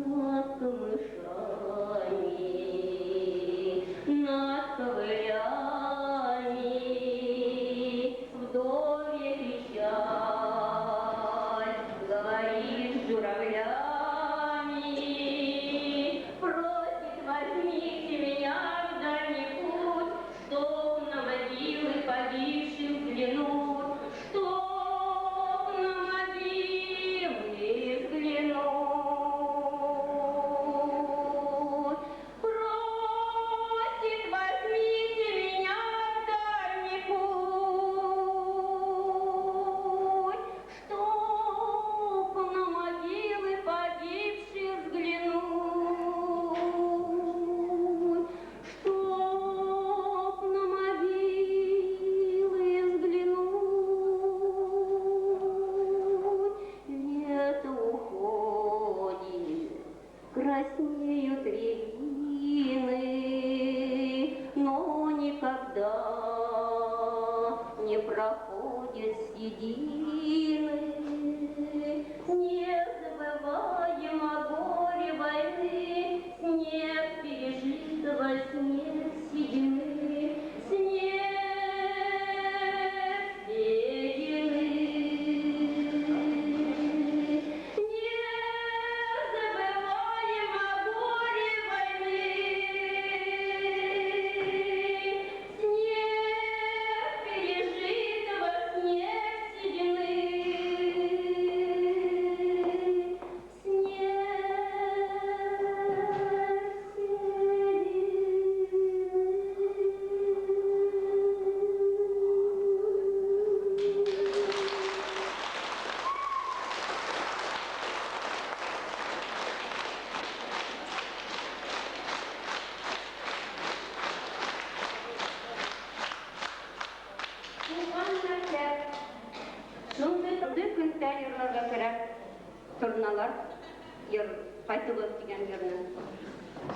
Над камышами, над ковылями, вдовья печаль говорит с журавлями, просит, возьмите меня в дальний путь, чтоб на могилы погибших взглянуть, чтоб на могилы взглянуть. Просит, возьмите меня в дальний путь, чтоб на могилы погибших взглянуть, чтоб на могилы взглянуть. Лето уходит, краснеют рябины, но никогда не проходят седины. Не забываем о горе войны, снег пережитого, снег седины, снег седины. Не забываем о горе войны, снег пережитого, снег седины, снег Туған мәктәп. Шундай көндә йырларға кәрәк. Торналар йыр ҡайтығыҙ тигән йырны.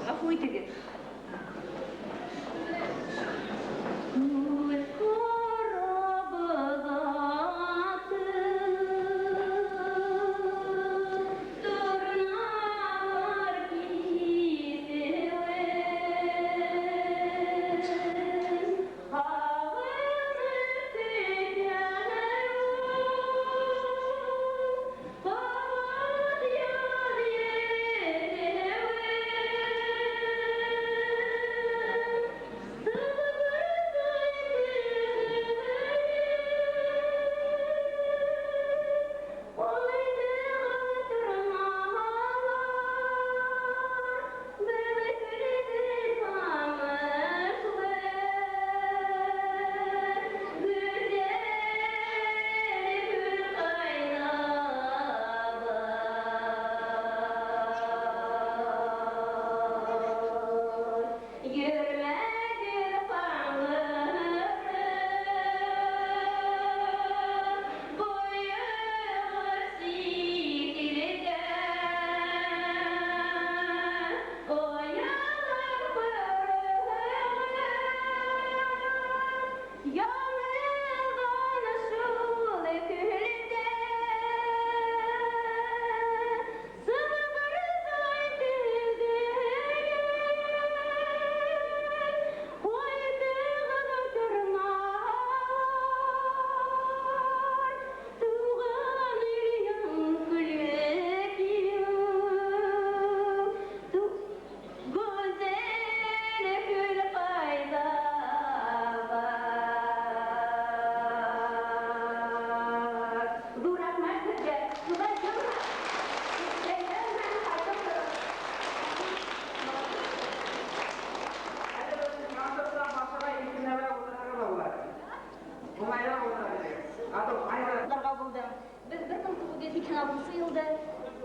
Ғәфү итегеҙ. Күҙ ҡарабыҙ торналар китеүе. Янылған шул көлдә Сыбырҙай төҙөлөп Ҡуйҙығыҙ торналар Тыуған илем көлөп Гүзәл күл ҡайҙа бар? Ҙур рәхмәт һеҙгә. Шулай йылға. Бәйрәм менән ҡайтып тороғоҙ. Әле беҙҙең концертта башыға иркенләберәк ултырырға ла була. Уңайлыраҡ ултыра бирегеҙ. Атып, ҡайҙа? Ларға булдым. Беҙ 1986 йылда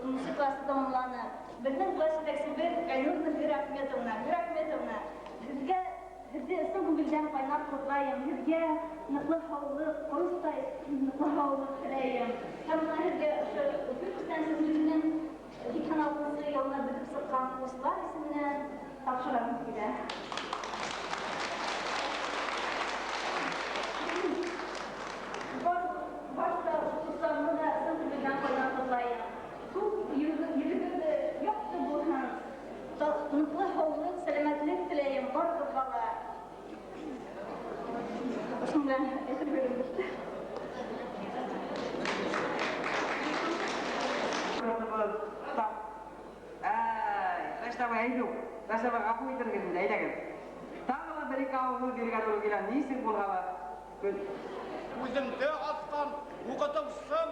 10 классы тамамланыҡ. Беҙҙең класс етәксебеҙ Айнур Нурфира Ахметовна. Нур Ахметовна, һеҙгә һеҙҙе ысын күңелдән ҡайнар ҡотлайым. Һеҙгә ныҡлы һаулыҡ, ҡоростай ныҡлы һаулыҡ теләйем. Һәм бына һеҙгә ошо Өфө күстәнәсенең 86 йылына бөтөп сыҡҡан уҡыусылар исеменән тапшырғым килә. Башта уҡытыусыларымды да ысын күңелдән ҡайнар ҡотлайым. Күк йөҙөгөҙ яҡты булһын. Ныҡлы һаулыҡ, сәләмәтлек теләйем барығыҙға ла. Ошоно менән әйтеп биргем бөттө. Әй, Рәштәбай, әйҙүк. Рәштәбай, ғәфү итергеҙ инде, әйҙәгеҙ. Тағы ла бер ике ауыҙ һүҙ бирергә тура килә. Нисек булһа ла. Үҙемде асҡан уҡытыусым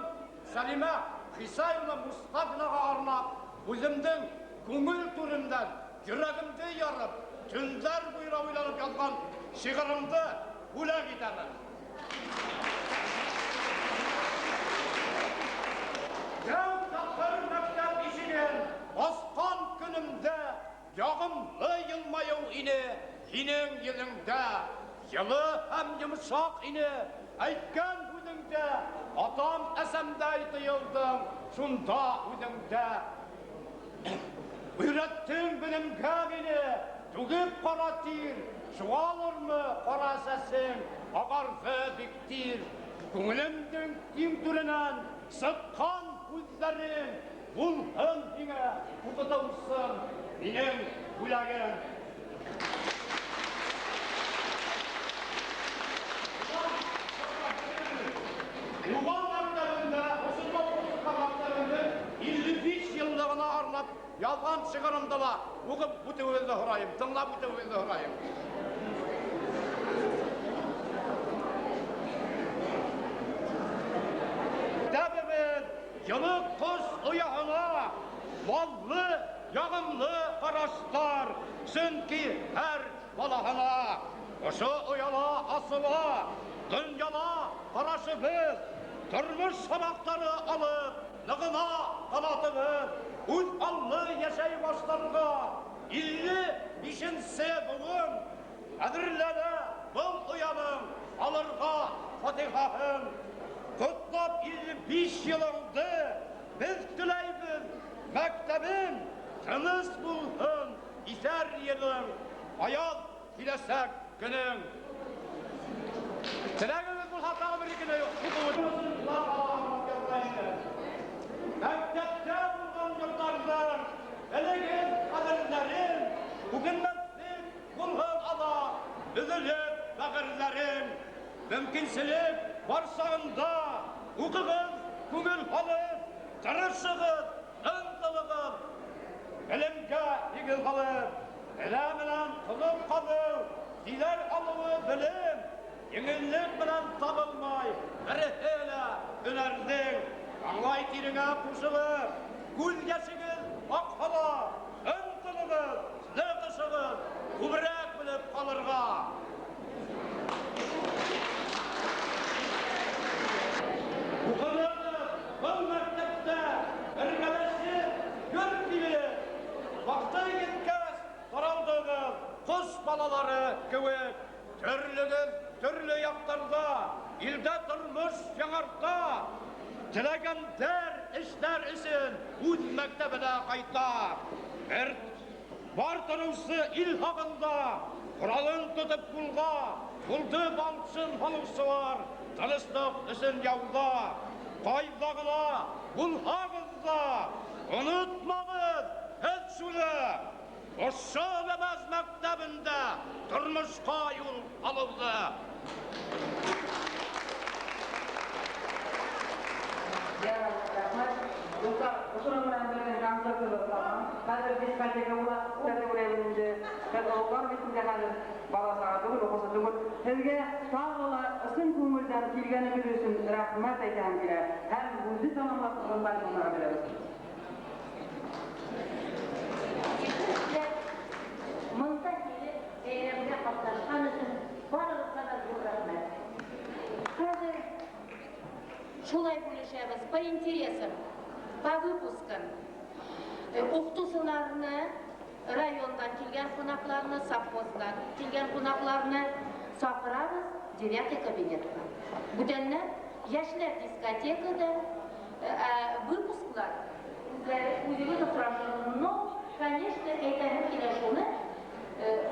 Сәлимә Хисаевна Мустафинаға арнап, үҙемдең күңел түремдән йөрәгемде ярып, төндәр буйына уйланып яҙған шиғырымды бүләк итәмен. Тәү тапҡыр мәктәп ишеген асҡан көнөмдә яғымлы йылмайыу ине һинең йөҙөңдә. Йылы һәм йомшаҡ ине әйткән һүҙеңдә, атам әсәмдәй тойолдоң шунда үҙеңдә. Өйрәттең белемгә мине, түгеп ҡара тир, шуғалырмы ҡара сәсең, ағарҙы бик тиҙ. Күңелемдең иң түренән сыҡҡан һүҙҙәрең булһын һиңә, уҡытыусым, минең бүләгем. Туған мәктәбемдә, ошонда уҡып мәктәбемдең 55 йыллығына арнап яҙған шиғырымды ла уҡып үтеүегеҙҙе һорайым, тыңлап үтеүегеҙҙе һорайым. Мәктәбебеҙ йылы ҡош ояһына маллы, яғымлы ҡараштар, сөнки һәр балаһына ошо ояла асыла, донъяла ҡарашыбыҙ, тормош һабаҡтары алып, нығына ҡанатыбыҙ, үҙ аллы йәшәй башларға 55-нсе быуын әҙерләнә был ояның алырға фатихаһын. Ҡотлап 55 йылыңды беҙ теләйбеҙ, мәктәбем тыныс булһын, иҫәр йылың, аяҙ киләсәк көнөң. Теләгегеҙ булһа, тағы бер икене Мәктәптә булған йылдарҙың элегеҙ ҡәҙерләрен, үкенмәҫлек булһын аҙаҡ, өҙөлөп бәғерләрең. Мөмкинселек бар сағында уҡығыҙ, күңел һалып, тырышығыҙ, ынтылығыҙ, белемгә нигеҙ һалып, белә менән ҡоҙоҡ ҡаҙыу, тиҙәр алыуы белем, еңеллек менән табылмай, береһе лә һөнәрҙең. Аңлай тиреңә ҡушылып, күҙ йәшегеҙ аҡһа ла, ынтылығыҙ, ныҡышығыҙ, күберәк белеп ҡалырға. Уҡынығыҙ был мәктәптә бергәләшеп, гөр килеп, ваҡыты еткәс таралдығыҙ, ҡош балалары кеүек. Төрлөгөҙ төрлө яҡтарҙа, илдә тормош яңарта, теләгәндәр эшләр өсөн үҙ мәктәбенә ҡайта. Бер бар тороусы ил һағында, Коралын тотып кулга, булды балчын балыкчылар, тынычлык өчен яуда. Кайда гына булһагыз да, онытмагыз һеҙ шуны. Ошо Ләмәз мәктәбендә тормошҡа юл алыуҙы. Рәхмәт. Дуҫтар, ошоноң менән беҙҙең концертыбыҙ тамам. Хәҙер дискотека була, дип уйлайым инде. Һеҙ ололар бит инде хәҙер бала саға түгел, уҡыусы түгел. Һеҙгә тағы ла ысын күңелдән килгәнегеҙ өсөн рәхмәт әйтәһем килә. Һәм һүҙҙе тамамлап Ҡотлайҙы бирәбеҙ. Мында килеп, бәйрәмгә ҡатнашҡан өсөн барығыҙға ла ҙур рәхмәт. Хәҙер шулай бүлешәбеҙ по интересам, по выпускам. Уҡытыусыларны, райондан килгән ҡунаҡларны, совхоздан килгән ҡунаҡларны саҡырабыҙ девятый кабинетҡа. Бүтәннәр йәшләр дискотекада, выпусклар үҙегеҙ осрашығыҙ. Но, конечно, әйтәһем килә шуны,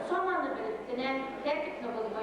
саманы белеп кенә, тәртипне боҙмай.